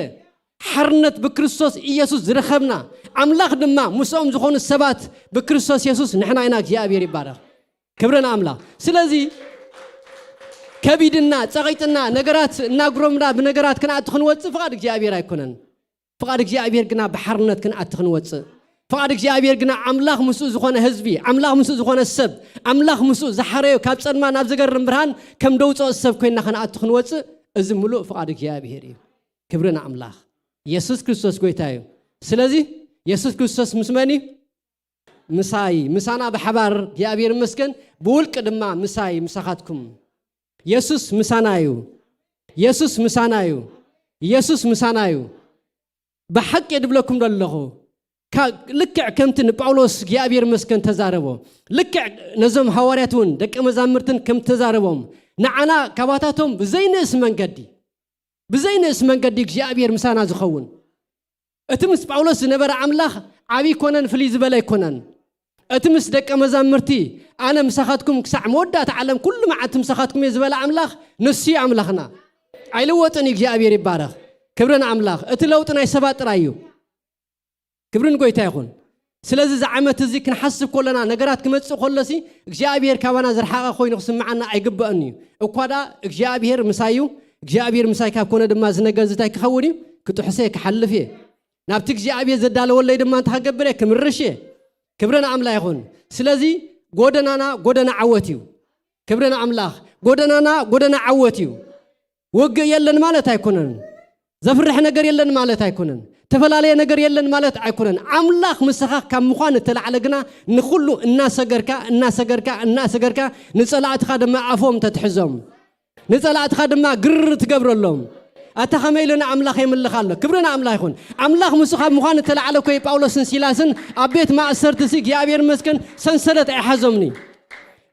ሓርነት ብክርስቶስ ኢየሱስ ዝረኸብና፣ ኣምላኽ ድማ ምስኦም ዝኾኑ ሰባት ብክርስቶስ የሱስ ንሕና ኢና። እግዚኣብሔር ይባረኽ። ክብሪ ንኣምላኽ። ስለዚ ከቢድና፣ ጸቒጥና፣ ነገራት እናጉረምና ብነገራት ክንኣቱ ክንወጽእ ፍቓድ እግዚኣብሔር ኣይኮነን። ፍቓድ እግዚኣብሔር ግና ብሓርነት ክንኣቲ ክንወጽእ፣ ፍቓድ እግዚኣብሔር ግና ኣምላኽ ምስኡ ዝኾነ ህዝቢ፣ ኣምላኽ ምስኡ ዝኾነ ሰብ፣ ኣምላኽ ምስኡ ዝሓረዮ ካብ ጸልማ ናብ ዝገርም ብርሃን ከም ደውጽኦ ሰብ ኮይንና ክንኣቲ ክንወጽእ፣ እዚ ምሉእ ፍቓድ እግዚኣብሔር እዩ። ክብሪ ንኣምላኽ። የሱስ ክርስቶስ ጎይታ እዩ። ስለዚ የሱስ ክርስቶስ ምስ መን እዩ? ምሳይ፣ ምሳና ብሓባር እግዚኣብሔር ይመስገን፣ ብውልቂ ድማ ምሳይ ምሳኻትኩም። የሱስ ምሳና እዩ። የሱስ ምሳና እዩ። የሱስ ምሳና እዩ። ብሓቂ ድብለኩም ዶ ኣለኹ? ካ-፣ ልክዕ ከምቲ ንጳውሎስ እግዚኣብሔር ይመስገን ተዛረቦ፣ ልክዕ ነዞም ሃዋርያት እውን ደቀ መዛምርትን ከም ተዛረቦም፣ ንዓና ካባታቶም ብዘይንእስ መንገዲ፣ ብዘይንእስ መንገዲ እግዚኣብሔር ምሳና ዝኸውን። እቲ ምስ ጳውሎስ ዝነበረ ኣምላኽ ዓብዪ ኣይኮነን፣ ፍልይ ዝበለ ኣይኮነን። እቲ ምስ ደቀ መዛምርቲ፣ ኣነ ምሳኻትኩም ክሳዕ መወዳእታ ዓለም ኩሉ መዓልቲ ምሳኻትኩም እየ ዝበለ ኣምላኽ፣ ንሱ እዩ ኣምላኽና። ኣይልወጥን እዩ። እግዚኣብሔር ይባረኽ። ክብሪ ንኣምላኽ። እቲ ለውጢ ናይ ሰባት ጥራይ እዩ። ክብሪ ንጎይታ ይኹን። ስለዚ እዚ ዓመት እዚ ክንሓስብ ከለና፣ ነገራት ክመጽእ ከሎሲ እግዚኣብሔር ካባና ዝረሓቐ ኮይኑ ክስምዓና ኣይግበእን እዩ። እኳ ደኣ እግዚኣብሔር ምሳይ እዩ፣ እግዚኣብሔር ምሳይ ካብ ኮነ ድማ እዚ ነገር እዚ እንታይ ክኸውን እዩ? ክጥሕሶ እየ፣ ክሓልፍ እየ። ናብቲ እግዚኣብሔር ዘዳለወለይ ድማ እንታይ ክገብር እየ? ክምርሽ እየ። ክብሪ ንኣምላኽ ይኹን። ስለዚ ጎደናና ጎደና ዓወት እዩ። ክብሪ ንኣምላኽ። ጎደናና ጎደና ዓወት እዩ። ውግእ የለን ማለት ኣይኮነን። ዘፍርሕ ነገር የለን ማለት ኣይኮነን። ተፈላለየ ነገር የለን ማለት ኣይኮነን። ኣምላኽ ምሳኻ ካብ ምዃን እተላዕለ ግና ንኹሉ እናሰገርካ፣ እናሰገርካ፣ እናሰገርካ ንጸላእትኻ ድማ ኣፎም ተትሕዞም፣ ንጸላእትኻ ድማ ግር ትገብረሎም። ኣታ ኸመይ ኢሉ ንኣምላኽ የምልኽ ኣሎ? ክብሪ ንኣምላኽ ይኹን። ኣምላኽ ምስኡ ካብ ምዃን እተላዕለ እኮ እዩ ጳውሎስን ሲላስን ኣብ ቤት ማእሰርትሲ እግዚኣብሔር ይመስገን ሰንሰለት ኣይሓዞምኒ።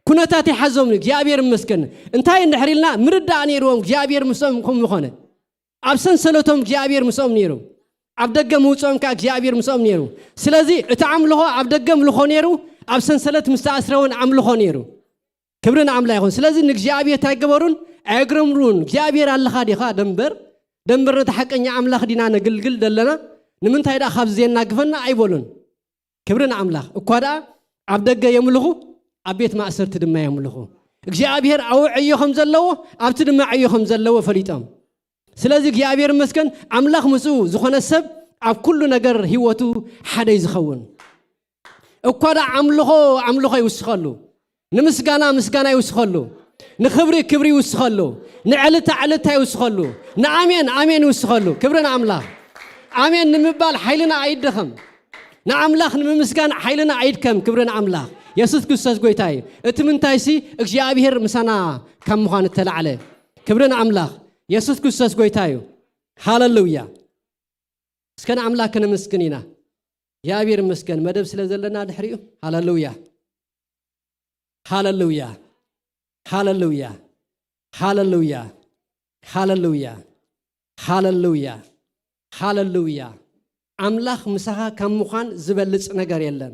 ኩነታት ይሓዞምኒ እግዚኣብሔር ይመስገን። እንታይ እንድሕር ኢልና ምርዳእ ነይርዎም እግዚኣብሔር ምስኦም ከም ዝኾነ። ኣብ ሰንሰለቶም እግዚኣብሔር ምስኦም ነይሩ። ኣብ ደገ ምውፅኦም ከዓ እግዚኣብሔር ምስኦም ነይሩ። ስለዚ እቲ ኣምልኾ ኣብ ደገ ኣምልኾ ነይሩ፣ ኣብ ሰንሰለት ምስ ተኣስረ እውን ኣምልኾ ነይሩ። ክብሪ ንኣምላኽ ይኹን። ስለዚ ንእግዚኣብሔር እንታይ ገበሩን ኣየግረምሩን። እግዚኣብሔር ኣለኻ ዲኻ ደንበር? ደንበር ነቲ ሓቀኛ ኣምላኽ ዲና ነግልግል ዘለና? ንምንታይ ደኣ ካብዚ ዘየናግፈና ኣይበሉን። ክብሪ ንኣምላኽ። እኳ ደኣ ኣብ ደገ የምልኹ፣ ኣብ ቤት ማእሰርቲ ድማ የምልኹ። እግዚኣብሔር ኣብኡ ዕዮ ከም ዘለዎ፣ ኣብቲ ድማ ዕዮ ከም ዘለዎ ፈሊጦም። ስለዚ እግዚኣብሔር ይመስገን፣ ኣምላኽ ምስኡ ዝኾነ ሰብ ኣብ ኩሉ ነገር ህይወቱ ሓደ እዩ ዝኸውን። እኳ ደኣ ኣምልኾ ኣምልኾ ይውስኸሉ፣ ንምስጋና ምስጋና ይውስኸሉ፣ ንኽብሪ ክብሪ ይውስኸሉ፣ ንዕልታ ዕልታ ይውስኸሉ፣ ንኣሜን ኣሜን ይውስኸሉ። ክብሪ ንኣምላኽ። ኣሜን ንምባል ሓይልና ኣይደኸም፣ ንኣምላኽ ንምምስጋን ሓይልና ኣይድከም። ክብሪ ንኣምላኽ። የሱስ ክርስቶስ ጎይታ እዩ። እቲ ምንታይሲ እግዚኣብሔር ምሳና ካብ ምዃን እተላዕለ። ክብሪ ንኣምላኽ። የሱስ ክርስቶስ ጎይታ እዩ። ሃለሉያ። እስከ ንኣምላኽ ከነመስግን ኢና። እግዚኣብሔር ይመስገን፣ መደብ ስለ ዘለና ድሕሪኡ። ሃለሉያ፣ ሃለሉያ፣ ሃለሉያ፣ ሃለሉያ፣ ሃለሉያ፣ ሃለሉያ፣ ሃለሉያ። ኣምላኽ ምሳኻ ካብ ምዃን ዝበልጽ ነገር የለን።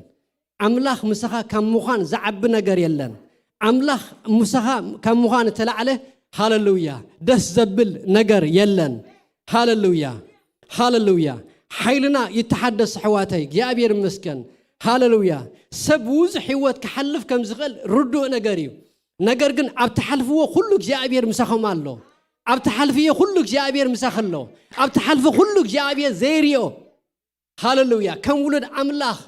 ኣምላኽ ምሳኻ ካብ ምዃን ዝዓቢ ነገር የለን። ኣምላኽ ምሳኻ ካብ ምዃን እተላዕለ፣ ሃለሉያ፣ ደስ ዘብል ነገር የለን። ሃለሉያ፣ ሃለሉያ። ሓይልና ይተሓደስ ኣሕዋተይ፣ እግዚኣብሔር ይመስገን። ሃለሉያ። ሰብ ብዙሕ ህይወት ክሓልፍ ከም ዝኽእል ርዱእ ነገር እዩ። ነገር ግን ኣብ ትሓልፍዎ ኩሉ እግዚኣብሔር ምሳኹም ኣሎ። ኣብ ትሓልፍዮ ኩሉ እግዚኣብሔር ምሳኺ ኣሎ። ኣብ ትሓልፎ ኩሉ እግዚኣብሔር ዘይርዮ። ሃለሉያ። ከም ውሉድ ኣምላኽ፣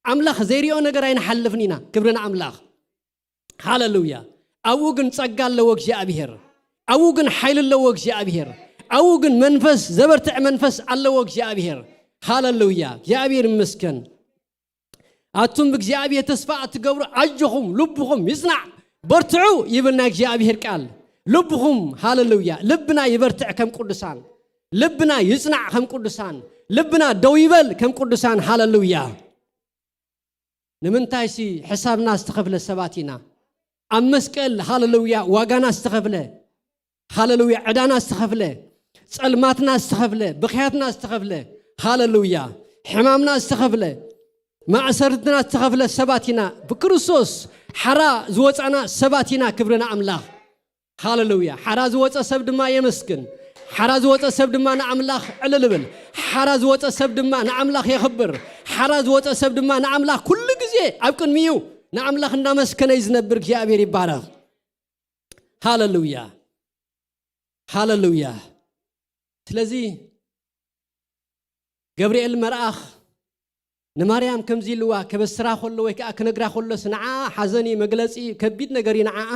ኣምላኽ ዘይርዮ ነገር ኣይንሓልፍን ኢና። ክብሪ ንኣምላኽ። ሃለሉያ። ኣብኡ ግን ጸጋ ኣለዎ እግዚኣብሔር። ኣብኡ ግን ሓይሊ ኣለዎ እግዚኣብሔር። ኣብኡ ግን መንፈስ፣ ዘበርትዕ መንፈስ ኣለዎ እግዚኣብሔር። ሃለሉያ። እግዚኣብሔር ይመስገን። ኣቱም ብእግዚኣብሔር ተስፋ እትገብሩ ኣጆኹም፣ ልብኹም ይጽናዕ፣ በርትዑ ይብል ናይ እግዚኣብሔር ቃል። ልብኹም፣ ሃለሉያ፣ ልብና ይበርትዕ ከም ቅዱሳን፣ ልብና ይጽናዕ ከም ቅዱሳን፣ ልብና ደው ይበል ከም ቅዱሳን። ሃለሉያ። ንምንታይሲ ሕሳብና ዝተኸፍለ ሰባት ኢና። ኣብ መስቀል፣ ሃለሉያ፣ ዋጋና ዝተኸፍለ፣ ሃለሉያ፣ ዕዳና ዝተኸፍለ፣ ጸልማትና ዝተኸፍለ፣ ብኽያትና ዝተኸፍለ፣ ሃለሉያ፣ ሕማምና ዝተኸፍለ፣ ማእሰርትና ዝተኸፍለ ሰባት ኢና። ብክርስቶስ ሓራ ዝወጻና ሰባት ኢና። ክብሪ ንኣምላኽ። ሃለሉያ። ሓራ ዝወጸ ሰብ ድማ የመስግን። ሓራ ዝወጸ ሰብ ድማ ንኣምላኽ ዕልል ይብል። ሓራ ዝወጸ ሰብ ድማ ንኣምላኽ የኽብር። ሓራ ዝወጸ ሰብ ድማ ንኣምላኽ ኩሉ ግዜ ኣብ ቅድሚኡ ንኣምላኽ እንዳመስከነ እዩ ዝነብር። እግዚኣብሔር ይባረኽ። ሃለሉያ፣ ሃለሉያ። ስለዚ ገብርኤል መልኣኽ ንማርያም ከምዚ ኢልዋ ከበስራ ከሎ ወይ ከዓ ክነግራ ከሎስ ንዓ ሓዘን እዩ፣ መግለጺ እዩ፣ ከቢድ ነገር እዩ ንዓኣ።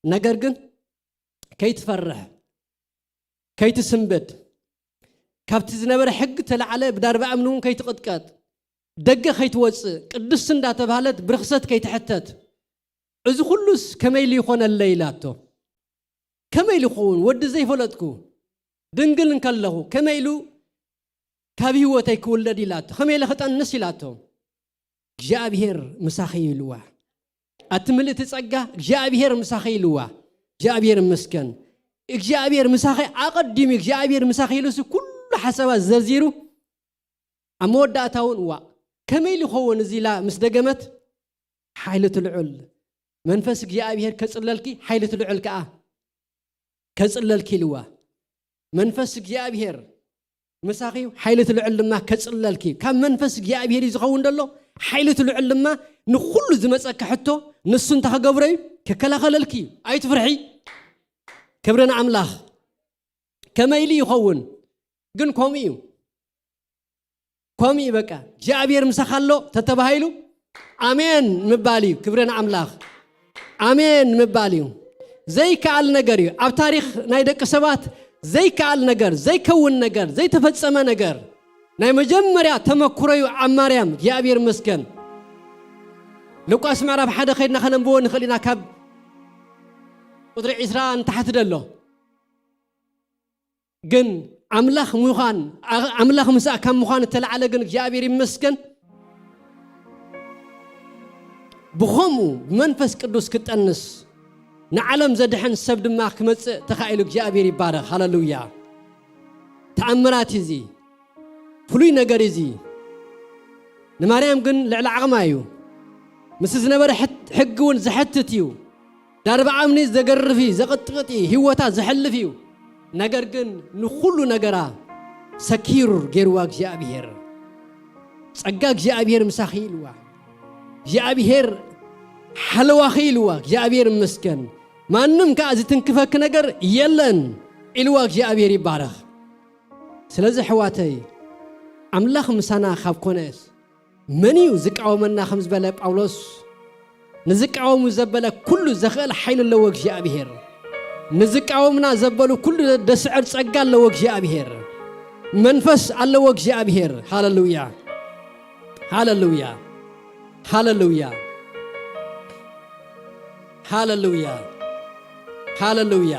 ነገር ግን ከይትፈርሕ፣ ከይትስንብድ፣ ካብቲ ዝነበረ ሕጊ ተላዕለ ብዳርባ እምኒ እውን ከይትቕጥቀጥ፣ ደገ ከይትወፅእ፣ ቅድስቲ እንዳተባህለት ብርኽሰት ከይትሕተት፣ እዚ ኩሉስ ከመይ ኢሉ ይኾነለይ ኢላቶ። ከመይ ኢሉ ክኸውን? ወዲ ዘይፈለጥኩ፣ ድንግል እንከለኹ፣ ከመይ ኢሉ ካብ ህይወተይ ክውለድ ኢላቶ። ከመይ ኢለ ክጠንስ ኢላቶ። እግዚኣብሔር ምሳኺ እዩ ኢልዋ። ኣቲ ምልእቲ ጸጋ እግዚኣብሔር ምሳኺ ኢልዋ። እግዚኣብሔር ይመስገን። እግዚኣብሔር ምሳኺ ኣቐዲሙ እግዚኣብሔር ምሳኺ ኢሉሲ ኩሉ ሓሳባት ዘርዚሩ ኣብ መወዳእታ እውን እዋ ከመይ ኢሉ ይኸውን እዚ ኢላ ምስ ደገመት ሓይሊ እቲ ልዑል መንፈስ እግዚኣብሔር ከጽለልኪ ሓይሊ እቲ ልዑል ከኣ ከጽለልኪ ኢልዋ። መንፈስ እግዚኣብሔር ምሳኺ እዩ፣ ሓይሊ እቲ ልዑል ድማ ከጽለልኪ እዩ። ካብ መንፈስ እግዚኣብሔር እዩ ዝኸውን ዘሎ። ሓይሊ እቲ ልዑል ድማ ንኹሉ ዝመጸካ ሕቶ ንሱ እንታይ ክገብሮ እዩ? ክከላኸለልኪ እዩ። ኣይትፍርሒ። ክብሪ ንኣምላኽ። ከመይ ኢሉ ይኸውን? ግን ከምኡ እዩ። ከምኡ እዩ በቃ። እግዚኣብሔር ምሳኻ ኣሎ ተተባሂሉ ኣሜን ምባል እዩ። ክብሪ ንኣምላኽ። ኣሜን ምባል እዩ። ዘይከኣል ነገር እዩ። ኣብ ታሪኽ ናይ ደቂ ሰባት ዘይከኣል ነገር፣ ዘይከውን ነገር፣ ዘይተፈጸመ ነገር ናይ መጀመርያ ተመክሮ እዩ ኣብ ማርያም። እግዚኣብሔር ይመስገን። ሉቃስ ምዕራፍ ሓደ ከይድና ከነንብቦ ንኽእል ኢና። ካብ ቁጥሪ ዒስራ ንታሕቲ ደሎ ግን ኣምላኽ ምዃን፣ ኣምላኽ ምስኣ ካብ ምዃን እተላዕለ ግን እግዚኣብሔር ይመስገን። ብኸምኡ ብመንፈስ ቅዱስ ክጠንስ ንዓለም ዘድሕን ሰብ ድማ ክመጽእ ተኻኢሉ። እግዚኣብሔር ይባረኽ። ሃለሉያ። ተኣምራት እዩ እዚ። ፍሉይ ነገር እዩ እዚ። ንማርያም ግን ልዕሊ ዓቕማ እዩ። ምስ ዝነበረ ሕት-፣ ሕጊ እውን ዘሕትት እዩ። ዳርባ እምኒ ዘገርፍ እዩ፣ ዘቕጥቕጥ እዩ፣ ህይወታ ዘሕልፍ እዩ። ነገር ግን ንኹሉ ነገራ ሰኪር ገይርዋ እግዚኣብሔር። ጸጋ እግዚኣብሔር ምሳኺ ኢልዋ። እግዚኣብሔር ሓለዋኺ ኢልዋ። እግዚኣብሔር ይመስገን። ማንም ከኣ ዝትንክፈኪ ነገር የለን ኢልዋ። እግዚኣብሔር ይባረኽ። ስለዚ ኣሕዋተይ፣ ኣምላኽ ምሳና ካብ ኮነስ መን እዩ ዝቃወመና? ከም ዝበለ ጳውሎስ፣ ንዝቃወሙ ዘበለ ኩሉ ዘኽእል ሓይሊ ኣለዎ እግዚኣብሔር። ንዝቃወምና ዘበሉ ኩሉ ደስዕር ጸጋ ኣለዎ እግዚኣብሔር። መንፈስ ኣለዎ እግዚኣብሔር። ሃለሉያ፣ ሃለሉያ፣ ሃለሉያ፣ ሃለሉያ፣ ሃለሉያ፣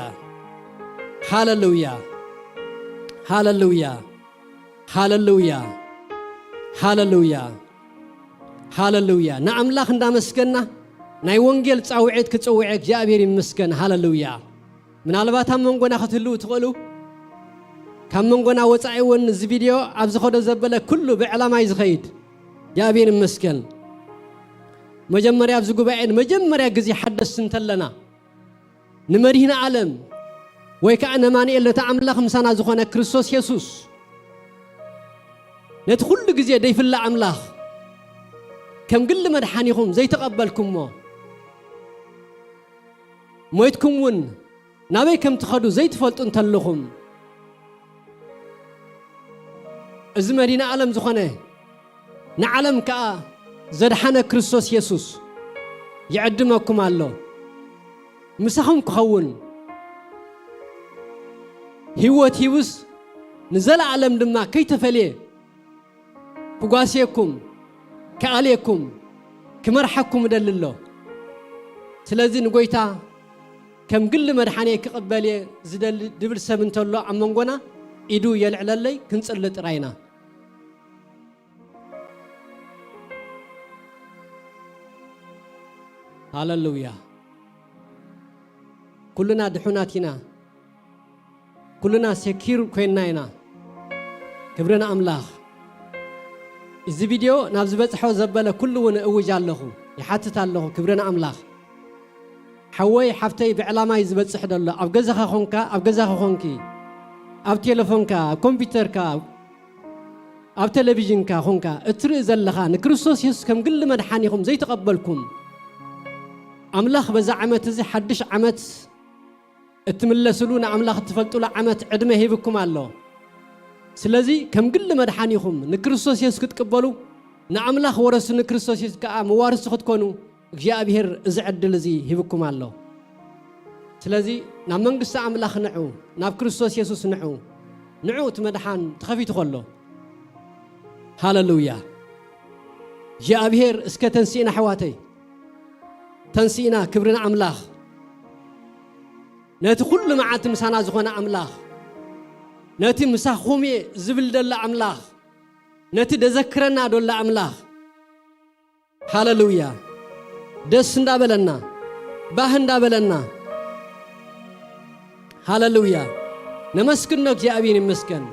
ሃለሉያ፣ ሃለሉያ፣ ሃለሉያ፣ ሃለሉያ፣ ሃለሉያ። ንኣምላኽ እንዳመስገና ናይ ወንጌል ጻውዒት ክጽውዕ እግዚኣብሔር ይመስገን። ሃለሉያ። ምናልባት ኣብ መንጎና ክትህልዉ ትኽእሉ። ካብ መንጎና ወጻኢ እውን እዚ ቪድዮ ኣብ ዝኸዶ ዘበለ ኩሉ ብዕላማ እዩ ዝኸይድ። እግዚኣብሔር ይመስገን። መጀመርያ ኣብዚ ጉባኤ ንመጀመርያ ግዜ ሓደስቲ እንተለና ንመድህኒ ዓለም ወይ ከዓ ነማንኤል ነቲ ኣምላኽ ምሳና ዝኾነ ክርስቶስ የሱስ ነቲ ኩሉ ግዜ ደይፍለ ኣምላኽ ከም ግሊ መድሓኒኹም ዘይተቐበልኩሞ ሞይትኩም እውን ናበይ ከም ትኸዱ ዘይትፈልጡ እንተለኹም፣ እዚ መድህኒ ዓለም ዝኾነ ንዓለም ከኣ ዘድሓነ ክርስቶስ የሱስ ይዕድመኩም ኣሎ። ምሳኹም ክኸውን ህይወት ሂቡስ ንዘለኣለም ድማ ከይተፈልየ ክጓስየኩም፣ ክኣልየኩም፣ ክመርሓኩም እደሊ ኣሎ። ስለዚ ንጎይታ ከም ግሊ መድሓኔ ክቕበል እየ ዝደሊ ድብል ሰብ እንተሎ ኣብ መንጎና ኢዱ የልዕለለይ፣ ክንጽሊ ጥራይ ኢና። ሃለሉያ። ኩልና ድሑናት ኢና። ኩልና ሴኪር ኮይንና ኢና። ክብሪ ንኣምላኽ። እዚ ቪድዮ ናብ ዝበጽሖ ዘበለ ኩሉ እውን እውጅ ኣለኹ፣ ይሓትት ኣለኹ። ክብሪ ንኣምላኽ። ሓወይ ሓፍተይ ብዕላማ እዩ ዝበጽሕ ዘሎ። ኣብ ገዛኻ ኾንካ፣ ኣብ ገዛኻ ኾንኪ፣ ኣብ ቴሌፎንካ፣ ኣብ ኮምፒውተርካ፣ ኣብ ቴሌቪዥንካ ኾንካ እትርኢ ዘለኻ ንክርስቶስ የሱስ ከም ግሊ መድሓኒኹም ዘይተቐበልኩም፣ ኣምላኽ በዛ ዓመት እዚ ሓድሽ ዓመት እትምለስሉ ንኣምላኽ እትፈልጡሉ ዓመት ዕድመ ሂብኩም ኣሎ። ስለዚ ከም ግሊ መድሓኒኹም ንክርስቶስ የሱስ ክትቅበሉ ንኣምላኽ ወረሱ ንክርስቶስ የሱስ ከኣ መዋርሱ ክትኮኑ እግዚኣብሔር እዚ ዕድል እዚ ሂብኩም ኣሎ። ስለዚ ናብ መንግስቲ ኣምላኽ ንዑ፣ ናብ ክርስቶስ የሱስ ንዑ። ንዑ እቲ መድሓን ተኸፊቱ ከሎ። ሃለሉያ። እግዚኣብሔር እስከ ተንስእና ኣሕዋተይ፣ ተንስእና ክብርን ኣምላኽ፣ ነቲ ኩሉ መዓልቲ ምሳና ዝኾነ ኣምላኽ፣ ነቲ ምሳኹም እየ ዝብል ደሎ ኣምላኽ፣ ነቲ ደዘክረና ደሎ ኣምላኽ። ሃለሉያ። ደስ እንዳበለና፣ ባህ እንዳበለና። ሃለሉያ። ነመስግኖ፣ እግዚኣብሔር ይመስገን።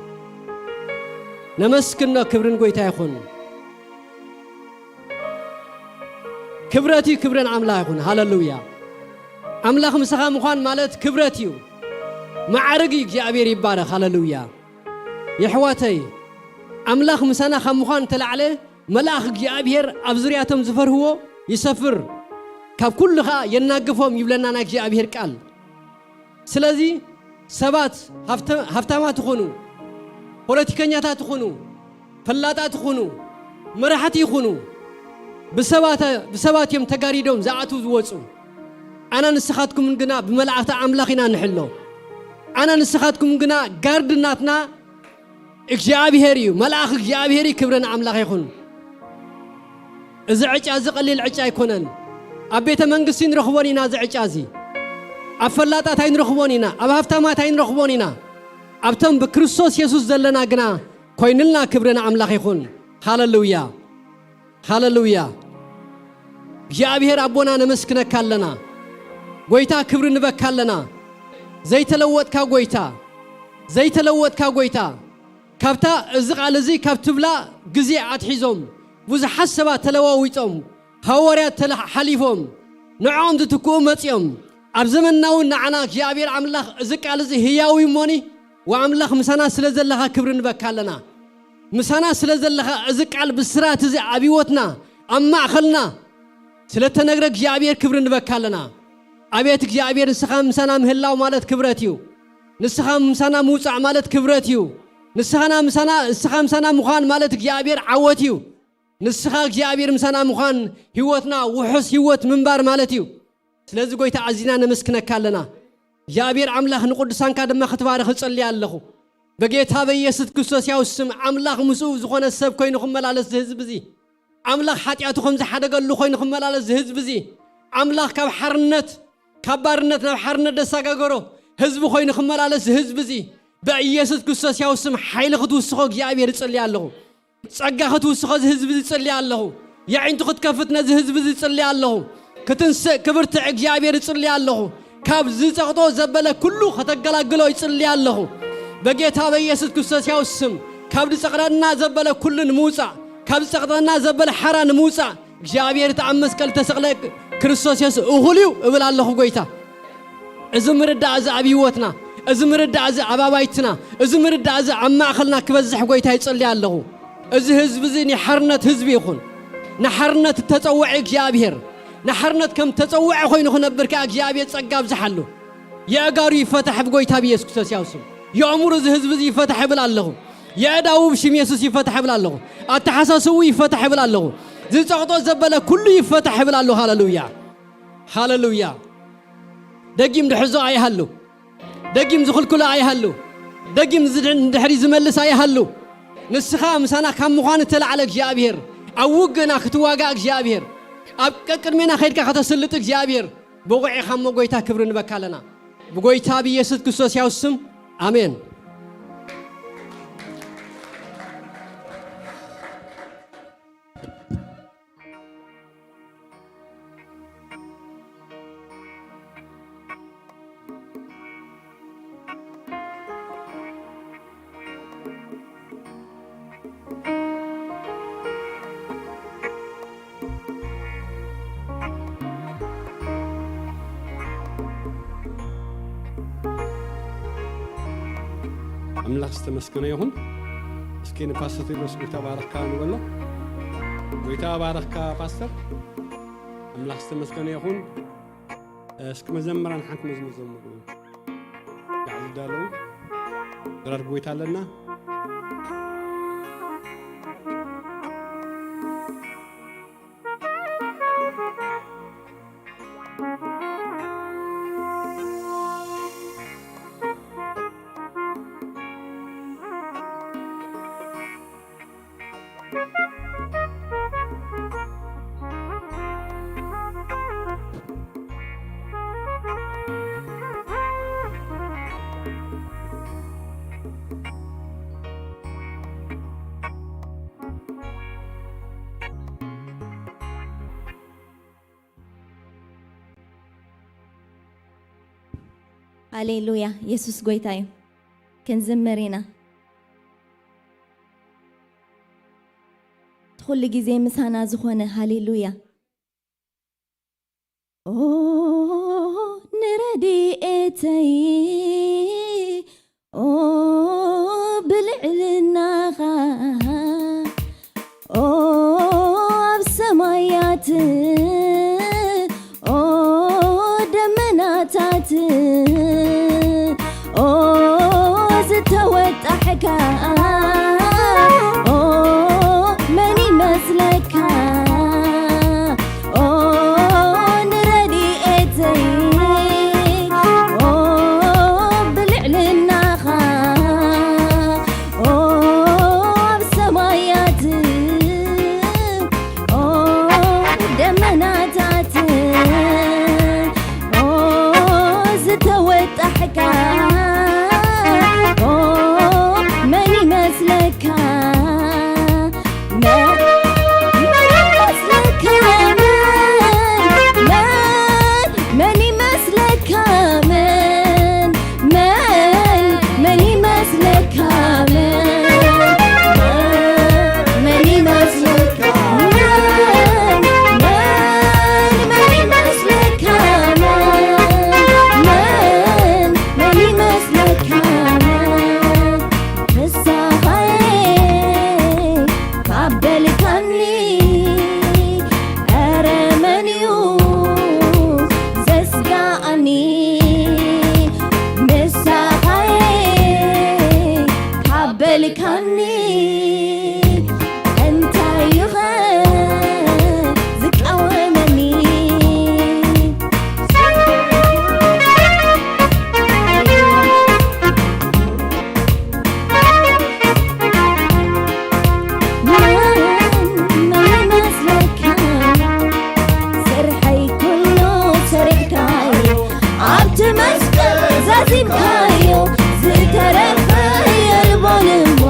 ነመስግኖ፣ ክብርን ጎይታ ይኹን። ክብረት እዩ፣ ክብረን ኣምላኽ ይኹን። ሃለሉያ። ኣምላኽ ምሳኻ ምዃን ማለት ክብረት እዩ። ማዕርግ እዩ፣ እግዚኣብሔር ይባረኽ። ሃለሉያ። የሕዋተይ፣ ኣምላኽ ምሳና ካብ ምዃን ተላዕለ፣ መልኣኽ እግዚኣብሔር ኣብ ዙርያቶም ዝፈርህዎ ይሰፍር፣ ካብ ኩሉ ኸኣ የናግፎም ይብለና ናይ እግዚኣብሔር ቃል። ስለዚ ሰባት ሃፍተ-፣ ሃፍታማት ይኹኑ፣ ፖለቲከኛታት ይኹኑ፣ ፈላጣት ይኹኑ፣ መራሕቲ ይኹኑ፣ ብሰባት፣ ብሰባት እዮም ተጋሪዶም ዝኣትዉ ዝወጹ። ኣና ንስኻትኩምን ግና ብመላእኽቲ ኣምላኽ ኢና ንሕሎ። ኣና ንስኻትኩም ግና ጋርድ ናትና እግዚኣብሔር እዩ፣ መልኣኽ እግዚኣብሔር እዩ። ክብሪ ንኣምላኽ ይኹን። እዚ ዕጫ እዚ ቀሊል ዕጫ ኣይኮነን። ኣብ ቤተ መንግስቲ ንረኽቦን ኢና እዚ ዕጫ እዚ። ኣብ ፈላጣት ኣይንረኽቦን ኢና፣ ኣብ ሃፍታማት ኣይንረኽቦን ኢና። ኣብቶም ብክርስቶስ የሱስ ዘለና ግና ኮይኑልና። ክብሪ ንኣምላኽ ይኹን። ሃለሉያ፣ ሃለሉያ። እግዚኣብሔር ኣቦና ነመስግነካ ኣለና። ጎይታ ክብሪ ንበካ ኣለና። ዘይተለወጥካ ጎይታ፣ ዘይተለወጥካ ጎይታ፣ ካብታ እዚ ቃል እዚ ካብ ትብላ ግዜ ኣትሒዞም ብዙሓት ሰባት ተለዋዊጦም፣ ሃዋርያት ተለ-፣ ሓሊፎም፣ ንዕኦም ዝትክኡ መጺኦም። ኣብ ዘመንና እውን ንዓና እግዚኣብሔር ኣምላኽ እዚ ቃል እዚ ህያው እዩ እሞኒ፣ ወኣምላኽ ምሳና ስለ ዘለኻ ክብሪ ንበካ ኣለና። ምሳና ስለ ዘለኻ እዚ ቃል ብስራት እዚ ኣብ ህይወትና፣ ኣብ ማእኸልና ስለ ተነግረ እግዚኣብሔር ክብሪ ንበካ ኣለና። ኣቤት እግዚኣብሔር፣ ንስኻ ምሳና ምህላው ማለት ክብረት እዩ። ንስኻ ምሳና ምውጻእ ማለት ክብረት እዩ። ንስኻና ምሳና፣ ንስኻ ምሳና ምዃን ማለት እግዚኣብሔር ዓወት እዩ። ንስኻ እግዚኣብሔር ምሳና ምዃን ህይወትና ውሑስ ህይወት ምንባር ማለት እዩ። ስለዚ ጎይታ ኣዚና ነመስግነካ ኣለና። እግዚኣብሔር ኣምላኽ ንቅዱሳንካ ድማ ክትባርኽ እጸሊ ኣለኹ። በጌታ በኢየሱስ ክርስቶስ ያው ስም ኣምላኽ ምስኡ ዝኾነ ሰብ ኮይኑ ክመላለስ ዝህዝብ እዚ፣ ኣምላኽ ሓጢኣቱ ከም ዝሓደገሉ ኮይኑ ክመላለስ ዝህዝብ እዚ፣ ኣምላኽ ካብ ሓርነት፣ ካብ ባርነት ናብ ሓርነት ደሳጋገሮ ህዝቢ ኮይኑ ክመላለስ ዝህዝብ እዚ፣ በኢየሱስ ክርስቶስ ያው ስም ሓይሊ ክትውስኾ እግዚኣብሔር እጸሊ ኣለኹ። ጸጋ ክትውስኾ እዚ ህዝቢ እዚ እጽሊ ኣለኹ። የዒንቱ ክትከፍት ነዚ ህዝቢ እዚ እጽሊ ኣለኹ። ክትንስእ ክብርቲ እግዚኣብሔር እጽሊ ኣለኹ። ካብ ዝጸቕጦ ዘበለ ኩሉ ከተገላግሎ ይጽሊ ኣለኹ። በጌታ በኢየሱስ ክርስቶስ ያው ስም ካብ ዝጸቕጠና ዘበለ ኩሉ ንምውጻእ፣ ካብ ዝጸቕጠና ዘበለ ሓራ ንምውጻእ እግዚኣብሔር እቲ ኣብ መስቀል ተሰቕለ ክርስቶስ የሱስ እኹል እዩ እብል ኣለኹ ጎይታ። እዚ ምርዳእ እዚ ኣብ ህይወትና፣ እዚ ምርዳእ እዚ ኣብ ኣባይትና፣ እዚ ምርዳእ እዚ ኣብ ማእኸልና ክበዝሕ ጎይታ ይጽሊ ኣለኹ። እዚ ህዝቢ እዚ ናይ ሓርነት ህዝቢ ይኹን። ንሓርነት እተጸውዐ እግዚኣብሔር፣ ንሓርነት ከም ተጸውዐ ኮይኑ ክነብር ከኣ እግዚኣብሔር ጸጋ ኣብዝሓሉ። የእጋሩ ይፈታሕ ብጎይታ ብኢየሱስ ክርስቶስ ያው ስም። የእምሩ እዚ ህዝቢ እዚ ይፈታሕ እብል ኣለኹ። የእዳዉ ብሽም የሱስ ይፈታሕ እብል ኣለኹ። ኣተሓሳስቡ ይፈታሕ እብል ኣለኹ። ዝጸቕጦ ዘበለ ኩሉ ይፈታሕ እብል ኣለኹ። ሃለሉያ። ሃለሉያ። ደጊም ድሕዞ ኣይሃሉ። ደጊም ዝኽልክሎ ኣይሃሉ። ደጊም ዝድ-፣ ንድሕሪ ዝመልስ ኣይሃሉ። ንስኻ ምሳና ካብ ምዃን እተላዕለ እግዚኣብሔር፣ ኣብ ውግእና ክትዋጋእ እግዚኣብሔር፣ ኣብ ቀቅድሜና ኸይድካ ከተስልጥ እግዚኣብሔር፣ ብቑዕ ኢኻ እሞ ጎይታ ክብሪ ንበካ ኣለና። ብጎይታ ብኢየሱስ ክርስቶስ ያው ስም፣ ኣሜን። ኣምላኽ ዝተመስገነ ይኹን። እስኪ ንፓስተር ቴድሮስ ጎይታ ባረኽካ ንበሎ። ጎይታ ባረኽካ ፓስተር። ኣምላኽ ዝተመስገነ ይኹን። እስኪ መዘምራን ሓንቲ መዝሙር ዘምሩ። ጋዕ ዝዳለዉ ድራር ጎይታ ኣለና። ሃሌሉያ፣ የሱስ ጎይታ እዩ። ክንዝምር ኢና። እቲ ኩሉ ግዜ ምሳና ዝኾነ፣ ሃሌሉያ። ኦ ንረድኤተይ፣ ኦ ብልዕልናኻ፣ ኦ ኣብ ሰማያት፣ ኦ ደመናታት፣ ኦ ዝተወጣሕካ፣ ኦ መን ይመስለካ? ኦ ንረድኤተይ፣ ኦ ብልዕልናኻ፣ ኦ ኣብ ሰማያት፣ ኦ ደመናታት፣ ኦ ዝተወጣሕካ፣ ኦ መን ይመስለካ? መን፣ መን ይመስለካ? መን፣ መን፣ መን ይመስለካ? መን፣ መን፣ መን ይመስለካ? መን፣ መን ይመስለካ? መን፣ መን፣ መን ይመስለካ? መን፣ መን፣ መን ይመስለካ? መን፣ ንስኻ'የ ካብ በልካኒ፣ ኧረ መን እዩ ዘስጋኣኒ? ንስኻ'የ ካብ በልካኒ፣ እንታይ እዩኸ ዝቃወመኒ? መን፣ መን ይመስለካ? ስርሐይ ኩሉ ሰሪሕካዮ፣ ኣብቲ መስቀል ዛዚምካዮ፣ ዝተረፈ የልቦን እሞ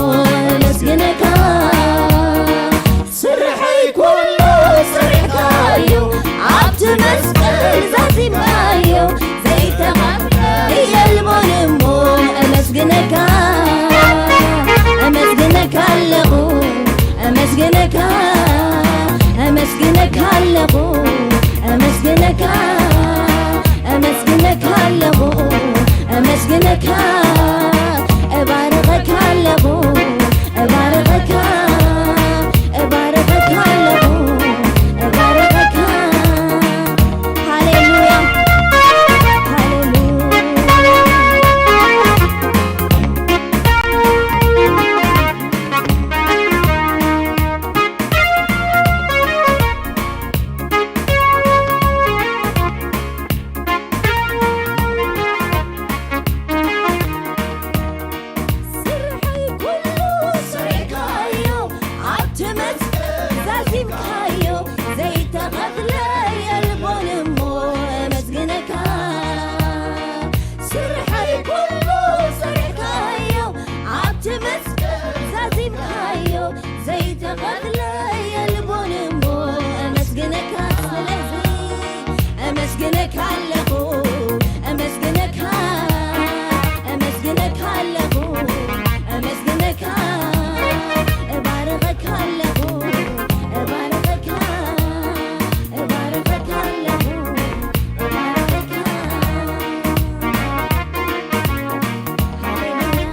ኣመስግነካ። ስርሐይ ኩሉ ሰሪሕካዮ፣ ኣብቲ መስቀል ዛዚምካዮ፣ ዘይተቐብለ የልቦን እሞ ኣመስግነካ፣ ኣመስግነካ ኣለኹ፣ ኣመስግነካ፣ ኣመስግነካ ኣለኹ፣ ኣመስግነካ፣ ኣመስግነካ ኣለኹ፣ ኣመስግነካ፣ እባርኸካ ኣለኹ፣ እባርኸካ፣ እባርኸካ ኣለኹ፣ እባርኸካ። ሃሌሉያ፣ ሃሌሉያ። ስርሐይ ኩሉ ሰሪሕካዮ፣ ኣብቲ መስቀል ዛዚምካዮ፣ ዘይተኸፍለ የልቦን እሞ ኣመስግነካ። ስርሐይ ኩሉ ሰሪሕካዮ፣ ኣብቲ መስቀል ዛዚምካዮ፣ ዘይተኸፍለ የልቦን እሞ ኣመስግነካ። ስለዚ ኣመስግነካ ኣለኹ፣ ኣመስግነካ፣ ኣመስግነካ ኣለኹ፣ ኣመስግነካ፣ እባርኸካ ኣለኹ፣ እባርኸካ፣ እባርኸካ ኣለኹ፣ እባርኸካ። ሃሌሉያ።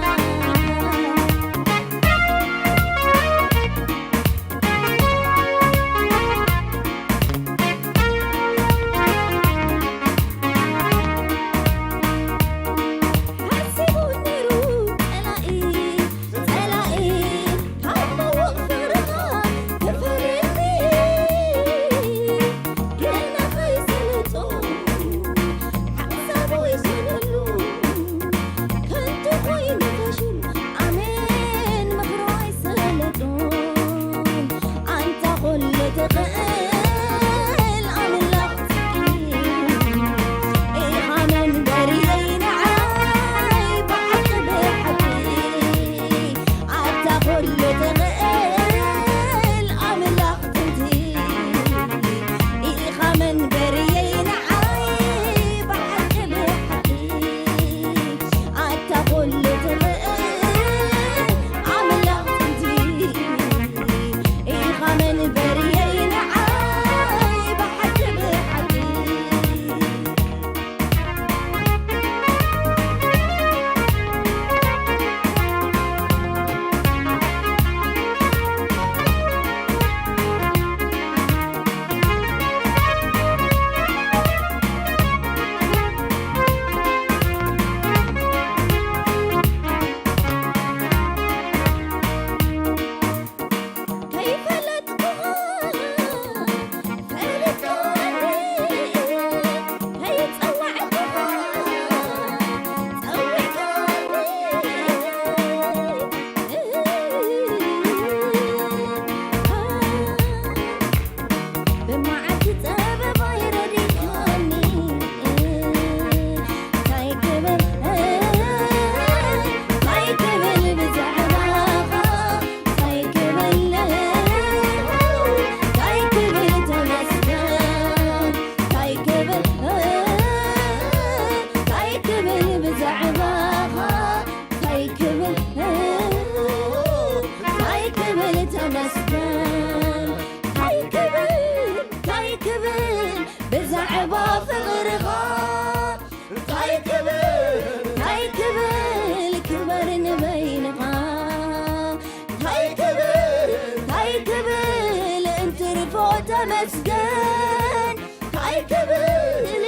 መስገን እንታይ ክብል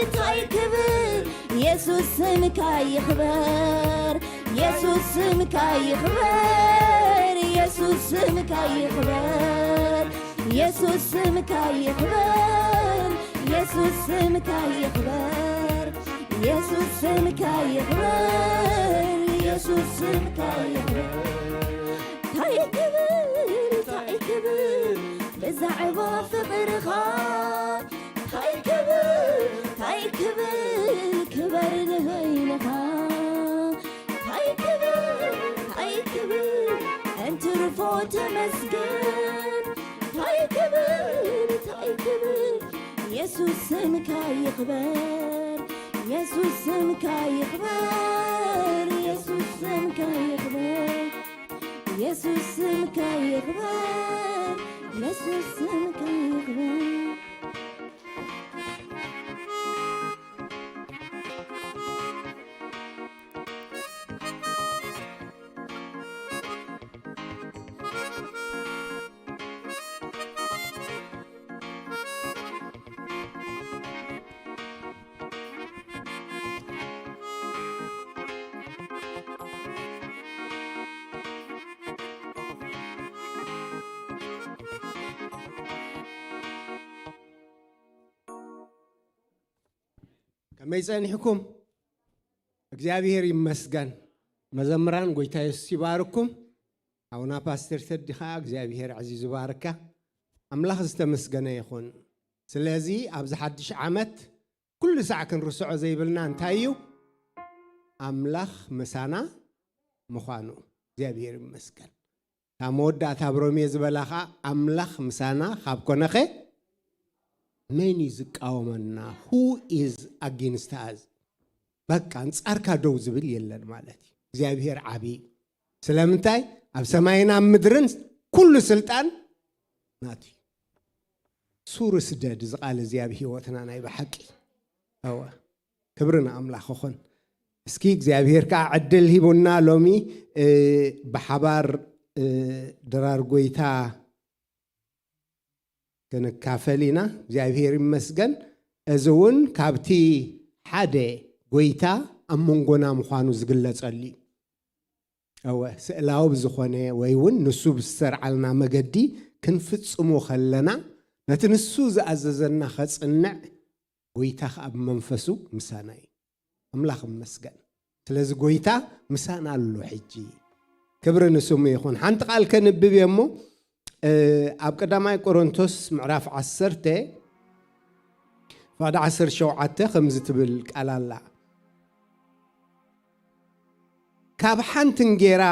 እንታይ ክብል ኢየሱስ ስምካ ይኽበር ኢየሱስ ስምካ ይኽበር ኢየሱስ ስምካ ይኽበር ኢየሱስ ስምካ ይኽበር ኢየሱስ ስምካ ይኽበር ኢየሱስ ስምካ ይኽበር ኢየሱስ ስምካ ይኽበር እንታይ ክብል እንታይ ክብል ብዛዕባ ፍቕርኻ እንታይ ክብል እንታይ ክብል ክበር ንበይንኻ እንታይ ክብል እንታይ ክብል እንትርፎ ተመስገን እንታይ ክብል እንታይ ክብል ኢየሱስ ስምካ ይኽበር ኢየሱስ ስምካ ይኽበር ኢየሱስ ስምካ ይኽበር ኢየሱስ ስምካ ይኽበር ኢየሱስ ስምካ ይኽበር ከመይ ጸኒሕኩም እግዚኣብሔር ይመስገን መዘምራን ጎይታ የሱስ ይባርኩም ኣቡና ፓስተር ተዲ ከዓ እግዚኣብሔር ዕዚዙ ባርካ ኣምላኽ ዝተመስገነ ይኹን ስለዚ ኣብዚ ሓድሽ ዓመት ኩሉ ሳዕ ክንርስዖ ዘይብልና እንታይ እዩ ኣምላኽ ምሳና ምዃኑ እግዚኣብሔር ይመስገን ካብ መወዳእታ ኣብ ሮሜ ዝበላ ከዓ ኣምላኽ ምሳና ካብ ኮነኸ መን እዩ ዝቃወመና who is against us በቃ ኣንጻርካ ደው ዝብል የለን ማለት እዩ እግዚኣብሔር ዓብዪ ስለምንታይ ኣብ ሰማይን ኣብ ምድርን ኩሉ ስልጣን ናቱ እዩ ሱር ስደድ እዚ ቃል እዚ ኣብ ህይወትና ናይ ብሓቂ እወ ክብሪ ንኣምላኽ ይኹን እስኪ እግዚኣብሔር ከዓ ዕድል ሂቡና ሎሚ ብሓባር ድራር ጎይታ ክንካፈል ኢና እግዚኣብሔር ይመስገን እዚ እውን ካብቲ ሓደ ጎይታ ኣብ መንጎና ምዃኑ ዝግለጸሉ እዩ እወ ስእላዊ ብዝኾነ ወይ እውን ንሱ ብዝሰርዓልና መገዲ ክንፍጽሞ ከለና ነቲ ንሱ ዝኣዘዘና ኸጽንዕ ጎይታ ኸዓ ብመንፈሱ ምሳና እዩ ኣምላኽ ይመስገን ስለዚ ጎይታ ምሳና ኣሎ ሕጂ ክብሪ ንስሙ ይኹን ሓንቲ ቃል ከንብብ እየ እሞ ኣብ ቀዳማይ ቆሮንቶስ ምዕራፍ ዓሰርተ ፍቕዲ ዓሰርተ ሸውዓተ ከምዚ ትብል ቃል ኣላ ካብ ሓንቲ እንጌራ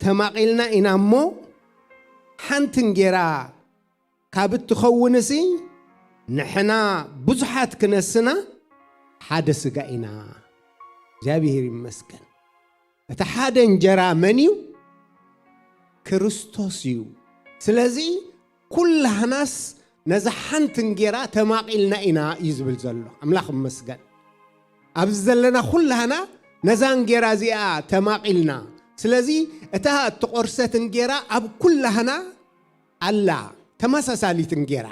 ተማቒልና ኢና እሞ ሓንቲ እንጌራ ካብ እትኸውንሲ ንሕና ብዙሓት ክነስና ሓደ ስጋ ኢና እግዚኣብሔር ይመስገን እቲ ሓደ እንጀራ መን እዩ ክርስቶስ እዩ ስለዚ ኩላህናስ ነዛ ሓንቲ እንጌራ ተማቒልና ኢና እዩ ዝብል ዘሎ ኣምላኽ ይመስገን ኣብዚ ዘለና ኩላህና ነዛ እንጌራ እዚኣ ተማቒልና ስለዚ እታ እተቖርሰት እንጌራ ኣብ ኩላህና ኣላ ተመሳሳሊት እንጌራ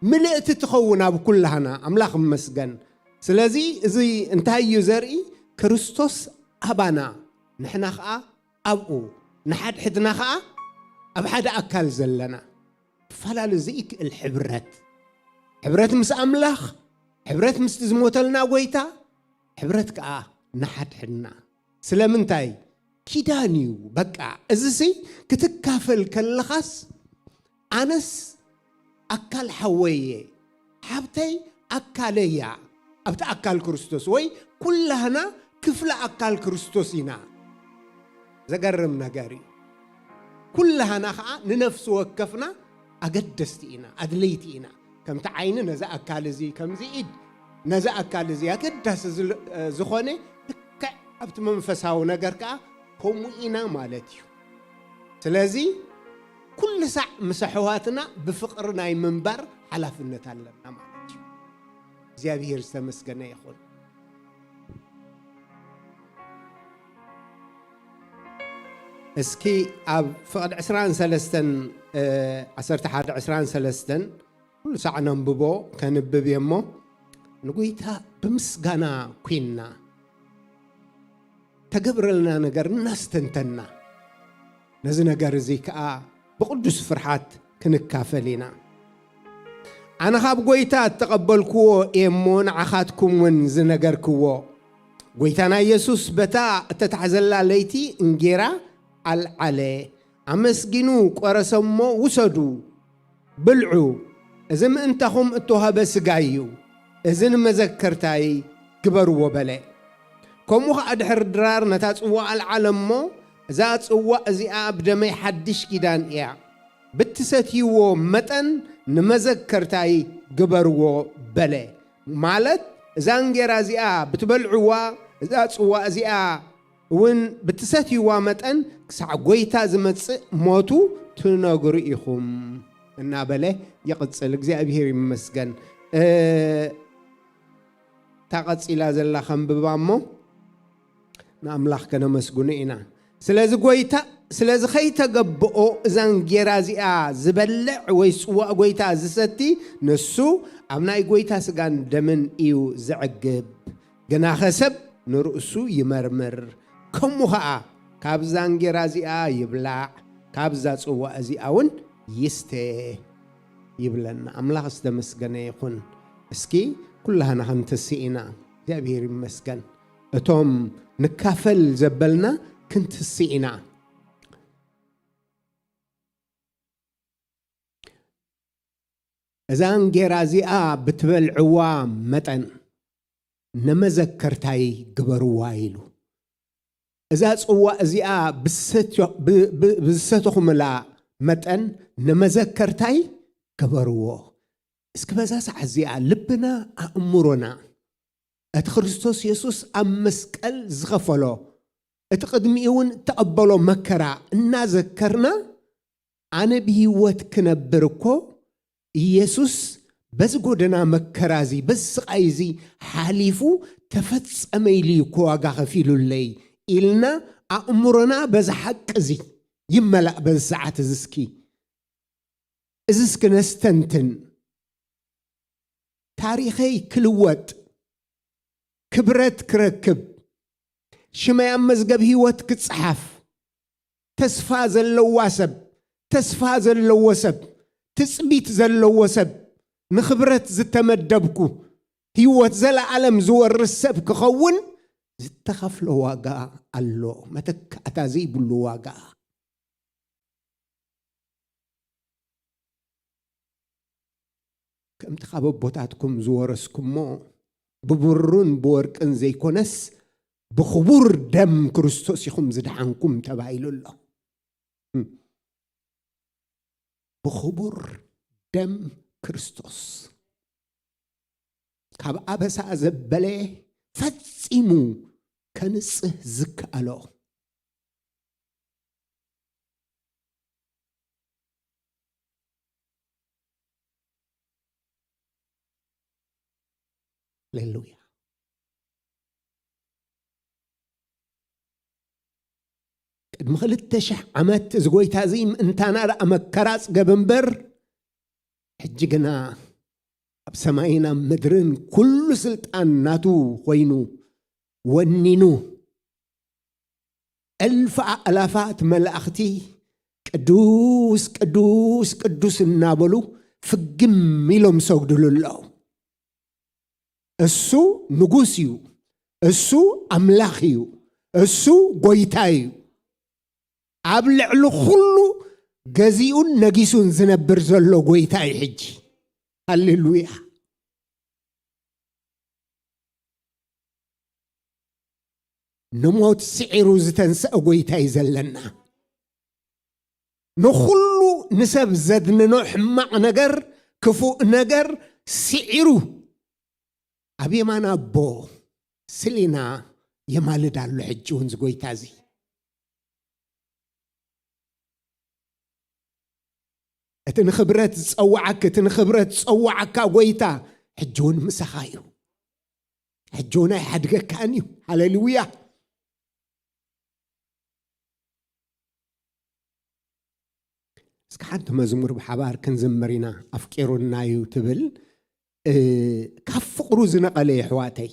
ምልእቲ ትኸውን ኣብ ኩላህና ኣምላኽ ይመስገን ስለዚ እዚ እንታይ እዩ ዘርኢ ክርስቶስ ኣባና ንሕና ኸዓ ኣብኡ ንሓድሕድና ኸዓ ኣብ ሓደ ኣካል ዘለና ክፈላለ ዘይክእል ሕብረት ሕብረት ምስ ኣምላኽ ሕብረት ምስቲ ዝሞተልና ጎይታ ሕብረት ከዓ ንሓድሕድና ስለምንታይ ኪዳን እዩ በቃ እዚሲ ክትካፈል ከለኻስ ኣነስ ኣካል ሓወየ ሓብተይ ኣካለያ ኣብቲ ኣካል ክርስቶስ ወይ ኩላህና ክፍለ ኣካል ክርስቶስ ኢና ዘገርም ነገር እዩ ኩላህና ከዓ ንነፍሲ ወከፍና ኣገደስቲ ኢና ኣድለይቲ ኢና ከምቲ ዓይኒ ነዚ ኣካል እዚ ከምዚ ኢድ ነዚ ኣካል እዚ ኣገዳሲ ዝኾነ ልክዕ ኣብቲ መንፈሳዊ ነገር ከዓ ከምኡ ኢና ማለት እዩ ስለዚ ኩሉ ሳዕ ምስ ኣሕዋትና ብፍቕሪ ናይ ምንባር ሓላፍነት ኣለና ማለት እዩ እግዚኣብሔር ዝተመስገነ ይኹን እስኪ ኣብ ፍቕድ ዕስራን ሰለስተን ዓሰርተ ሓደ ዕስራን ሰለስተን ኩሉ ሳዕ ነንብቦ። ከንብብ እየ እሞ፣ ንጎይታ ብምስጋና ኩንና፣ ተገብረልና ነገር እናስተንተና፣ ነዚ ነገር እዚ ከኣ ብቕዱስ ፍርሓት ክንካፈል ኢና። ኣነ ኻብ ጎይታ እተቐበልክዎ እየ እሞ፣ ንዓኻትኩም እውን ዝነገርክዎ። ጎይታና ኢየሱስ በታ እተታሕዘላ ለይቲ እንጌራ ኣልዓለ፣ ኣመስጊኑ ቆረሰ እሞ፣ "ውሰዱ፣ ብልዑ፣ እዚ ምእንታኹም እተዋህበ ስጋይ እዩ፣ እዚ ንመዘከርታይ ግበርዎ" በለ። ከምኡ ኸኣ ድሕሪ ድራር ነታ ጽዋእ ኣልዓለ እሞ፣ "እዛ ጽዋእ እዚኣ ኣብ ደመይ ሓድሽ ኪዳን እያ፣ ብትሰትይዎ መጠን ንመዘከርታይ ግበርዎ" በለ። ማለት፣ እዛ እንጌራ እዚኣ ብትበልዕዋ፣ እዛ ጽዋእ እዚኣ እውን ብትሰትይዋ መጠን ክሳዕ ጐይታ ዝመጽእ ሞቱ ትነግሩ ኢኹም እናበለ ይቕጽል። እግዚኣብሔር ይመስገን። እ፣ እታ ቀጺላ ዘላ ከንብባ እሞ ንኣምላኽ ከነመስግኖ ኢና። ስለዚ ጐይታ፣ ስለዚ ኸይተገብኦ እዛ እንጌራ እዚኣ ዝበልዕ ወይ ጽዋእ ጐይታ ዝሰቲ፣ ንሱ ኣብ ናይ ጐይታ ስጋን ደምን እዩ ዝዕግብ። ግናኸ ሰብ ንርእሱ ይመርምር። ከምኡ ኸኣ ካብዛ እንጌራ እዚኣ ይብላዕ፣ ካብዛ ጽዋእ እዚኣ እውን ይስተ ይብለና። ኣምላኽ ዝተመስገነ ይኹን። እስኪ ኩላህና ክንትስእ ኢና። እግዚኣብሔር ይመስገን። እቶም ንካፈል ዘበልና ክንትስእ ኢና። እዛ እንጌራ እዚኣ ብትበልዕዋ መጠን ንመዘከርታይ ግበርዋ ኢሉ። እዛ ጽዋ እዚኣ ብሰትዮ-፣ ብ-፣ ብ-፣ ብዝሰተኹምላ መጠን ንመዘከርታይ ግበርዎ። እስኪ በዛ ሰዓት እዚኣ ልብና፣ ኣእምሮና፣ እቲ ክርስቶስ የሱስ ኣብ መስቀል ዝኸፈሎ፣ እቲ ቅድሚኡ እውን እተቐበሎ መከራ እናዘከርና፣ ኣነ ብህይወት ክነብር እኮ ኢየሱስ በዚ ጎደና መከራ እዚ፣ በዚ ስቓይ እዚ ሓሊፉ ተፈጸመ ኢሉ እዩ እኮ ዋጋ ከፊሉለይ ኢልና ኣእምሮና በዚ ሓቂ እዚ ይመላእ። በዚ ሰዓት እዚ እስኪ፣ እዚ እስኪ ነስተንትን። ታሪኸይ ክልወጥ፣ ክብረት ክረክብ፣ ሽመይ ኣብ መዝገብ ህይወት ክጸሓፍ፣ ተስፋ ዘለዋ ሰብ፣ ተስፋ ዘለዎ ሰብ፣ ትጽቢት ዘለዎ ሰብ፣ ንኽብረት ዝተመደብኩ፣ ህይወት ዘለኣለም ዝወርስ ሰብ ክኸውን ዝተኸፍሎ ዋጋ ኣሎ፣ መተካእታ ዘይብሉ ዋጋ። ከምቲ ካብ ኣቦታትኩም ዝወረስኩሞ ብብሩርን ብወርቅን ዘይኮነስ ብኽቡር ደም ክርስቶስ ኢኹም ዝደሓንኩም ተባሂሉ ኣሎ። ብኽቡር ደም ክርስቶስ ካብ ኣበሳ ዘበለ ፈጺሙ ከንጽህ ዝከኣሎ። ሃሌሉያ። ቅድሚ ክልተ ሽሕ ዓመት እዚ ጐይታ እዚ ምእንታና ደኣ መከራ ጽገብ እምበር፣ ሕጂ ግና ኣብ ሰማይን ኣብ ምድርን ኩሉ ስልጣን ናቱ ኾይኑ፣ ወኒኑ፣ እልፊ ኣእላፋት መላእኽቲ ቅዱስ፣ ቅዱስ፣ ቅዱስ እናበሉ ፍግም ኢሎም ይሰግድሉ ኣለዉ። እሱ ንጉስ እዩ። እሱ ኣምላኽ እዩ። እሱ ጐይታ እዩ። ኣብ ልዕሊ ኹሉ ገዚኡን ነጊሱን ዝነብር ዘሎ ጐይታ እዩ ሕጂ። ሃሌሉያ። ንሞት ስዒሩ ዝተንስአ ጐይታ እዩ ዘለና። ንኹሉ ንሰብ ዘድንኖ ሕማቕ ነገር፣ ክፉእ ነገር ስዒሩ ኣብ የማን ኣቦ ስሊና የማልድ ኣሎ። ሕጂ እውን እዚ ጐይታ እዚ፣ እቲ ንኽብረት ዝጸውዓክ፣ እቲ ንኽብረት ዝጸውዓካ ጐይታ ሕጂ እውን ምሳኻ እዩ። ሕጂ እውን ኣይሓድገካን እዩ። ሃሌሉያ። እስኪ ሓንቲ መዝሙር ብሓባር ክንዝምር ኢና። ኣፍቂሩና እዩ ትብል። እ፣ ካብ ፍቕሩ ዝነቐለ የሕዋተይ፣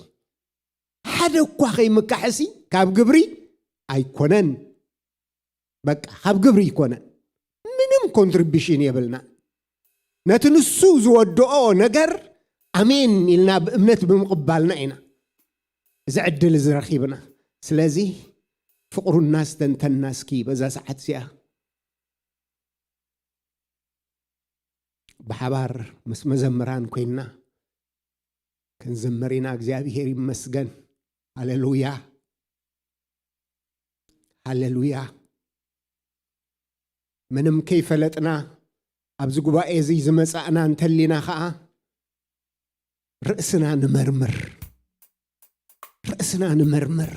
ሓደ እኳ ከይምካሕሲ ካብ ግብሪ ኣይኮነን። በቃ ካብ ግብሪ ኣይኮነን። ምንም ኮንትሪቢሽን የብልና። ነቲ ንሱ ዝወደኦ ነገር ኣሜን ኢልና ብእምነት ብምቕባልና ኢና እዚ ዕድል እዚ ረኺብና። ስለዚ ፍቕሩ እናስተንተና እስኪ በዛ ሰዓት እዚኣ ብሓባር ምስ መዘምራን ኮይንና ክንዝምር ኢና። እግዚኣብሄር ይመስገን። ሃሌሉያ፣ ሃሌሉያ። ምንም ከይፈለጥና ኣብዚ ጉባኤ እዚ ዝመጻእና እንተሊና ኸኣ ርእስና ንመርምር፣ ርእስና ንመርምር።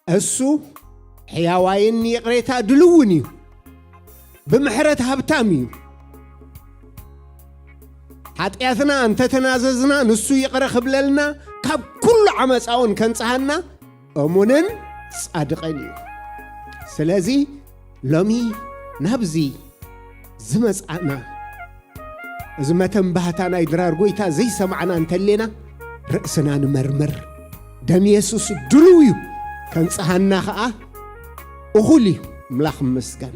እሱ ሕያዋይን ይቕሬታ ድልውን እዩ፣ ብምሕረት ሃብታም እዩ። ሓጢኣትና እንተተናዘዝና ንሱ ይቕረ ክብለልና፣ ካብ ኩሉ ዓመፃውን ከንጽሃና እሙንን ጻድቕን እዩ። ስለዚ ሎሚ ናብዚ ዝመጻእና እዚ መተንባህታ ናይ ድራር ጎይታ ዘይሰማዕና እንተሌና ርእስና ንመርምር። ደም የሱስ ድልው እዩ፣ ከንጽሃና ኸኣ እኹል እዩ። ኣምላኽ ይመስገን።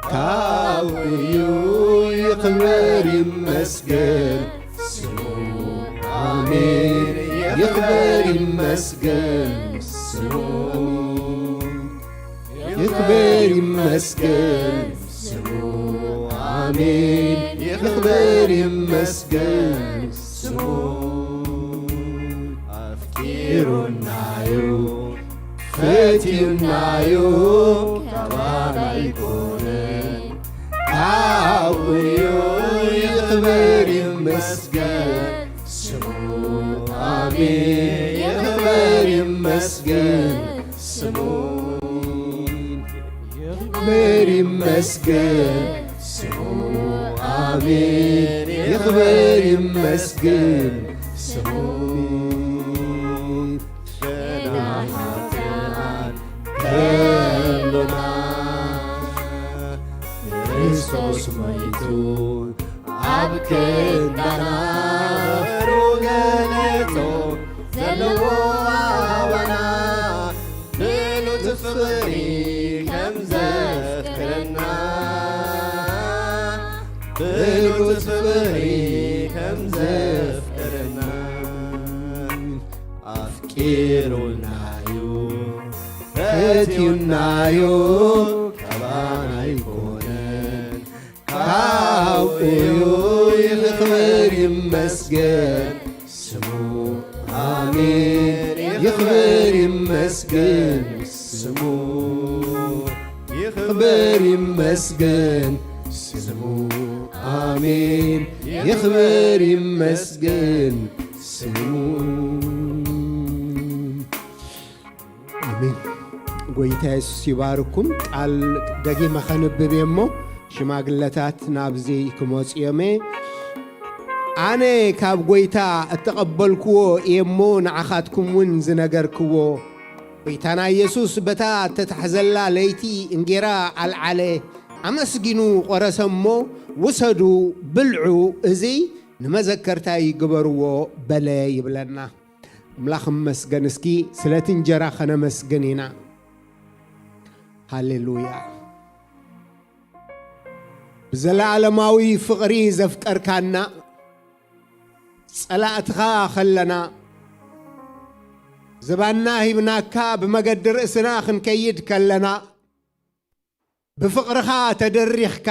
ካብኡ እዩ ይኽበር ይመስገን ስሙ። ኣሜን። ይኽበር ይመስገን ስሙ። ይኽበር ይመስገን ስሙ። ኣሜን። ይኽበር ይመስገን ስሙ። ኣፍቂሩናዩ ፈትዩናዩ ካባና ኣይኮነን። ኣብኡ እዩ ይኽበር ይመስገን ስሙ። ኣሜን። ይኽበር ይመስገን ስሙ። ይኽበር ይመስገን ስሙ። ኣሜን። ይኽበር ይመስገን ስሙ። ገና ሓጥኣን ከሎና ክርስቶስ ሞይቱ ኣብ ክንዳና፣ ፍቕሩ ገለጾ ዘለዎ ኣባና፣ ብሉጽ ፍቕሪ ከም ዘፍቅረና፣ ብሉጽ ፍቕሪ ከም ዘፍቅረና፣ ኣፍቂሩናዩ ፈትዩናዩ ካባና ኣይኮነን። ካብኡ እዩ ይኽበር ይመስገን ስሙ። ኣሜን። ይኽበር ይመስገን ስሙ። ይኽበር ይመስገን ስሙ። ኣሜን። ይኽበር ይመስገን ስሙ። ኣሜን። ጎይታ የሱስ ይባርኩም። ቃል ደጊመ ኸንብብ እየ እሞ፣ ሽማግለታት ናብዚ ክመጹ እዮም እየ። ኣነ ካብ ጎይታ እተቐበልክዎ እየ እሞ፣ ንዓኻትኩም እውን ዝነገርክዎ፣ ጎይታና የሱስ በታ እተታሕዘላ ለይቲ እንጌራ ኣልዓለ፣ ኣመስጊኑ ቖረሰ እሞ፣ ውሰዱ፣ ብልዑ፣ እዚ ንመዘከርታይ ግበርዎ በለ ይብለና። ኣምላኽ እመስገን። እስኪ ስለቲ እንጀራ ኸነመስግን ኢና። ሃሌሉያ። ብዘለዓለማዊ ፍቕሪ ዘፍቀርካና፣ ጸላእትኻ ኸለና፣ ዝባንና ሂብናካ ብመገዲ ርእስና ክንከይድ ከለና፣ ብፍቕርኻ ተደሪኽካ፣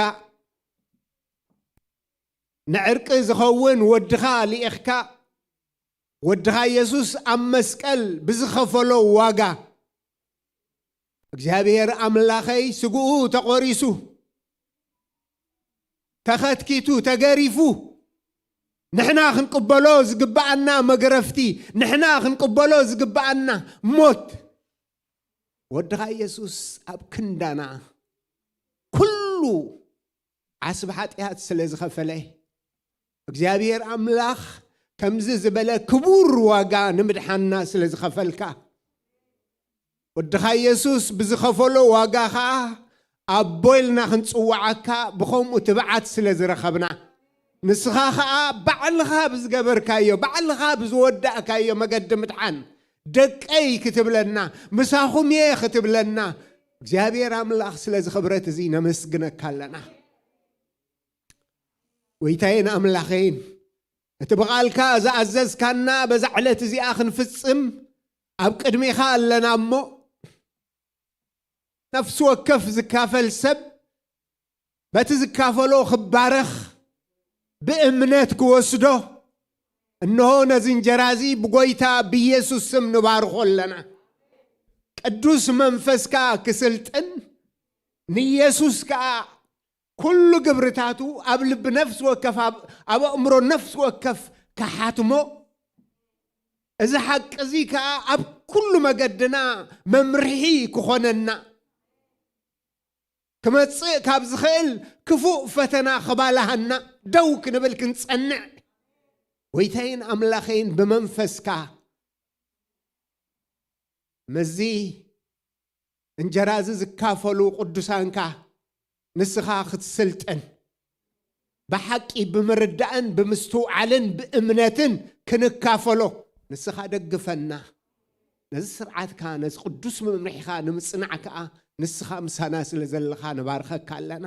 ንዕርቂ ዝኸውን ወድኻ ልኢኽካ፣ ወድኻ የሱስ ኣብ መስቀል ብዝኸፈሎ ዋጋ፣ እግዚኣብሔር ኣምላኸይ ስግኡ ተቖሪሱ፣ ተኸትኪቱ፣ ተገሪፉ፣ ንሕና ክንቅበሎ ዝግብኣና መግረፍቲ፣ ንሕና ክንቅበሎ ዝግብኣና ሞት፣ ወድኻ የሱስ ኣብ ክንዳና ኩሉ ዓስቢ ሓጢኣት ስለ ዝኸፈለ፣ እግዚኣብሔር ኣምላኽ ከምዚ ዝበለ ክቡር ዋጋ ንምድሓንና ስለ ዝኸፈልካ፣ ወድኻ ኢየሱስ ብዝኸፈሎ ዋጋ ኸኣ ኣቦ ኢልና ክንጽውዓካ ብኸምኡ ትብዓት ስለ ዝረኸብና፣ ንስኻ ኸኣ ባዕልኻ ብዝገበርካዮ፣ ባዕልኻ ብዝወዳእካዮ መገዲ ምድሓን፣ ደቀይ ክትብለና፣ ምሳኹም እየ ክትብለና፣ እግዚኣብሔር ኣምላኽ ስለዚ ክብረት እዚ ነመስግነካ ኣለና። ጎይታዬን ኣምላኸይን፣ እቲ ብቓልካ ዝኣዘዝካና በዛ ዕለት እዚኣ ክንፍጽም ኣብ ቅድሜኻ ኣለና እሞ፣ ነፍሲ ወከፍ ዝካፈል ሰብ በቲ ዝካፈሎ ክባረኽ ብእምነት ክወስዶ፣ እንሆ ነዚ እንጀራ እዚ ብጎይታ ብኢየሱስ ስም ንባርኾ ኣለና። ቅዱስ መንፈስካ ክስልጥን ንኢየሱስ ከኣ ኩሉ ግብርታቱ ኣብ ልቢ ነፍሲ ወከፍ፣ ኣብ፣ ኣብ ኣእምሮ ነፍሲ ወከፍ ክሓትሞ፣ እዚ ሓቂ እዚ ከኣ ኣብ ኩሉ መገድና መምርሒ ክኾነና፣ ክመጽእ ካብ ዝኽእል ክፉእ ፈተና ክባልሃና፣ ደው ክንብል ክንጸንዕ፣ ጎይታይን ኣምላኸይን ብመንፈስካ ምስዚ እንጀራ እዚ ዝካፈሉ ቅዱሳንካ ንስኻ ክትስልጥን፣ ብሓቂ ብምርዳእን ብምስትውዓልን ብእምነትን ክንካፈሎ ንስኻ ደግፈና። ነዚ ስርዓትካ፣ ነዚ ቅዱስ መምርሒኻ ንምጽናዕ ከኣ ንስኻ ምሳና ስለ ዘለኻ ንባርኸካ ኣለና።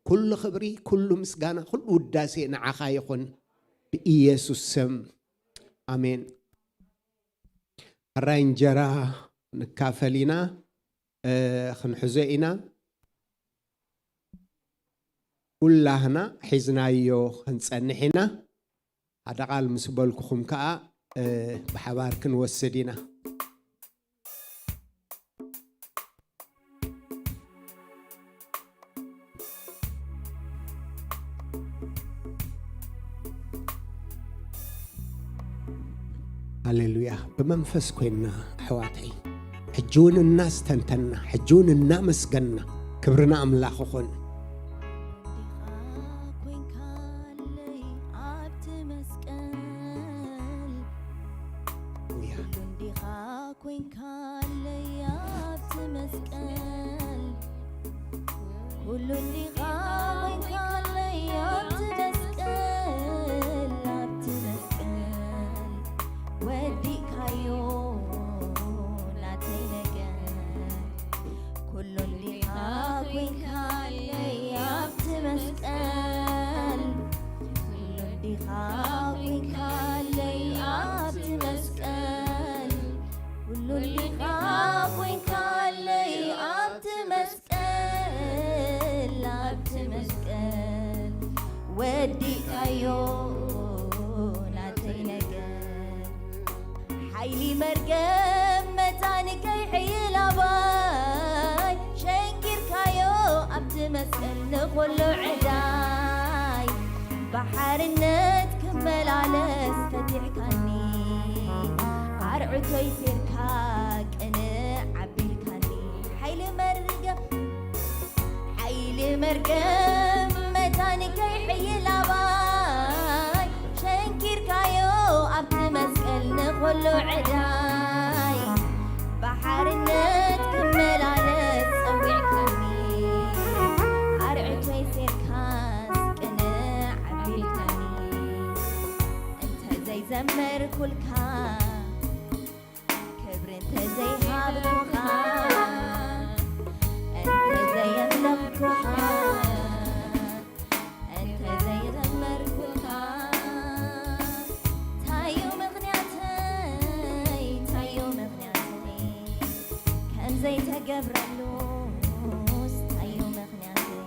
ኩሉ ክብሪ፣ ኩሉ ምስጋና፣ ኩሉ ውዳሴ ንዓኻ ይኹን፣ ብኢየሱስ ስም፣ ኣሜን። ሕራይ እንጀራ ንካፈል ኢና፣ እ፣ ክንሕዞ ኢና። ኩላህና ሒዝናዮ ክንጸንሕ ኢና። ሓደ ቃል ምስ በልኩኹም ከኣ፣ እ፣ ብሓባር ክንወስድ ኢና። ሃሌሉያ። ብመንፈስ ኮይንና ኣሕዋተይ፣ ሕጂ እውን እናስተንተና፣ ሕጂ እውን እናመስገንና፣ ክብሪ ንኣምላኽ ይኹን። ዲኻ ኮይንካለይ ኣብቲ መስቀል፣ ሃሌሉያ። ኩሉ እንዲኻ ኮይንካለይ ኣብቲ መስቀል፣ ኩሉ እንዲኻ ኮይንካለይ ኣብቲ መስቀል፣ ኣብቲ መስቀል ወዲእካዮ ናተይ ነገር። ኩሉ እንዲኻ ኮይንካለይ ኣብቲ መስቀል፣ ኩሉ እንዲኻ ኮይንካለይ ኣብቲ መስቀል፣ ኩሉ እንዲኻ ኮይንካለይ ኣብቲ መስቀል፣ ኣብቲ መስቀል ወዲእካዮ ናተይ ነገር። ሓይሊ መርገም መታን ከይሕይል ኣባይ ሸንኪርካዮ ኣብቲ መስቀል ንኹሉ ዕዳይ። ብሓርነት ክመላለስ ፈቲሕካኒ፣ ኣርዕቶይ ሴርካ ቅንዕ ኣቢልካኒ። ሓይሊ መርገም ሓይሊ መርገም መታን ከይሕይል ኣባይ ሸንኪርካዮ ኣብቲ መስቀል ንኹሉ ዕዳይ። ብሓርነት ክመላለስ ጸዊዕካኒ፣ ኣርዕቶይ ሴርካስ ቅንዕ ኣቢልካኒ። እንተ ዘይዘመርኩልካ ክብሪ እንተዘይሃብኩኻ፣ እንተዘየምለኽኩኻ፣ እንተዘይዘመርኩኻ፣ ታዩ ምኽንያተይ፣ ታዩ ምኽንያተይ፣ ከምዘይተገብረሉስ ታዩ ምኽንያተይ?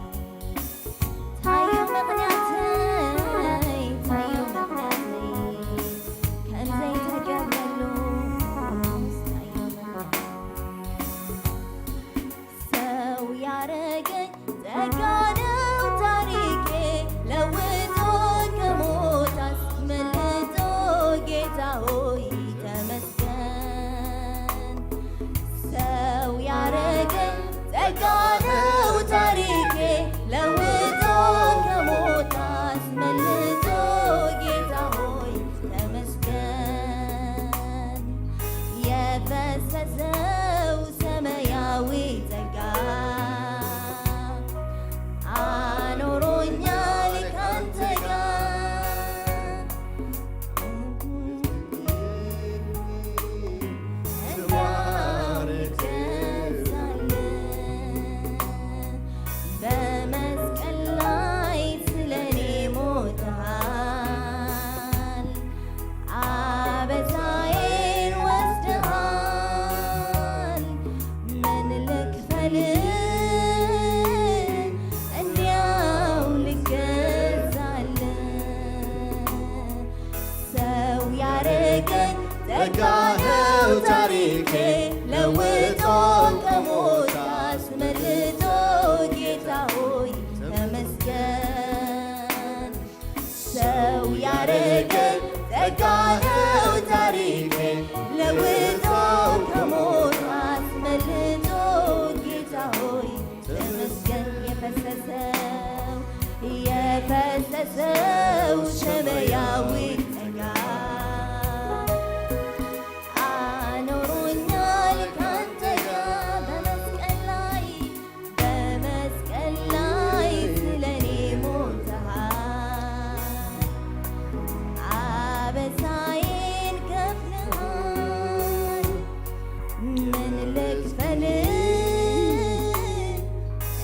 ታዩ ምኽንያተይ፣ ታዩ ምኽንያተይ፣ ከምዘይተገብረሉስ ታዩ ምኽንያተይ? ሰው ያረገኝ ጸጋ ነው ታሪኬ ለውጦ ከሞት አስመልጦ ጌታ ሆይ ተመስገን። ሰው ያረገኝ ጸጋኸው ታሪኬ ለውጦ፣ ከሞት አስመልጦ፣ ጌታ ሆይ ተመስገን። ሰው ያረገ ጸጋኸው ታሪኬ ለውጦ፣ ከሞት አስመልጦ፣ ጌታ ሆይ ተመስገን። የፈሰሰው የፈሰሰው ሰማያዊ ጸጋ አኖሮኛል ካንተ ጋር በመስቀል ላይ፣ በመስቀል ላይ ስለኔ ሞተሃል። አበሳዬን ከፍለሃል። ምን ልክፈል?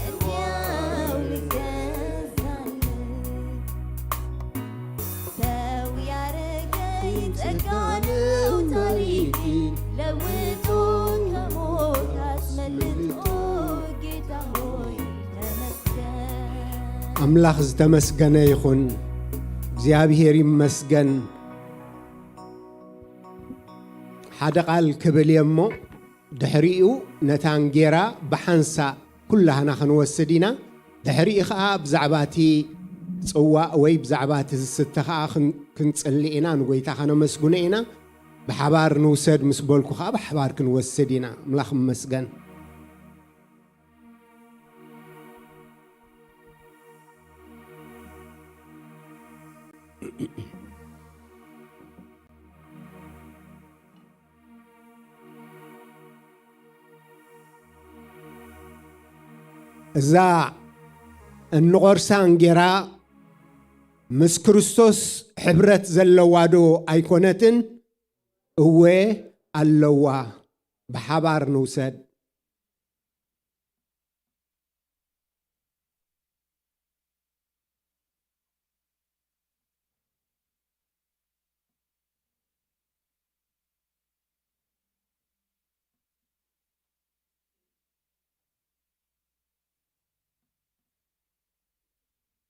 እንዲያው ልገዛልህ። ሰው ያረገኝ ጸጋ ነው ታሪኬ ለውጦ፣ ከሞት አስመልጦ፣ ጌታ ሆይ ተመስገን። ኣምላኽ ዝተመስገነ ይኹን። እግዚኣብሔር ይመስገን። ሓደ ቃል ክብል እየ እሞ፣ ድሕሪኡ ነታ እንጌራ ብሓንሳእ ኩላህና ክንወስድ ኢና። ድሕሪኡ ኸኣ ብዛዕባ እቲ ጽዋእ ወይ ብዛዕባ እቲ ዝስተ ኸኣ ክን-፣ ክንጽሊ ኢና፣ ንጐይታ ኸነመስግኖ ኢና። ብሓባር ንውሰድ ምስ በልኩ ኸኣ ብሓባር ክንወስድ ኢና። ኣምላኽ ይመስገን። እዛ እንቖርሳ እንጌራ ምስ ክርስቶስ ሕብረት ዘለዋ ዶ ኣይኮነትን? እወ ኣለዋ። ብሓባር ንውሰድ።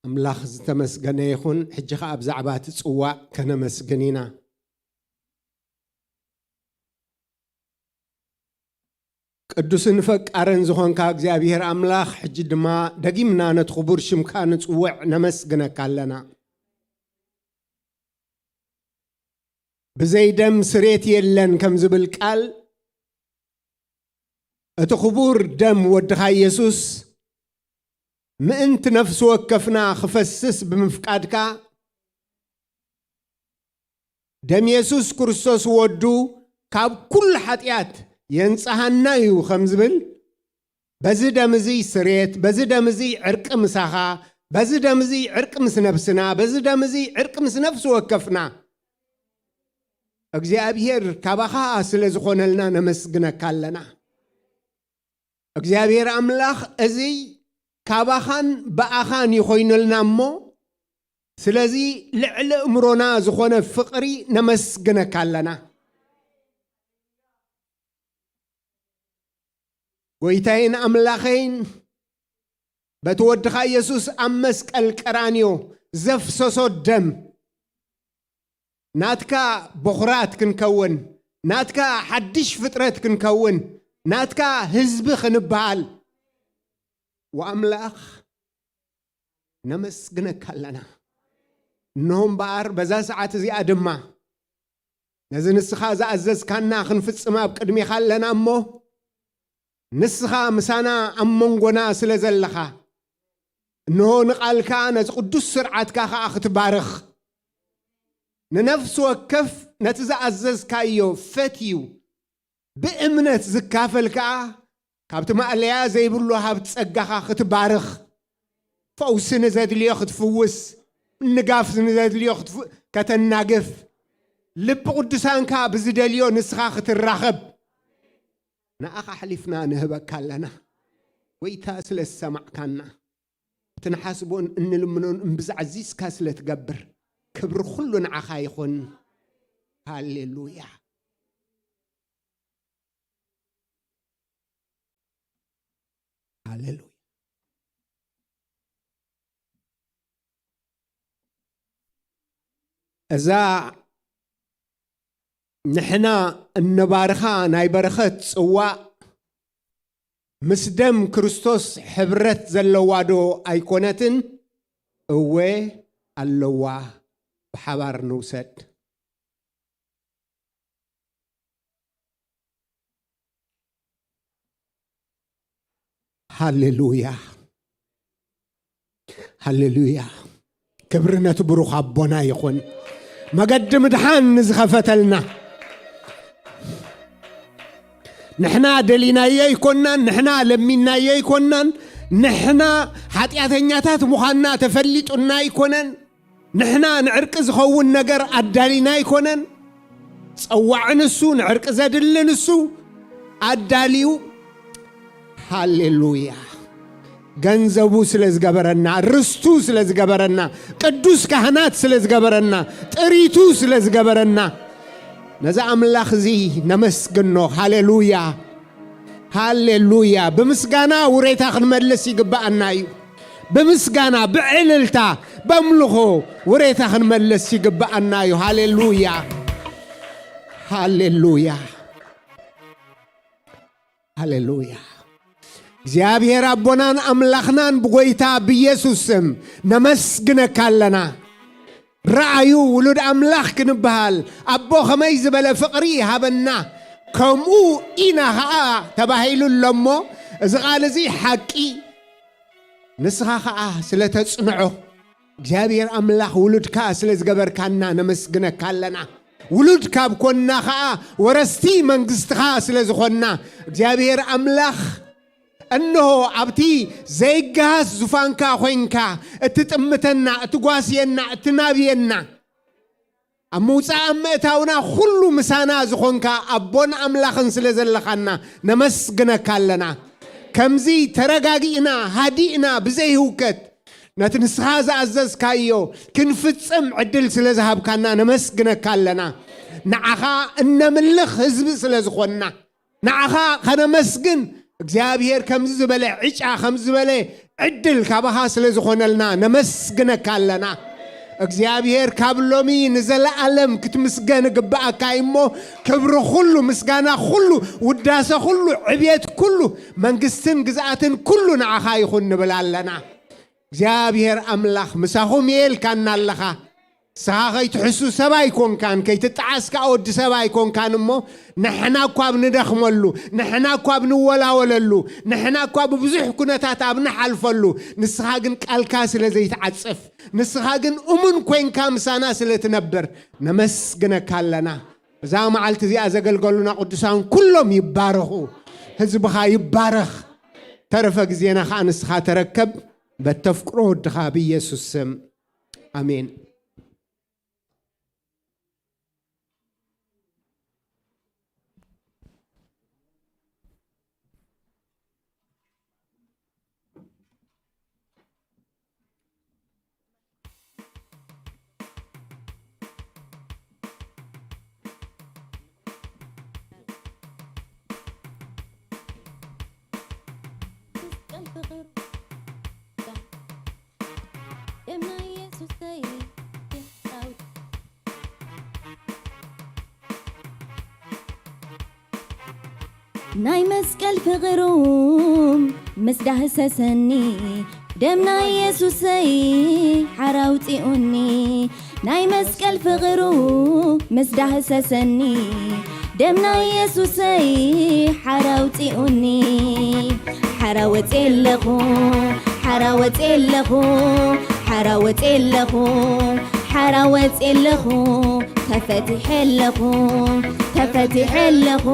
ኣምላኽ ዝተመስገነ ይኹን። ሕጂ ኸኣ ብዛዕባ እቲ ጽዋእ ከነመስግን ኢና። ቅዱስን ፈቃርን ዝኾንካ እግዚኣብሔር ኣምላኽ፣ ሕጂ ድማ ደጊምና ነቲ ክቡር ሽምካ ንጽውዕ፣ ነመስግነካ ኣለና። ብዘይ ደም ስሬት የለን ከም ዝብል ቃል፣ እቲ ክቡር ደም ወድኻ ኢየሱስ ምእንቲ ነፍሲ ወከፍና ክፈስስ ብምፍቃድካ፣ ደም የሱስ ክርስቶስ ወዱ ካብ ኩሉ ሓጢኣት የንጽሃና እዩ ከም ዝብል፣ በዚ ደም እዚ ስሬት፣ በዚ ደም እዚ ዕርቂ ምሳኻ፣ በዚ ደም እዚ ዕርቂ ምስ ነብስና፣ በዚ ደም እዚ ዕርቂ ምስ ነፍሲ ወከፍና፣ እግዚኣብሔር ካባኻ ስለ ዝኾነልና ነመስግነካ ኣለና። እግዚኣብሔር ኣምላኽ፣ እዚ ካባኻን ብኣኻን እዩ ኮይኑልና እሞ፣ ስለዚ ልዕሊ እምሮና ዝኾነ ፍቕሪ ነመስግነካ ኣለና። ጎይታዬን ኣምላኸይን፣ በቲ ወድኻ ኢየሱስ ኣብ መስቀል ቀራንዮ ዘፍሰሶ ደም፣ ናትካ በኹራት ክንከውን፣ ናትካ ሓድሽ ፍጥረት ክንከውን፣ ናትካ ህዝቢ ክንበሃል፣ ወኣምላኽ ነመስግነካ ኣለና። እንሆ እምበኣር በዛ ሰዓት እዚኣ ድማ ነዚ ንስኻ ዝኣዘዝካና ክንፍጽም ኣብ ቅድሜኻ ኣለና እሞ፣ ንስኻ ምሳና ኣብ መንጎና ስለ ዘለኻ፣ እንሆ ንቓልካ ነዚ ቅዱስ ስርዓትካ ኸኣ ክትባርኽ፣ ንነፍሲ ወከፍ ነቲ ዝኣዘዝካዮ ፈትዩ ብእምነት ዝካፈል ከኣ፣ ካብቲ ማእለያ ዘይብሉ ሃብቲ ጸጋኻ ክትባርኽ፣ ፈውሲ ንዘድልዮ ክትፍውስ፣ ምንጋፍ ንዘድልዮ ክትፍ-፣ ከተናግፍ፣ ልቢ ቅዱሳንካ ብዝደልዮ ንስኻ ክትራኸብ፣ ንኣኻ ኣሕሊፍና ንህበካ ኣለና። ጎይታ ስለ ዝሰማዕካና፣ እቲ ንሓስቦን እንልምኖን እምብዛ ኣዚዝካ ስለ ትገብር፣ ክብሪ ኩሉ ንዓኻ ይኹን። ሃሌሉያ። ሃሌሉያ። እዛ ንሕና እነባርኻ ናይ በረኸት ጽዋእ ምስ ደም ክርስቶስ ሕብረት ዘለዋ ዶ ኣይኮነትን? እወ ኣለዋ። ብሓባር ንውሰድ። ሃሌሉያ፣ ሃሌሉያ። ክብሪ ነቲ ብሩኽ ኣቦና ይኹን፣ መገዲ ምድሓን ንዝኸፈተልና። ንሕና ደሊናዮ ኣይኮናን፣ ንሕና ለሚናዮ ኣይኮናን፣ ንሕና ሓጢኣተኛታት ምዃንና ተፈሊጡና ኣይኮነን። ንሕና ንዕርቂ ዝኸውን ነገር ኣዳሊና ኣይኮነን። ጸዋዒ ንሱ፣ ንዕርቂ ዘድሊ ንሱ ኣዳልዩ። ሃሌሉያ። ገንዘቡ ስለ ዝገበረና፣ ርስቱ ስለ ዝገበረና፣ ቅዱስ ካህናት ስለ ዝገበረና፣ ጥሪቱ ስለ ዝገበረና፣ ነዚ ኣምላኽ እዚ ነመስግኖ። ሃሌሉያ፣ ሃሌሉያ። ብምስጋና ውሬታ ክንመልስ ይግብኣና እዩ። ብምስጋና፣ ብዕልልታ፣ በምልኾ ውሬታ ክንመልስ ይግብኣና እዩ። ሃሌሉያ፣ ሃሌሉያ፣ ሃሌሉያ። እግዚኣብሔር ኣቦናን ኣምላኽናን ብጎይታ ብኢየሱስ ስም ነመስግነካ ኣለና። ረኣዩ ውሉድ ኣምላኽ ክንበሃል፣ ኣቦ ኸመይ ዝበለ ፍቕሪ ይሃበና፣ ከምኡ ኢና ኸኣ ተባሂሉ ኣሎ እሞ፣ እዚ ቃል እዚ ሓቂ፣ ንስኻ ኸኣ ስለ ተጽንዖ፣ እግዚኣብሔር ኣምላኽ ውሉድካ ስለ ዝገበርካና ነመስግነካ ኣለና። ውሉድ ካብ ኮንና ኸኣ ወረስቲ መንግስትኻ ስለ ዝኾንና፣ እግዚኣብሔር ኣምላኽ እንሆ ኣብቲ ዘይገሃስ ዙፋንካ ኾይንካ እትጥምተና፣ እትጓስየና፣ እትናብየና፣ ኣብ ምውጻእ ኣብ ምእታውና ኩሉ ምሳና ዝኾንካ ኣቦን ኣምላኽን ስለ ዘለኻና ነመስግነካ ኣለና። ከምዚ ተረጋጊእና፣ ሃዲእና፣ ብዘይህውከት ነቲ ንስኻ ዝኣዘዝካዮ ክንፍጽም ዕድል ስለ ዝሃብካና ነመስግነካ ኣለና። ንዓኻ እነምልኽ ህዝቢ ስለ ዝኾንና፣ ንዓኻ ኸነመስግን፣ እግዚኣብሔር ከምዚ ዝበለ ዕጫ፣ ከምዚ ዝበለ ዕድል ካባኻ ስለ ዝኾነልና ነመስግነካ ኣለና። እግዚኣብሔር ካብ ሎሚ ንዘለኣለም ክትምስገን እግብኣካ እዩ እሞ፣ ክብሪ ኩሉ፣ ምስጋና ኩሉ፣ ውዳሰ ኩሉ፣ ዕብየት ኩሉ፣ መንግስትን ግዝኣትን ኩሉ ንዓኻ ይኹን ንብል ኣለና። እግዚኣብሔር ኣምላኽ ምሳኹም እየ ኢልካና ኣለኻ። ንስኻ ከይትሕሱ ሰብ ኣይኮንካን፣ ከይትጠዓስ ከኣ ወዲ ሰብ ኣይኮንካን እሞ፣ ንሕና እኳ ኣብ ንደኽመሉ፣ ንሕና እኳ ኣብ ንወላወለሉ፣ ንሕና እኳ ብብዙሕ ኩነታት ኣብ ንሓልፈሉ፣ ንስኻ ግን ቃልካ ስለ ዘይትዓጽፍ፣ ንስኻ ግን እሙን ኮይንካ ምሳና ስለ ትነብር፣ ነመስግነካ ኣለና። እዛ መዓልቲ እዚኣ ዘገልገሉና ቅዱሳን ኩሎም ይባረኹ፣ ህዝብኻ ይባረኽ። ተረፈ ግዜና ኸኣ ንስኻ ተረከብ፣ በተፍቅሮ ወድኻ ብኢየሱስ ስም። ኣሜን። ናይ መስቀል ፍቕሩ ምስ ዳህሰሰኒ፣ ደም ናይ የሱሰይ ሓራ ኣውጺኡኒ። ናይ መስቀል ፍቕሩ ምስ ዳህሰሰኒ፣ ደም ናይ የሱሰይ ሓራ ኣውጺኡኒ። ሓራ ወጽየ ኣለኹ፣ ሓራ ወጽየ ኣለኹ፣ ሓራ ወጽየ ኣለኹ፣ ሓራ ወጽየ ኣለኹ። ተፈቲሐ ኣለኹ፣ ተፈቲሐ ኣለኹ፣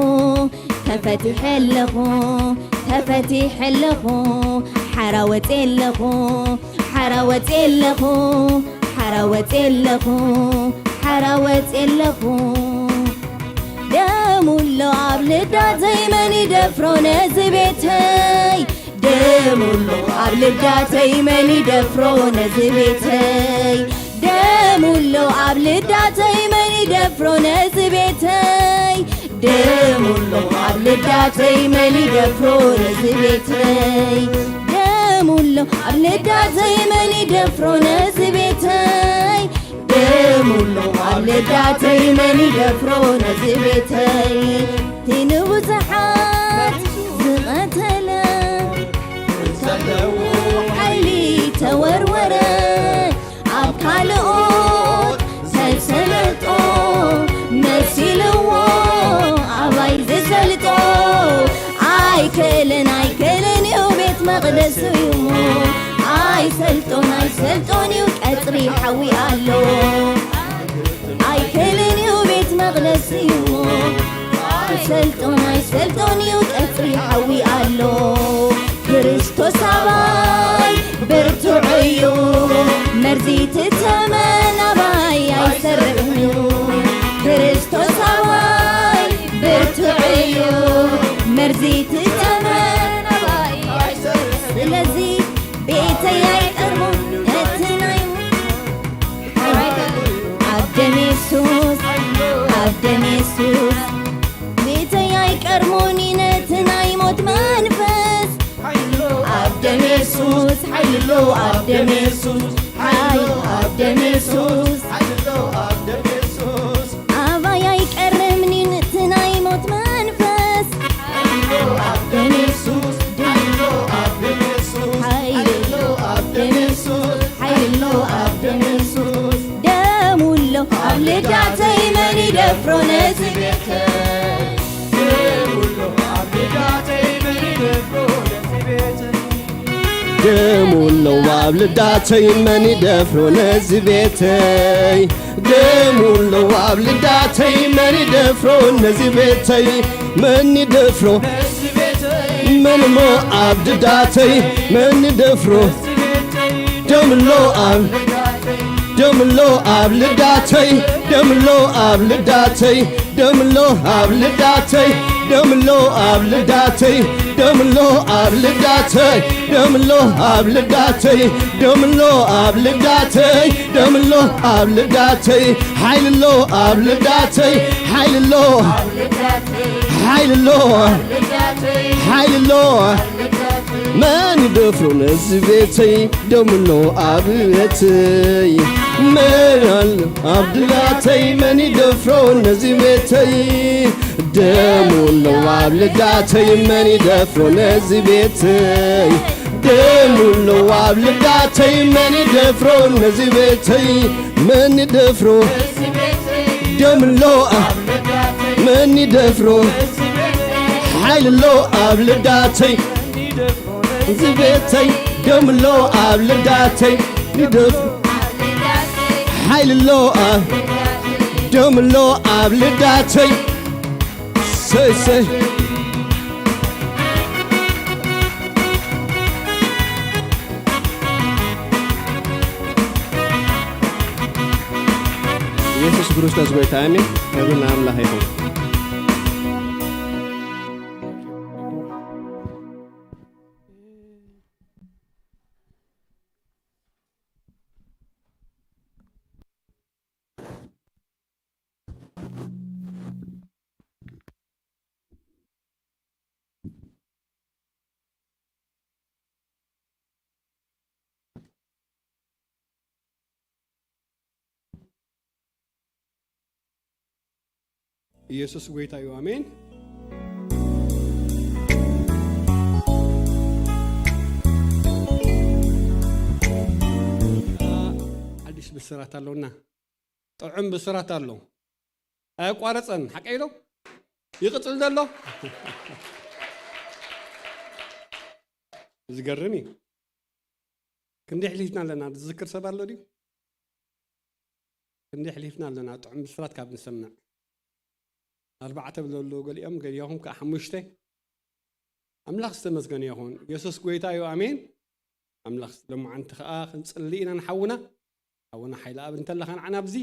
ተፈቲሐ ኣለኹ፣ ተፈቲሐ ኣለኹ። ሓራ ወጽየ ኣለኹ፣ ሓራ ወጽየ ኣለኹ፣ ሓራ ወጽየ ኣለኹ፣ ሓራ ወጽየ ኣለኹ። ደሙ ኣሎ ኣብ ልዳተይ መን ይደፍሮ ነዚ ቤተይ? ደሙ ኣሎ ኣብ ልዳተይ መን ይደፍሮ ነዚ ቤተይ? ደሙ ኣሎ ኣብ ልዳተይ መን ይደፍሮ ነዚ ቤተይ? ደሙ ኣሎ ኣብ ልዳተይ መን ይደፍሮ ነዚ ቤተይ? ደሙ ኣሎ ኣብ ልዳተይ መን ይደፍሮ ነዚ ቤተይ? ደሙ ኣሎ ኣብ ልዳተይ መን ይደፍሮ ነዚ ቤተይ እቲ ንብዙሓት ዝቐተለ፣ እንተለዎ ሓይሊ ተወርወረ፣ ኣብ ካልኦት ተሰለጦ መሲልዎ ኣባይ ዝሰልጦ። ኣይክእልን ኣይክእልን እዩ ቤት መቕደስ እዩ እሞ፣ ኣይሰልጦን ኣይሰልጦን እዩ ቀጽሪ ሓዊ ኣሎ። ኣይክእልን እዩ ቤት መቕደስ እዩ እሞ፣ ኣይሰልጦን ኣይሰልጦን እዩ ቀጽሪ ሓዊ ኣሎ። ክርስቶስ ኣባይ ብርቱዕ እዩ፣ መርዚ ትተመን ኣባይ ኣይሰርሕን እዩ። ክርስቶስ ኣባይ ብርቱዕ እዩ፣ መርዚ ትተመን ኣባይ ኣይሰርሕን። ስለዚ ቤተይ ኣይቀርቦ እቲ ናይ ኣብ ደም የሱስ፣ ኣብ ደም የሱስ ቤተይ ኣይቀርቦን ነቲ ናይ ሞት መንፈስ። ኣብ ደም የሱስ ሓይሊ ኣሎ፣ ኣብ ደም የሱስ ሓይሊ ኣሎ፣ ኣብ ደም የሱስ ሓይሊ ኣሎ፣ ኣብ ደም የሱስ ኣባይ ኣይቀርብን ነቲ ናይ ሞት መንፈስ። ኣብ ደም የሱስ ሓይሊ ኣሎ፣ ኣብ ደም የሱስ ሓይሊ ኣሎ፣ ኣብ ደም የሱስ ሓይሊ ኣሎ፣ ኣብ ደም የሱስ። ደሙ ኣሎ ኣብ ልዳተይ መን ይደፍሮ ነዚ ቤተይ? ደሙ ኣሎ ኣብ ልዳተይ መን ይደፍሮ ነዚ ቤተይ? ደሙ ኣሎ ኣብ ልዳተይ መን ይደፍሮ ነዚ ቤተይ? ደሙ ኣሎ ኣብ ልዳተይ መን ይደፍሮ ነዚ ቤተይ? መን ይደፍሮ? መን እሞ ኣብ ልዳተይ መን ይደፍሮ? ደም ኣሎ ኣብ፣ ደም ኣሎ ኣብ ልዳተይ፣ ደም ኣሎ ኣብ ልዳተይ፣ ደም ኣሎ ኣብ ልዳተይ፣ ደም ኣሎ ኣብ ልዳተይ፣ ደም ኣሎ ኣብ ልዳተይ፣ ደም ኣሎ ኣብ ልዳተይ፣ ደም ኣሎ ኣብ ልዳተይ፣ ደም ኣሎ ኣብ ልዳተይ፣ ሓይሊ ኣሎ ኣብ ልዳተይ፣ ሓይሊ ኣሎ፣ ሓይሊ ኣሎ፣ ሓይሊ ኣሎ። መን ይደፍሮ ነዚ ቤተይ? ደም ኣሎ ኣብ ቤተይ። መን ኣሎ ኣብ ልዳተይ? መን ይደፍሮ ነዚ ቤተይ? ደሙ ኣሎ ኣብ ልዳተይ። መን ይደፍሮ ነዚ ቤተይ? ደሙ ኣሎ ኣብ ልዳተይ። መን ይደፍሮ ነዚ ቤተይ? መን ይደፍሮ? ደም ኣሎ ኣብ፣ መን ይደፍሮ? ሓይሊ ኣሎ ኣብ ልዳተይ። እዚ ቤተይ ደም ኣሎ ኣብ ልዳተይ። ይደፍሮ ሓይሊ ኣሎ ኣብ፣ ደም ኣሎ ኣብ ልዳተይ። ሰይ ሰይ። ኢየሱስ ክርስቶስ ጎይታ፣ ኣሜን። ክብሪ ንኣምላኽ ይኹን። ኢየሱስ ጎይታ እዩ። ኣሜን። ሓድሽ ብስራት ኣሎና። ጥዑም ብስራት ኣሎ። ኣየቋረጸን። ሓቀይ ዶ? ይቕጽል ዘሎ? ዝገርም እዩ። ክንደይ ኣሕሊፍና ኣለና? ዝዝክር ሰብ ኣሎ ድዩ? ክንደይ ኣሕሊፍና ኣለና ጥዑም ብስራት ካብ ንሰምዕ? ኣርባዕተ ብለሉ ገሊኦም፣ ገሊኹም ከኣ ሓሙሽተ። ኣምላኽ ዝተመስገነ ይኹን። የሱስ ጎይታ እዩ። ኣሜን። ኣምላኽ ሎማዓንቲ ከኣ ክንጽሊ ኢና ንሓውና። ሓውና ሓይለኣብ እንተለኻ ንዓና ኣብዚ።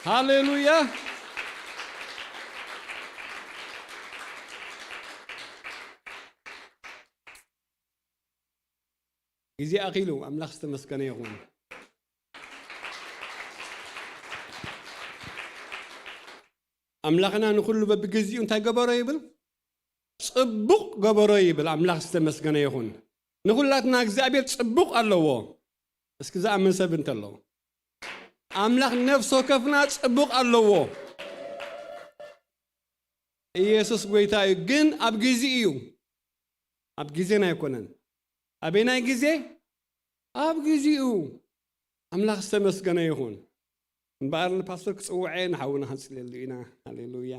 ሃሌሉያ። ግዜ ኣኺሉ ኣምላኽ ዝተመስገነ ይኹን። ኣምላኽና ንኹሉ በብግዚኡ እንታይ ገበሮ ይብል? ጽቡቕ ገበሮ ይብል። ኣምላኽ ዝተመስገነ ይኹን። ንኹላትና እግዚኣብሔር ጽቡቕ ኣለዎ። እስኪ ዝኣምን ሰብ እንተሎ፣ ኣምላኽ ነፍሲ ወከፍና ጽቡቕ ኣለዎ። ኢየሱስ ጎይታ እዩ፣ ግን ኣብ ግዜኡ እዩ። ኣብ ግዜና ኣይኮነን። ኣበናይ ግዜ? ኣብ ግዜኡ። ኣምላኽ ዝተመስገነ ይኹን። እምበኣር ንፓስተር ክጽውዐ ንሓውና ክንጽልየሉ ኢና። ሃሌሉያ።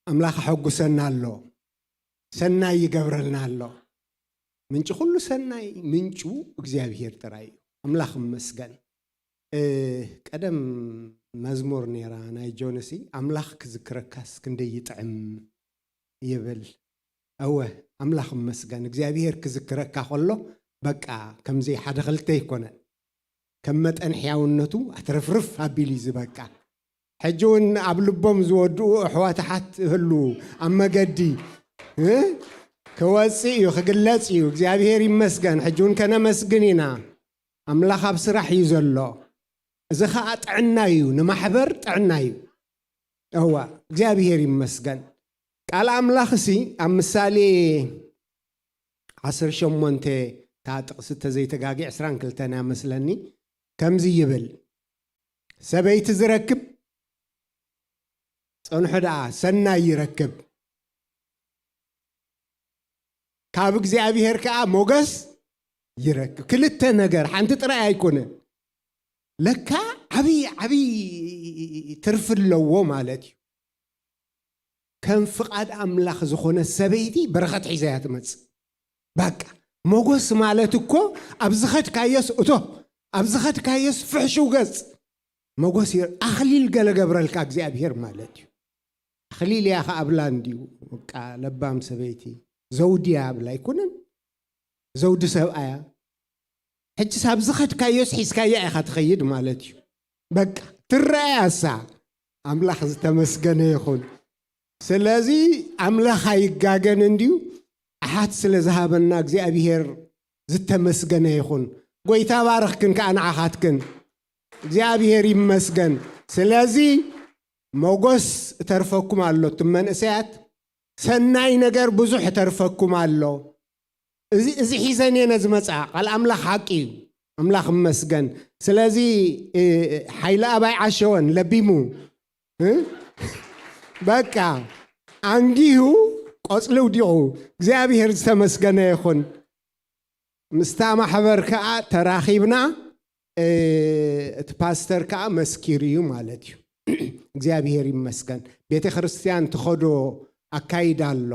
ኣምላኽ ኣሐጉሰና ኣሎ፣ ሰናይ ይገብረልና ኣሎ። ምንጪ ኩሉ ሰናይ ምንጩ እግዚኣብሔር ጥራይ እዩ። ኣምላኽ ይመስገን። እ፣ ቀደም መዝሙር ነይራ ናይ ጆንሲ፣ "ኣምላኽ ክዝክረካስ ክንደይ ይጥዕም" ይብል። እወ፣ ኣምላኽ ይመስገን። እግዚኣብሔር ክዝክረካ ከሎ፣ በቃ፣ ከምዚ ሓደ ክልተ ኣይኮነን። ከም መጠን ሕያውነቱ ኣትረፍርፍ ኣቢሉ እዩ ዝበቃ። ሕጂ እውን ኣብ ልቦም ዝወድኡ ኣሕዋት ኣሓት ይህልዉ ኣብ መገዲ፣ እ? ክወጽእ እዩ፣ ክግለጽ እዩ። እግዚኣብሔር ይመስገን። ሕጂ እውን ከነመስግን ኢና። ኣምላኽ ኣብ ስራሕ እዩ ዘሎ። እዚ ኸኣ ጥዕና እዩ፣ ንማሕበር ጥዕና እዩ። እዋ፣ እግዚኣብሔር ይመስገን። ቃል ኣምላኽሲ ኣብ ምሳሌ ዓሰርተ ሸሞንተ፣ እታ ጥቕሲ እንተዘይተጋጊ ዕስራን ክልተን እያ መስለኒ፣ ከምዚ ይብል፣ "ሰበይቲ ዝረክብ ጸንሑ ደኣ ሰናይ ይረክብ፣ ካብ እግዚኣብሔር ከኣ ሞገስ ይረክብ።" ክልተ ነገር፣ ሓንቲ ጥራይ ኣይኮነ። ለካ ዓብይ፣ ዓብይ ትርፊ ኣለዎ ማለት እዩ። ከም ፍቓድ ኣምላኽ ዝኾነ ሰበይቲ በረኸት ሒዛ እያ ትመጽእ። በቃ፣ ሞጎስ ማለት እኮ ኣብ ዝኸድካዮስ እቶ፣ ኣብ ዝኸድካዮስ ፍሕሽው ገጽ፣ ሞጎስ ይር-፣ ኣኽሊል ገለ ገብረልካ እግዚኣብሔር ማለት እዩ። ኣኽሊል እያ ከኣብላ እንድዩ፣ በቃ፣ ለባም ሰበይቲ ዘውዲ እያ ኣብላ ኣይኮነን። ዘውዲ ሰብኣያ። ሕጂ ሳብ ዝኸድካዮስ ሒዝካያ ኢኻ ትኸይድ ማለት እዩ። በቃ፣ ትረኣያ እሳ። ኣምላኽ ዝተመስገነ ይኹን። ስለዚ ኣምላኽ ኣይጋገን እንድዩ፣ ኣሓት ስለ ዝሃበና እግዚኣብሔር ዝተመስገነ ይኹን። ጎይታ ባርኽክን ከኣ ንዓኻትክን። እግዚኣብሔር ይመስገን። ስለዚ ሞጎስ እተርፈኩም ኣሎ፣ እትም መንእሰያት፣ ሰናይ ነገር ብዙሕ እተርፈኩም ኣሎ። እዚ፣ እዚ ሒዘን እየ ነዚ መጽኣ። ቃል ኣምላኽ ሓቂ እዩ። ኣምላኽ ይመስገን። ስለዚ፣ እ፣ ሓይለ ኣባይ ዓሸወን ለቢሙ፣ እ? በቃ፣ ኣንጊሁ ቆጽሊ ውዲቑ። እግዚኣብሔር ዝተመስገነ ይኹን። ምስታ ማሕበር ከኣ ተራኺብና፣ እ፣ እቲ ፓስተር ከኣ መስኪሩ እዩ ማለት እዩ። እግዚኣብሔር ይመስገን። ቤተ ክርስቲያን ትኸዶ ኣካይዳ ኣሎ።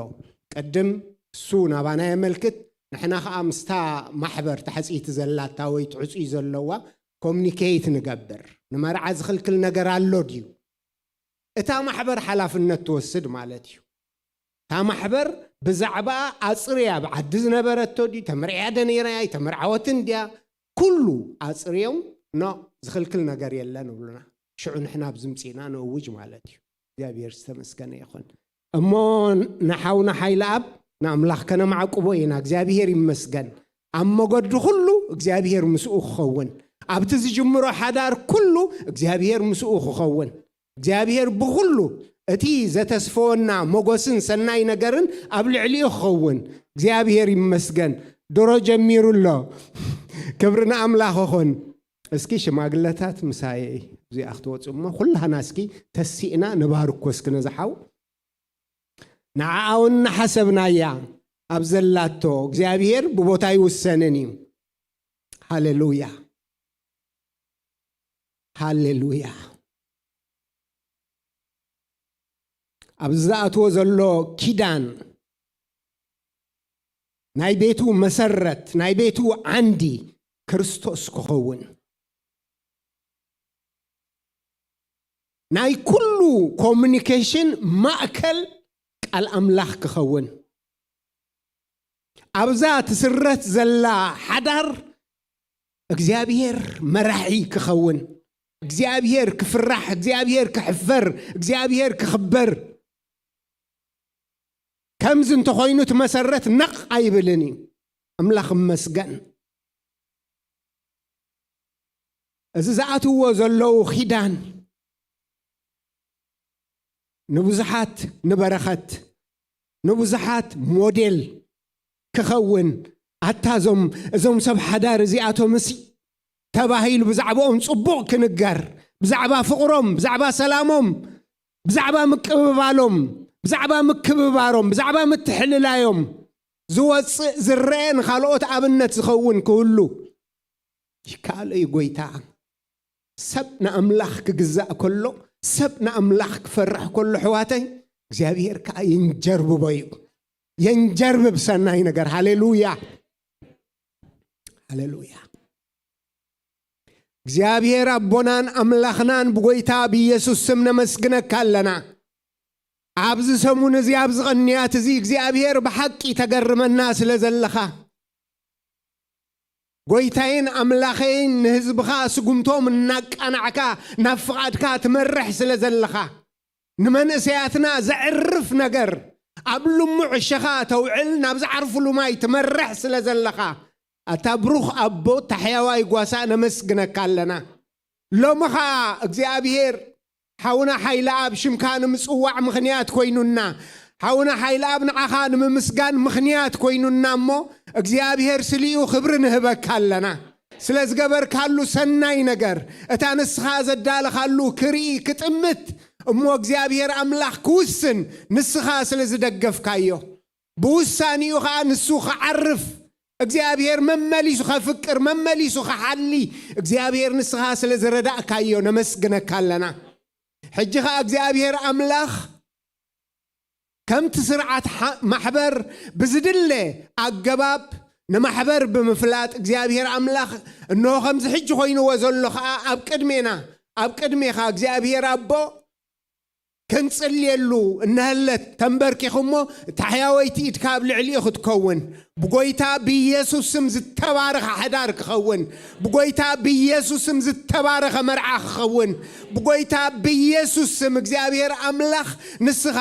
ቅድም እሱ ናባና የመልክት፣ ንሕና ከኣ ምስታ ማሕበር ታሕጽይቲ ዘላታ ወይ ትዕጹይ ዘለዋ ኮሚኒኬት ንገብር። ንመርዓ ዝኽልክል ነገር ኣሎ ድዩ? እታ ማሕበር ሓላፍነት ትወስድ ማለት እዩ። እታ ማሕበር ብዛዕባ ኣጽርያ፣ ኣብ ዓዲ ዝነበረቶ ድዩ፣ ተመርዕያ ዶ ነይራ እያ፣ ኣይተመርዓወትን ድያ፣ ኩሉ ኣጽርዮም፣ ኖ፣ ዝኽልክል ነገር የለን እብሉና። ሽዑ ንሕና ኣብዚ ምጺእና ንእውጅ ማለት እዩ። እግዚኣብሔር ዝተመስገነ ይኹን። እሞ ንሓውና ሓይለኣብ ንኣምላኽ ከነማዕቁቦ ኢና። እግዚኣብሔር ይመስገን። ኣብ መገዱ ኩሉ እግዚኣብሔር ምስኡ ክኸውን፣ ኣብቲ ዝጅምሮ ሓዳር ኩሉ እግዚኣብሔር ምስኡ ክኸውን፣ እግዚኣብሔር ብኹሉ እቲ ዘተስፈወና መጎስን ሰናይ ነገርን ኣብ ልዕሊኡ ክኸውን እግዚኣብሔር ይመስገን። ድሮ ጀሚሩ ኣሎ። ክብሪ ንኣምላኽ ይኹን። እስኪ ሽማግለታት ምሳይ እዚኣ ክትወፁ እሞ ኩላህና እስኪ ተሲእና ንባርኮ እስኪ ነዚ ሓው። ንዓኣ እውን እናሓሰብናያ ኣብ ዘላቶ እግዚኣብሔር ብቦታ ይውሰንን እዩ። ሃሌሉያ፣ ሃሌሉያ። ኣብ ዝኣትዎ ዘሎ ኪዳን ናይ ቤቱ መሰረት፣ ናይ ቤቱ ዓንዲ ክርስቶስ ክኸውን፣ ናይ ኩሉ ኮሙኒኬሽን ማእከል ቃል ኣምላኽ ክኸውን፣ ኣብዛ ትስረት ዘላ ሓዳር እግዚኣብሔር መራሒ ክኸውን፣ እግዚኣብሔር ክፍራሕ፣ እግዚኣብሔር ክሕፈር፣ እግዚኣብሔር ክኽበር። ከምዚ እንተኾይኑ እቲ መሰረት ነቕ ኣይብልን እዩ። ኣምላኽ እመስገን። እዚ ዝኣትዎ ዘለዉ ኪዳን ንብዙሓት ንበረኸት፣ ንብዙሓት ሞዴል ክኸውን፣ ኣታ እዞም፣ እዞም ሰብ ሓዳር እዚኣቶምሲ ተባሂሉ ብዛዕባኦም ጽቡቕ ክንገር፣ ብዛዕባ ፍቕሮም፣ ብዛዕባ ሰላሞም፣ ብዛዕባ ምቅብባሎም፣ ብዛዕባ ምክብባሮም፣ ብዛዕባ ምትሕልላዮም ዝወፅእ ዝረአ ንኻልኦት ኣብነት ዝኸውን ክህሉ ይከኣል እዩ። ጎይታ ሰብ ንኣምላኽ ክግዛእ ከሎ፣ ሰብ ንኣምላኽ ክፈርሕ ከሎ፣ ኣሕዋተይ፣ እግዚኣብሔር ከኣ የንጀርብቦ እዩ። የንጀርብብ ሰናይ ነገር። ሃሌሉያ፣ ሃሌሉያ። እግዚኣብሔር ኣቦናን ኣምላኽናን ብጎይታ ብኢየሱስ ስም ነመስግነካ ኣለና። ኣብዚ ሰሙን እዚ፣ ኣብዚ ቐንያት እዚ እግዚኣብሔር ብሓቂ ተገርመና ስለ ዘለኻ፣ ጎይታይን ኣምላኸይን ንህዝብኻ ስጉምቶም እናቃናዕካ ናብ ፍቓድካ ትመርሕ ስለ ዘለኻ፣ ንመንእሰያትና ዘዕርፍ ነገር ኣብ ልሙዕ እሸኻ ተውዕል ናብ ዝዓርፍሉ ማይ ትመርሕ ስለ ዘለኻ፣ ኣታ ብሩኽ ኣቦ ታሕያዋይ ጓሳ ነመስግነካ ኣለና። ሎሚ ኸኣ እግዚኣብሔር ሓውና ሓይለ ኣብ ሽምካ ንምጽዋዕ ምኽንያት ኮይኑና፣ ሓውና ሓይለ ኣብ ንዓኻ ንምምስጋን ምኽንያት ኮይኑና እሞ እግዚኣብሔር ስሊኡ ክብሪ ንህበካ ኣለና። ስለ ዝገበርካሉ ሰናይ ነገር፣ እታ ንስኻ ዘዳለኻሉ ክርኢ ክጥምት እሞ እግዚኣብሔር ኣምላኽ ክውስን ንስኻ ስለ ዝደገፍካዮ፣ ብውሳኔኡ ኸኣ ንሱ ክዓርፍ፣ እግዚኣብሔር መመሊሱ ኸፍቅር፣ መመሊሱ ኸሓሊ እግዚኣብሔር ንስኻ ስለ ዝረዳእካዮ ነመስግነካ ኣለና። ሕጂ ኸኣ እግዚኣብሔር ኣምላኽ ከምቲ ስርዓት ሓ-፣ ማሕበር ብዝድለ ኣገባብ ንማሕበር ብምፍላጥ እግዚኣብሔር ኣምላኽ እንሆ ከምዚ ሕጂ ኮይንዎ ዘሎ ኸኣ ኣብ ቅድሜና፣ ኣብ ቅድሜኻ እግዚኣብሔር ኣቦ ክንጽልየሉ እነሀለት ተንበርኪኹ እሞ፣ ታሕያወይቲ ኢድካ ኣብ ልዕሊኡ ክትከውን፣ ብጎይታ ብኢየሱስ ስም ዝተባረኸ ሓዳር ክኸውን፣ ብጎይታ ብኢየሱስ ስም ዝተባረኸ መርዓ ክኸውን፣ ብጎይታ ብኢየሱስ ስም እግዚኣብሔር ኣምላኽ ንስኻ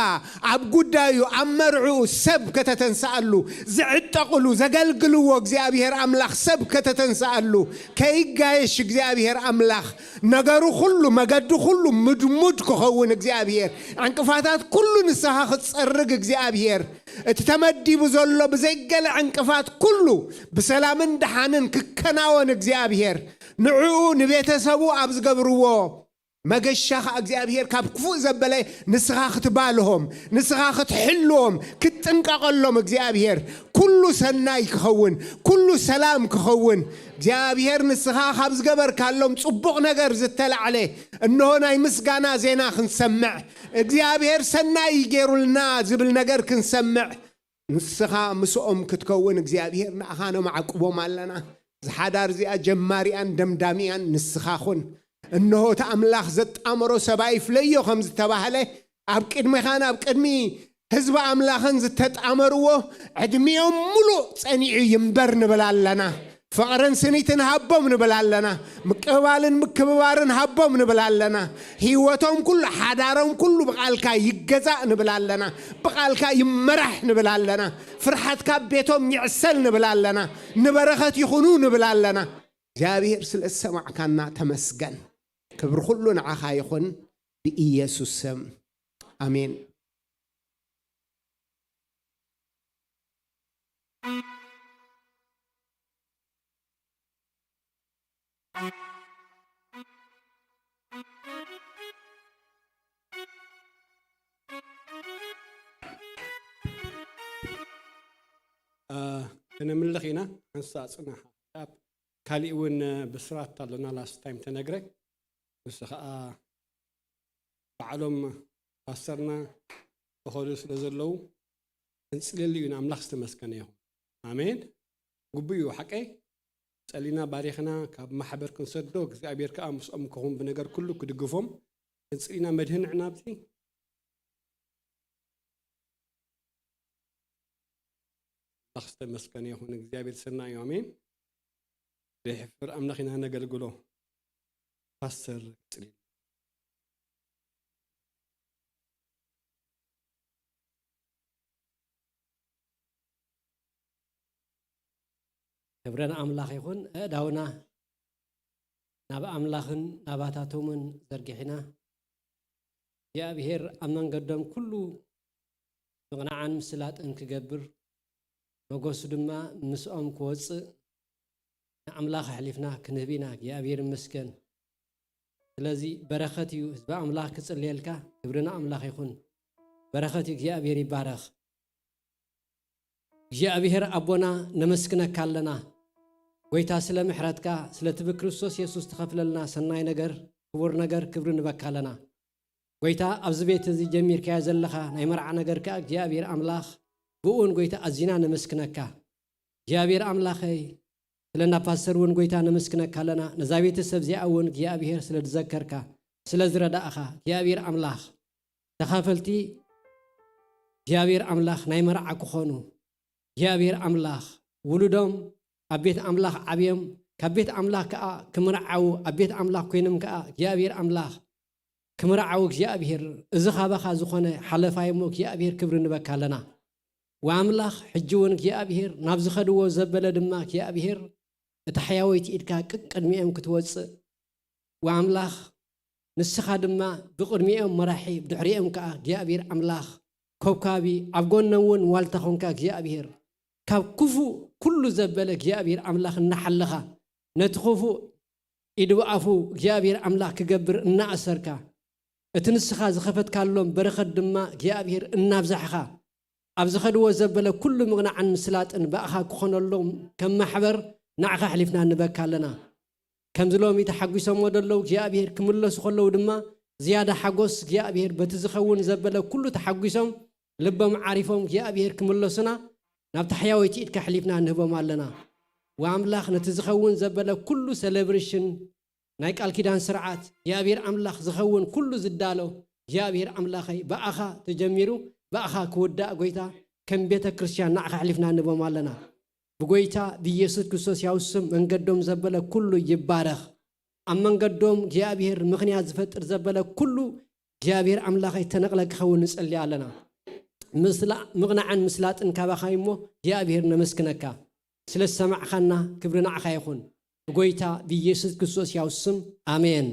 ኣብ ጉዳዩ፣ ኣብ መርዕኡ ሰብ ከተተንስኣሉ፣ ዝዕጠቕሉ፣ ዘገልግልዎ እግዚኣብሔር ኣምላኽ ሰብ ከተተንስኣሉ፣ ከይጋየሽ እግዚኣብሔር ኣምላኽ ነገሩ ኩሉ፣ መገዱ ኩሉ ምድሙድ ክኸውን እግዚኣብሔር፣ ዕንቅፋታት ኩሉ ንስኻ ክትጸርግ እግዚኣብሔር፣ እቲ ተመዲቡ ዘሎ ብዘይገለ ዕንቅፋት ኩሉ ብሰላምን ደሓንን ክከናወን እግዚኣብሔር፣ ንዕኡ ንቤተሰቡ ኣብ ዝገብርዎ መገሻ ኸኣ እግዚኣብሔር ካብ ክፉእ ዘበለ ንስኻ ክትባልሆም፣ ንስኻ ክትሕልዎም፣ ክትጥንቀቐሎም እግዚኣብሔር ኩሉ ሰናይ ክኸውን፣ ኩሉ ሰላም ክኸውን፣ እግዚኣብሔር ንስኻ ካብ ዝገበርካሎም ጽቡቕ ነገር ዝተላዕለ፣ እንሆ ናይ ምስጋና ዜና ክንሰምዕ፣ እግዚኣብሔር ሰናይ ገይሩልና ዝብል ነገር ክንሰምዕ፣ ንስኻ ምስኦም ክትከውን እግዚኣብሔር ንኣኻ ነማዕቁቦም ኣለና። ዝሓዳር እዚኣ ጀማሪኣን ደምዳሚኣን ንስኻ ኹን። እንሆ እቲ ኣምላኽ ዘጣመሮ ሰብኣይ ፍለዮ ከም ዝተባህለ፣ ኣብ ቅድሜኻን ኣብ ቅድሚ ህዝቢ ኣምላኽን ዝተጣመርዎ ዕድሚኦም ሙሉእ ጸኒዑ ይንበር ንብል ኣለና። ፍቕርን ስኒትን ሃቦም ንብል ኣለና። ምቅብባልን ምክብባርን ሃቦም ንብል ኣለና። ህይወቶም ኩሉ፣ ሓዳሮም ኩሉ ብቓልካ ይገዛእ ንብል ኣለና። ብቓልካ ይመራሕ ንብል ኣለና። ፍርሓትካ ኣብ ቤቶም ይዕሰል ንብል ኣለና። ንበረኸት ይኹኑ ንብል ኣለና። እግዚኣብሔር ስለ ዝሰማዕካና ተመስገን። ክብሪ ኩሉ ንዓኻ ይኹን ብኢየሱስ ስም። ኣሜን። እ፣ ከነምልኽ ኢና። ሓንሳእ ጽናሕ። ኣብ ካሊእ እውን ብስራት ኣሎና፣ ላስት ታይም ተነግረ። ንሱ ኸኣ ባዕሎም ፓስተርና ተኸዱ ስለ ዘለዉ፣ ክንጽልየሉ እዩ። ንኣምላኽ ዝተመስገነ ይኹን። ኣሜን። ግቡእ እዩ ሓቀይ። ጸሊና ባሪኽና ካብ ማሕበር ክንሰዶ፣ እግዚኣብሔር ከኣ ምስኦም ክኹን ብነገር ኩሉ ክድግፎም። ክንጽሊና መድህን ንዕና ኣብዚ። ኣምላኽ ዝተመስገነ ይኹን። እግዚኣብሔር ሰናይ እዩ። ኣሜን። ዘይሕፍር ኣምላኽ ኢና ነገልግሎ። ፓስተር ጽሊል። ክብረን ኣምላኽ ይኹን። ኣእዳውና ናብ ኣምላኽን ናባታቶምን ዘርጊሕና፣ እግዚኣብሔር ኣብ መንገዶም ኩሉ ምቕናዕን ምስላጥን ክገብር፣ መጎሱ ድማ ምስኦም ክወጽእ ንኣምላኽ ኣሕሊፍና ክንህብ ኢና። እግዚኣብሔር ይመስገን። ስለዚ በረኸት እዩ ህዝቢ ኣምላኽ ክጽልየልካ። ክብሪ ንኣምላኽ ይኹን። በረኸት እዩ። እግዚኣብሔር ይባረኽ። እግዚኣብሔር ኣቦና ነመስግነካ ኣለና። ጎይታ ስለ ምሕረትካ፣ ስለቲ ብክርስቶስ የሱስ ትኸፍለልና ሰናይ ነገር፣ ክቡር ነገር ክብሪ ንበካ ኣለና። ጎይታ ኣብዚ ቤት እዚ ጀሚርካዮ ዘለኻ ናይ መርዓ ነገር ከኣ እግዚኣብሔር ኣምላኽ ብእውን ጎይታ ኣዚና ነመስግነካ። እግዚኣብሔር ኣምላኸይ ስለ እንዳ ፓስተር እውን ጎይታ ነመስግነካ ኣለና። ነዛ ቤተሰብ እዚኣ እውን እግዚኣብሔር ስለ ዝዘከርካ፣ ስለ ዝረዳእኻ እግዚኣብሔር ኣምላኽ ተኻፈልቲ እግዚኣብሔር ኣምላኽ ናይ መርዓ ክኾኑ እግዚኣብሔር ኣምላኽ ውሉዶም ኣብ ቤት ኣምላኽ ዓብዮም ካብ ቤት ኣምላኽ ከኣ ክምርዓዉ ኣብ ቤት ኣምላኽ ኮይኖም ከኣ እግዚኣብሔር ኣምላኽ ክምርዓዉ እግዚኣብሔር እዚ ካባኻ ዝኾነ ሓለፋ እሞ እግዚኣብሔር ክብሪ ንበካ ኣለና። ወኣምላኽ ሕጂ እውን እግዚኣብሔር ናብ ዝኸድዎ ዘበለ ድማ እግዚኣብሔር እታ ሕያወይቲ ኢድካ ቅቅድሚኦም ክትወፅእ ወኣምላኽ ንስኻ ድማ ብቕድሚኦም መራሒ ብድሕሪኦም ከኣ እግዚኣብሔር ኣምላኽ ኮብካቢ ኣብ ጎኖም እውን ዋልታ ኾንካ እግዚኣብሔር ካብ ክፉእ ኩሉ ዘበለ እግዚኣብሔር ኣምላኽ እናሓለኻ ነቲ ክፉእ ኢዱ ብኣፉ እግዚኣብሔር ኣምላኽ ክገብር እናኣሰርካ እቲ ንስኻ ዝኸፈትካሎም በረኸት ድማ እግዚኣብሔር እናብዛሕኻ ኣብ ዝኸድዎ ዘበለ ኩሉ ምቕናዕን ምስላጥን ብኣኻ ክኾነሎም ከም ማሕበር ንዓኻ ኣሕሊፍና ንበካ ኣለና። ከምዚ ሎሚ ተሓጒሶሞ ዘለዉ እግዚኣብሔር ክምለሱ ከለዉ ድማ ዝያዳ ሓጎስ እግዚኣብሔር በቲ ዝኸውን ዘበለ ኩሉ ተሓጒሶም ልቦም ዓሪፎም እግዚኣብሔር ክምለሱና ናብታ ሕያወይቲ ኢድካ ኣሕሊፍና ንህቦም ኣለና። ወኣምላኽ ነቲ ዝኸውን ዘበለ ኩሉ ሴሌብሬሽን ናይ ቃል ኪዳን ስርዓት እግዚኣብሔር ኣምላኽ ዝኸውን ኩሉ ዝዳሎ እግዚኣብሔር ኣምላኸይ ብኣኻ ተጀሚሩ ብኣኻ ክውዳእ ጎይታ ከም ቤተ ክርስቲያን ንዓኻ ኣሕሊፍና ንቦም ኣለና። ብጎይታ ብኢየሱስ ክርስቶስ ያው ስም መንገዶም ዘበለ ኩሉ ይባረኽ። ኣብ መንገዶም እግዚኣብሔር ምኽንያት ዝፈጥር ዘበለ ኩሉ እግዚኣብሔር ኣምላኸይ ተነቕለ ክኸውን ንጸሊ ኣለና። ምስላ ምቕናዕን ምስላጥን ካባኻ እሞ እግዚኣብሔር ነመስግነካ። ስለ ዝሰማዕኻና ክብሪ ንዓኻ ይኹን። ብጎይታ ብኢየሱስ ክርስቶስ ያው ስም ኣሜን።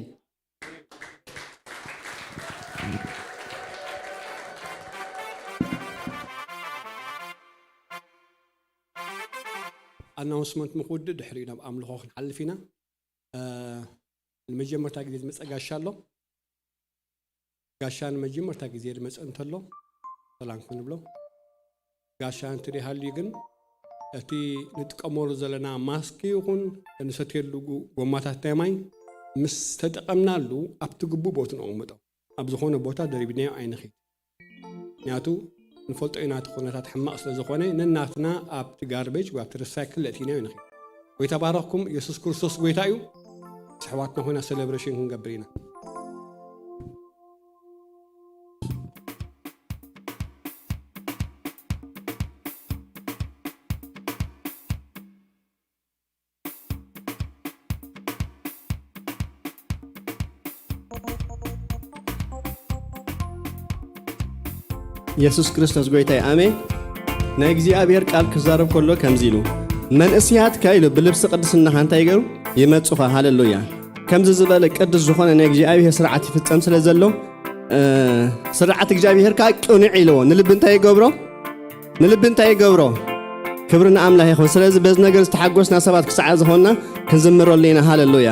ኣናውንስመንት ምክውድእ ድሕሪኡ ናብ ኣምልኾ ክንሓልፍ ኢና። ንመጀመርታ ግዜ ዝመፀ ጋሻ ኣሎ። ጋሻ ንመጀመርታ ግዜ ዝመፀ እንተሎ ሰላም ክንብሎ። ጋሻ እንተደይሃልዩ ግን እቲ ንጥቀመሉ ዘለና ማስክ ይኹን እንሰትየሉ ጎማታት ናይ ማይ ምስ ተጠቐምናሉ ኣብቲ ግቡእ ቦትኡ ነቕምጦ። ኣብ ዝኾነ ቦታ ደሪብናዮ ኣይንኺድ። ምክንያቱ ንፈልጦ ኢና እቲ ኩነታት ሕማቕ ስለ ዝኾነ ነናትና ኣብቲ ጋርቤጅ ወይ ኣብቲ ሪሳይክል ለእቲናዮ ንኺድ። ጎይታ ባረኽኩም። ኢየሱስ ክርስቶስ ጎይታ እዩ። ምስ ኣሕዋትና ኮይና ሴሌብሬሽን ክንገብር ኢና። የሱስ ክርስቶስ ጎይታይ ኣሜን። ናይ እግዚኣብሔር ቃል ክዛረብ ከሎ ከምዚ ኢሉ መንእስያትካ ኢሉ ብልብሲ ቅድስናኻ እንታይ ይገሩ ይመጹኻ። ሃሌሉያ። ከምዚ ዝበለ ቅዱስ ዝኾነ ናይ እግዚኣብሔር ስርዓት ይፍጸም ስለ ዘሎ ስርዓት እግዚኣብሔር ከዓ ቅኑዕ ኢልዎ ንልቢ እንታይ ይገብሮ ንልቢ እንታይ ይገብሮ? ክብሪ ንኣምላኽ ይኹን። ስለዚ በዚ ነገር ዝተሓጎስና ሰባት ክሳዕ ዝኾንና ክንዝምረሉ ኢና። ሃሌሉያ።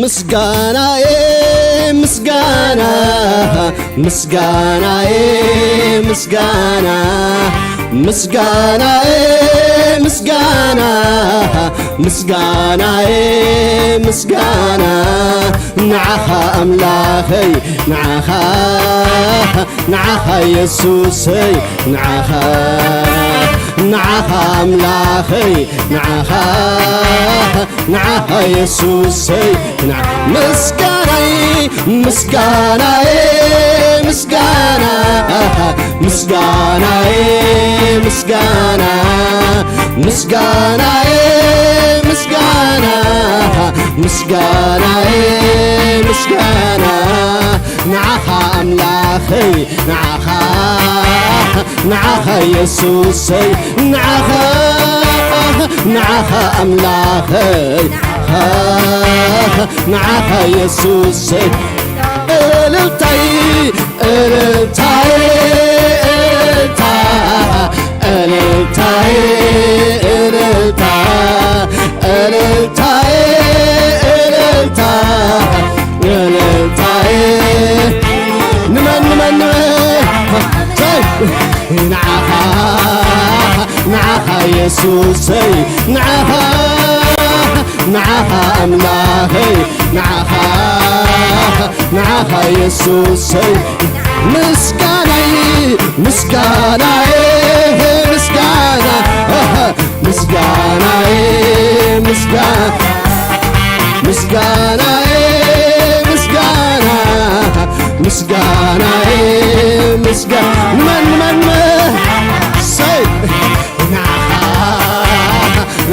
ምስጋናዬ ምስጋና ምስጋናዬ ምስጋና ምስጋናዬ ምስጋና ምስጋናዬ ምስጋና ንዓኻ ኣምላኸይ ንዓኻ ንዓኻ የሱሰይ ንዓኻ ንዓኻ ኣምላኸይ ንዓኻ ንዓኻ የሱሰይ ንዓ ምስጋናይ ምስጋናይ ምስጋና ምስጋናይ ምስጋና ምስጋናይ ምስጋና ምስጋናየ ምስጋና ንዓኻ ኣምላኸይ ንዓኻ ንዓኻ የሱሰይ ንዓኻ ንዓኻ ኣምላኸይ ንዓኻ ንዓኻ የሱሰይ እልልታይ እልልታይ እልልታ እልልታይ እልልታ እልልታይ እልልታ እልልታይ ንመን ንመን ንመን ንዓኻ ንዓኻ የሱሰይ ንዓኻ ንዓኻ ኣምላኸይ ንዓኻ ንዓኻ የሱሰይ ምስጋናይ ምስጋናይ ምስጋና ምስጋናይ ምስጋና ምስጋናይ ምስጋና ምስጋናይ ምስጋና ንመን ንመን ሰይ ንዓኻ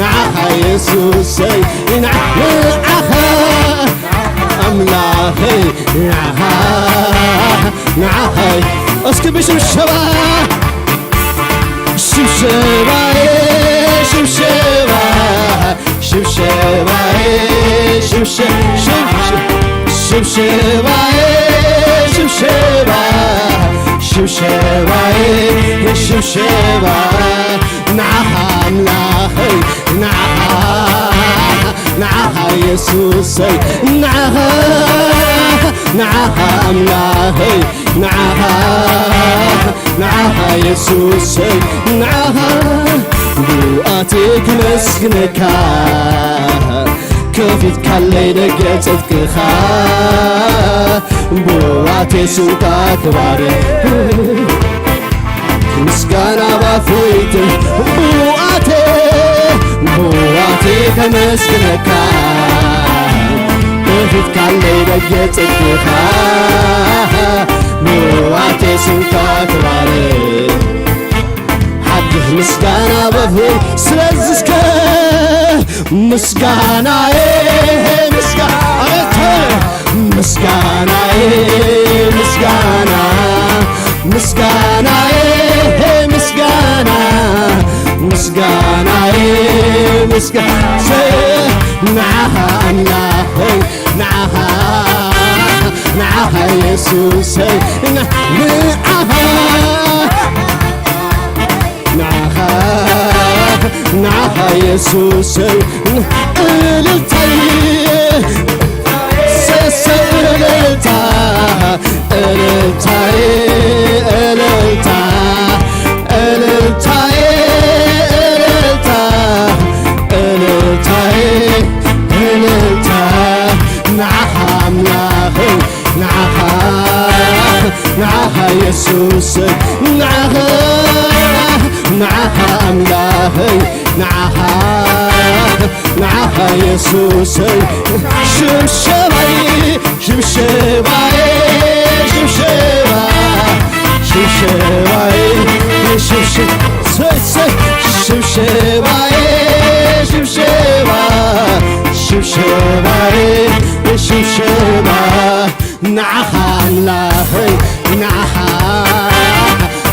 ንዓኻ የሱሰይ ንዓኻ ኣምላኸይ ንዓኻ ንዓኻ እስኪ ብሽብሸባ ሽብሸባዬ ሽብሸባ ሽብሸባዬ ሽብሸ ሽብሸ ሽብሸባዬ ሽብሸባ ሽብሸባዬ ሽብሸባ ንዓኻ ኣምላኸይ ንዓኻ ንዓኻ የሱሰይ ንዓኻ ንዓኻ ኣምላኸይ ንዓኻ ንዓኻ የሱሰይ ንዓኻ ብኣቴ ክመስግነካ ከፊትካለይ ደገ ጽድቅኻ ብኣቴ ስምካ ክባረ ምስጋና ባፎይት ብኣቴ ብኣቴ ከመስግነካ ከፊትካለይ ደገ ጽድቅኻ ብኣቴ ስምካ ክባረ ሓድሽ ምስጋና በፍር ስለዚ እስከ ምስጋናዬ ምስጋና ምስጋናዬ ምስጋና ምስጋናዬ ምስጋና ምስጋናዬ ምስጋና ንዓኻ ኣምላኸይ ንዓኻ ንዓኻ የሱሰይ ንዓኻ ንዓኻ ንዓኻ የሱሰይ እልልታይ ሰሰይ እልልታ እልልታይ እልልታ እልልታይ እልልታ እልልታይ እልልታ ንዓኻ ኣምላኸይ ንዓኻ ንዓኻ የሱሰይ ንዓኻ ንዓኻ ኣምላኸይ ንዓኻ ንዓኻ የሱሰይ ሽብሸባይ ሽብሸባይ ሽብሸባ ሽብሸባይ ሽብሸ ሰይ ሰይ ሽብሸባይ ሽብሸባ ሽብሸባይ ሽብሸባ ንዓኻ ኣምላኸይ ንዓኻ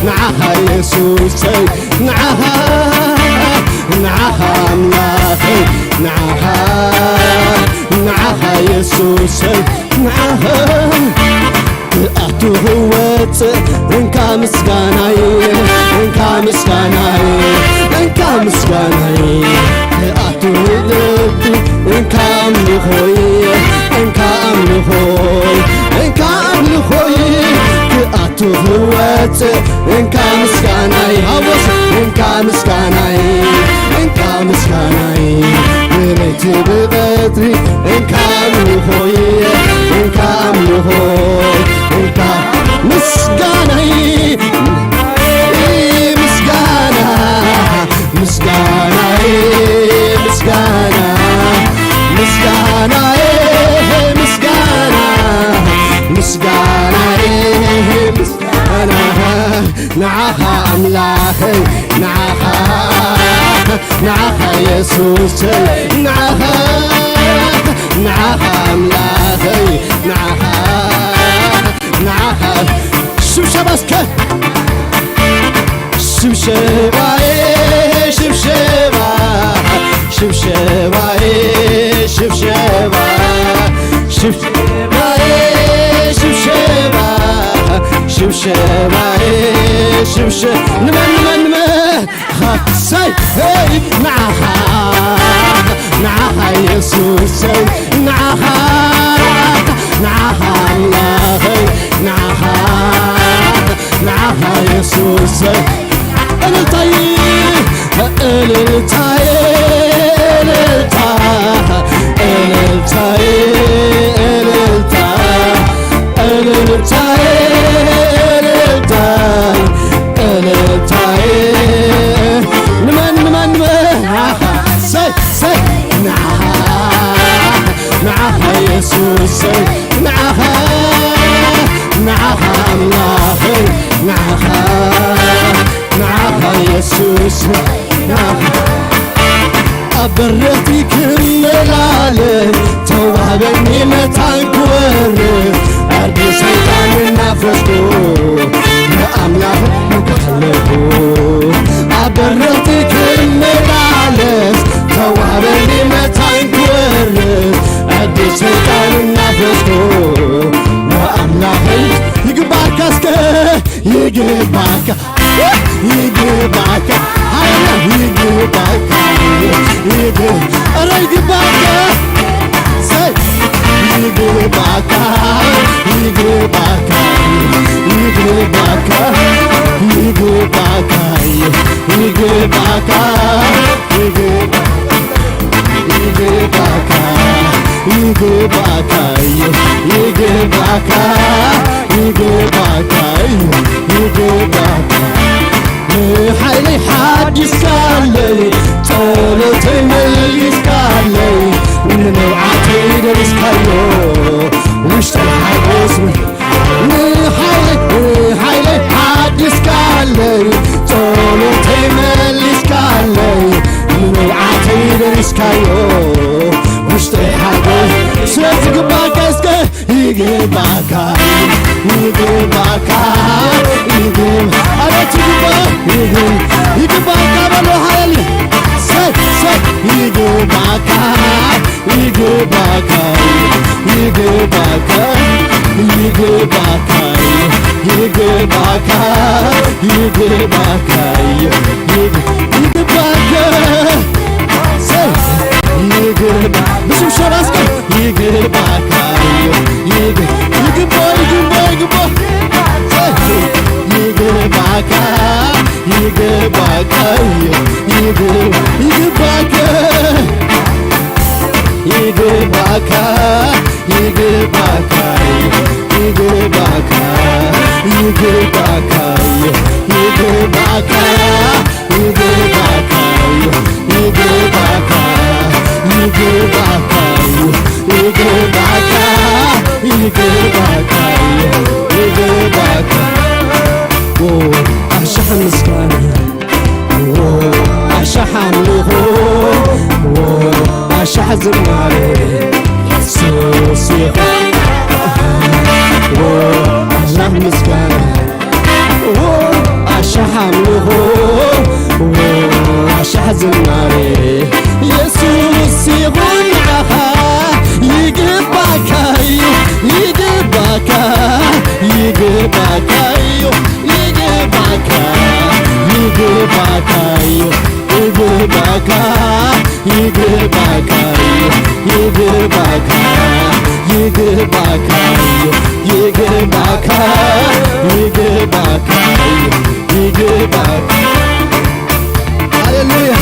ንዓኻ የሱሰይ ንዓኻ ንዓኻ ኣምላኸይ ንዓኻ ንዓኻ የሱሰይ ንዓኻ ክኣቱ ክወፅእ እንካ ምስጋናይ እንካ ምስጋናይ እንካ ምስጋናይ ክኣቱ ክወፅእ እንካ ኣምልኾይ እንካ ኣምልኾይ እንካ ኣምልኾይ ክኣቱ ክወፅእ እንካ ምስጋናይ ሃወስ እንካ ምስጋናይ እንካ ምስጋናይ ብለይቲ ብቐትሪ እንካ ኣምልኾይ እንካ ኣምልኾይ እንካ ምስጋናይ ምስጋና ምስጋናይ ምስጋና ምስጋናይ ምስጋና ምስጋናይ ምስጋና ንዓኻ ኣምላኸይ ንዓኻ ንዓኻ የሱሰይ ንዓኻ ኣምላኸይ ንዓኻ፣ ንዓኻ። ሽብሸባ እስከ። ሽብሸባዬ፣ ሽብሸባ፣ ሽብሸባዬ፣ ሽብሸባ፣ ሽብሸባዬ፣ ሽብሸባ፣ ሽብሸባዬ፣ ሽብሸ-፣ ንመን፣ ንመን፣ ንመን? ኻሳይ፣ ሄይ፣ ንዓኻ፣ ንዓኻ የሱሰይ፣ ንዓኻ፣ ንዓኻ ኣምላኸይ፣ ንዓኻ፣ ንዓኻ የሱሰይ። እልልታይ፣ እልልታይ፣ እልልታ፣ እልልታይ፣ እልልታ። እልልታዬ፣ እልልታ፣ እልልታዬ። ንመን፣ ንመን፣ ንመን? ንዓኻ፣ ሰይ፣ ሰይ፣ ንዓኻ፣ ንዓኻ የሱሰይ፣ ንዓኻ፣ ንዓኻ ኣምላኸይ፣ ንዓኻ፣ ንዓኻ የሱስ፣ ንዓኻ ኣብ በረኽቲ ክመላለስ ተዋህበኒ መታን ክወርስ፣ ዕርዲ ሰይጣን እናፈስኩ ንኣምላኽ ከለኹ። ኣብ በረኽቲ ክመላለስ ተዋህበኒ መታን ክወርስ፣ ዕርዲ ሰይጣን እናፈስኩ ንኣምላኸይ ይግባርካ እስከ ይግባካ፣ ይግባካ፣ ሃሌሉያ፣ ይግባካ፣ ይግ-፣ ኧረ ይግባካ፣ ሰይ፣ ይግባካ፣ ይግባካ፣ ይግባካ፣ ይግባካ፣ ይግባካ፣ ይግባካ። ይግባካ፣ ይግባካ፣ ይግባካ፣ ይግባካ፣ ይግባካ። ንሓይለይ ሓዲስካለይ፣ ጸሎተይ መሊስካለይ፣ ንመውዓተይ ደሪስካዮ፣ ውሽጠይ ሓጎስ ንሓይለይ፣ ንሓይለይ ሓዲስካለይ፣ ጸሎተይ መሊስካለይ፣ ንመውዓተይ ደሪስካዮ፣ ውሽጠይ ሓጎስ። ስለዚ ይግባካ እስከ፣ ይግባካ፣ ይግባካ፣ ይግብ-፣ ኣቤት ይግባ-፣ ይግብ-፣ ይግባካ በሎ ሃሌሉያ። ሰይ፣ ሰይ፣ ይግባካ፣ ይግባካ፣ ይግባካ፣ ይግባካ፣ ይግባካ፣ ይግባካ፣ ይግ-፣ ይግባካ። ሰይ፣ ይግባ-፣ ብሽብሸባ እስከ ይግባካ፣ ይግ-፣ ይግባ፣ ይግባ፣ ይግባ። ሰይ፣ ይግባካ፣ ይግባካ፣ ይግ-፣ ይግባካ። ይግባካ፣ ይግባካ፣ ይግባካ፣ ይግባካ፣ ይግባካ፣ ይግባካ፣ ይግባካ፣ ይግባካ፣ ይግባካ፣ ይግባካ፣ ይግባካ። ኦ፣ ኣሽሓት ምስጋና ኣሻሕ ኣምልኾ፣ ኣሻሕ ዝማሬ፣ የሱስ ይኹን። ኣምላኽ ምስጋና፣ ኣሻሕ ኣምልኾ፣ ኣሻሕ ዝማሬ፣ የሱስ ይኹን ንዓኻ። ይግባካ እዩ፣ ይግባካ፣ ይግባካ እዩ። ይግባካ፣ ይግባካ እዩ፣ ይግባካ፣ ይግባካ እዩ፣ ይግባካ፣ ይግባካ እዩ፣ ይግባካ፣ ይግባካ እዩ፣ ይግባካ። ሃሌሉያ።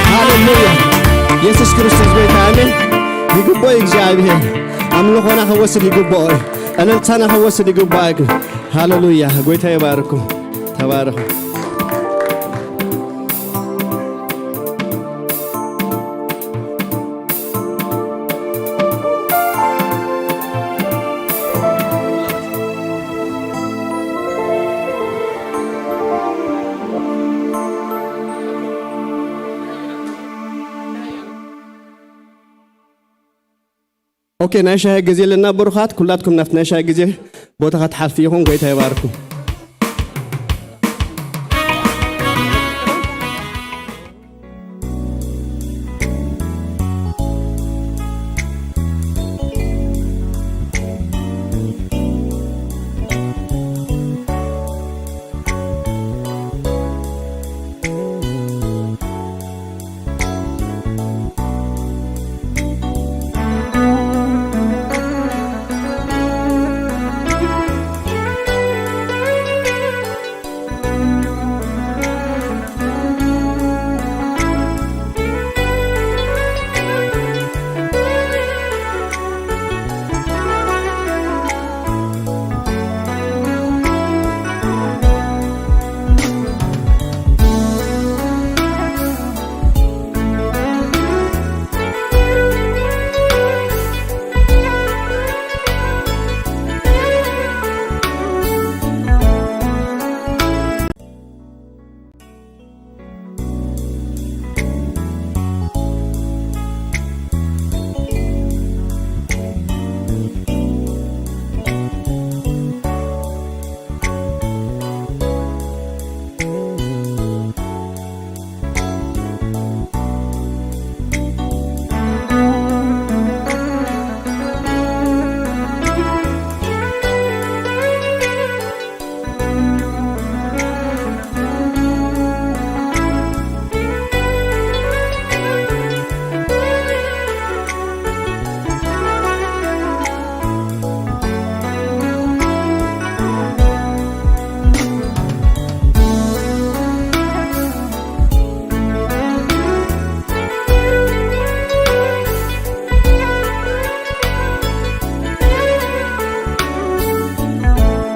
ሃሌሉያ። የሱስ ክርስቶስ ጎይታ፣ ኣሜን። ይግብኦ እዩ እግዚኣብሔር። ኣምልኾና ክወስድ ይግብኦ እዩ። እልልታና ክወስድ ይግብኦ እዩ። ሃሌሉያ። ጎይታ ይባርኩም። ተባረኹ። ኦኬ፣ ናይ ሻሂ ግዜ ኣለና። ብሩኻት ኩላትኩም ናብቲ ናይ ሻሂ ግዜ ቦታ ክትሓልፉ ኢኹም። ጎይታ ይባርኩም።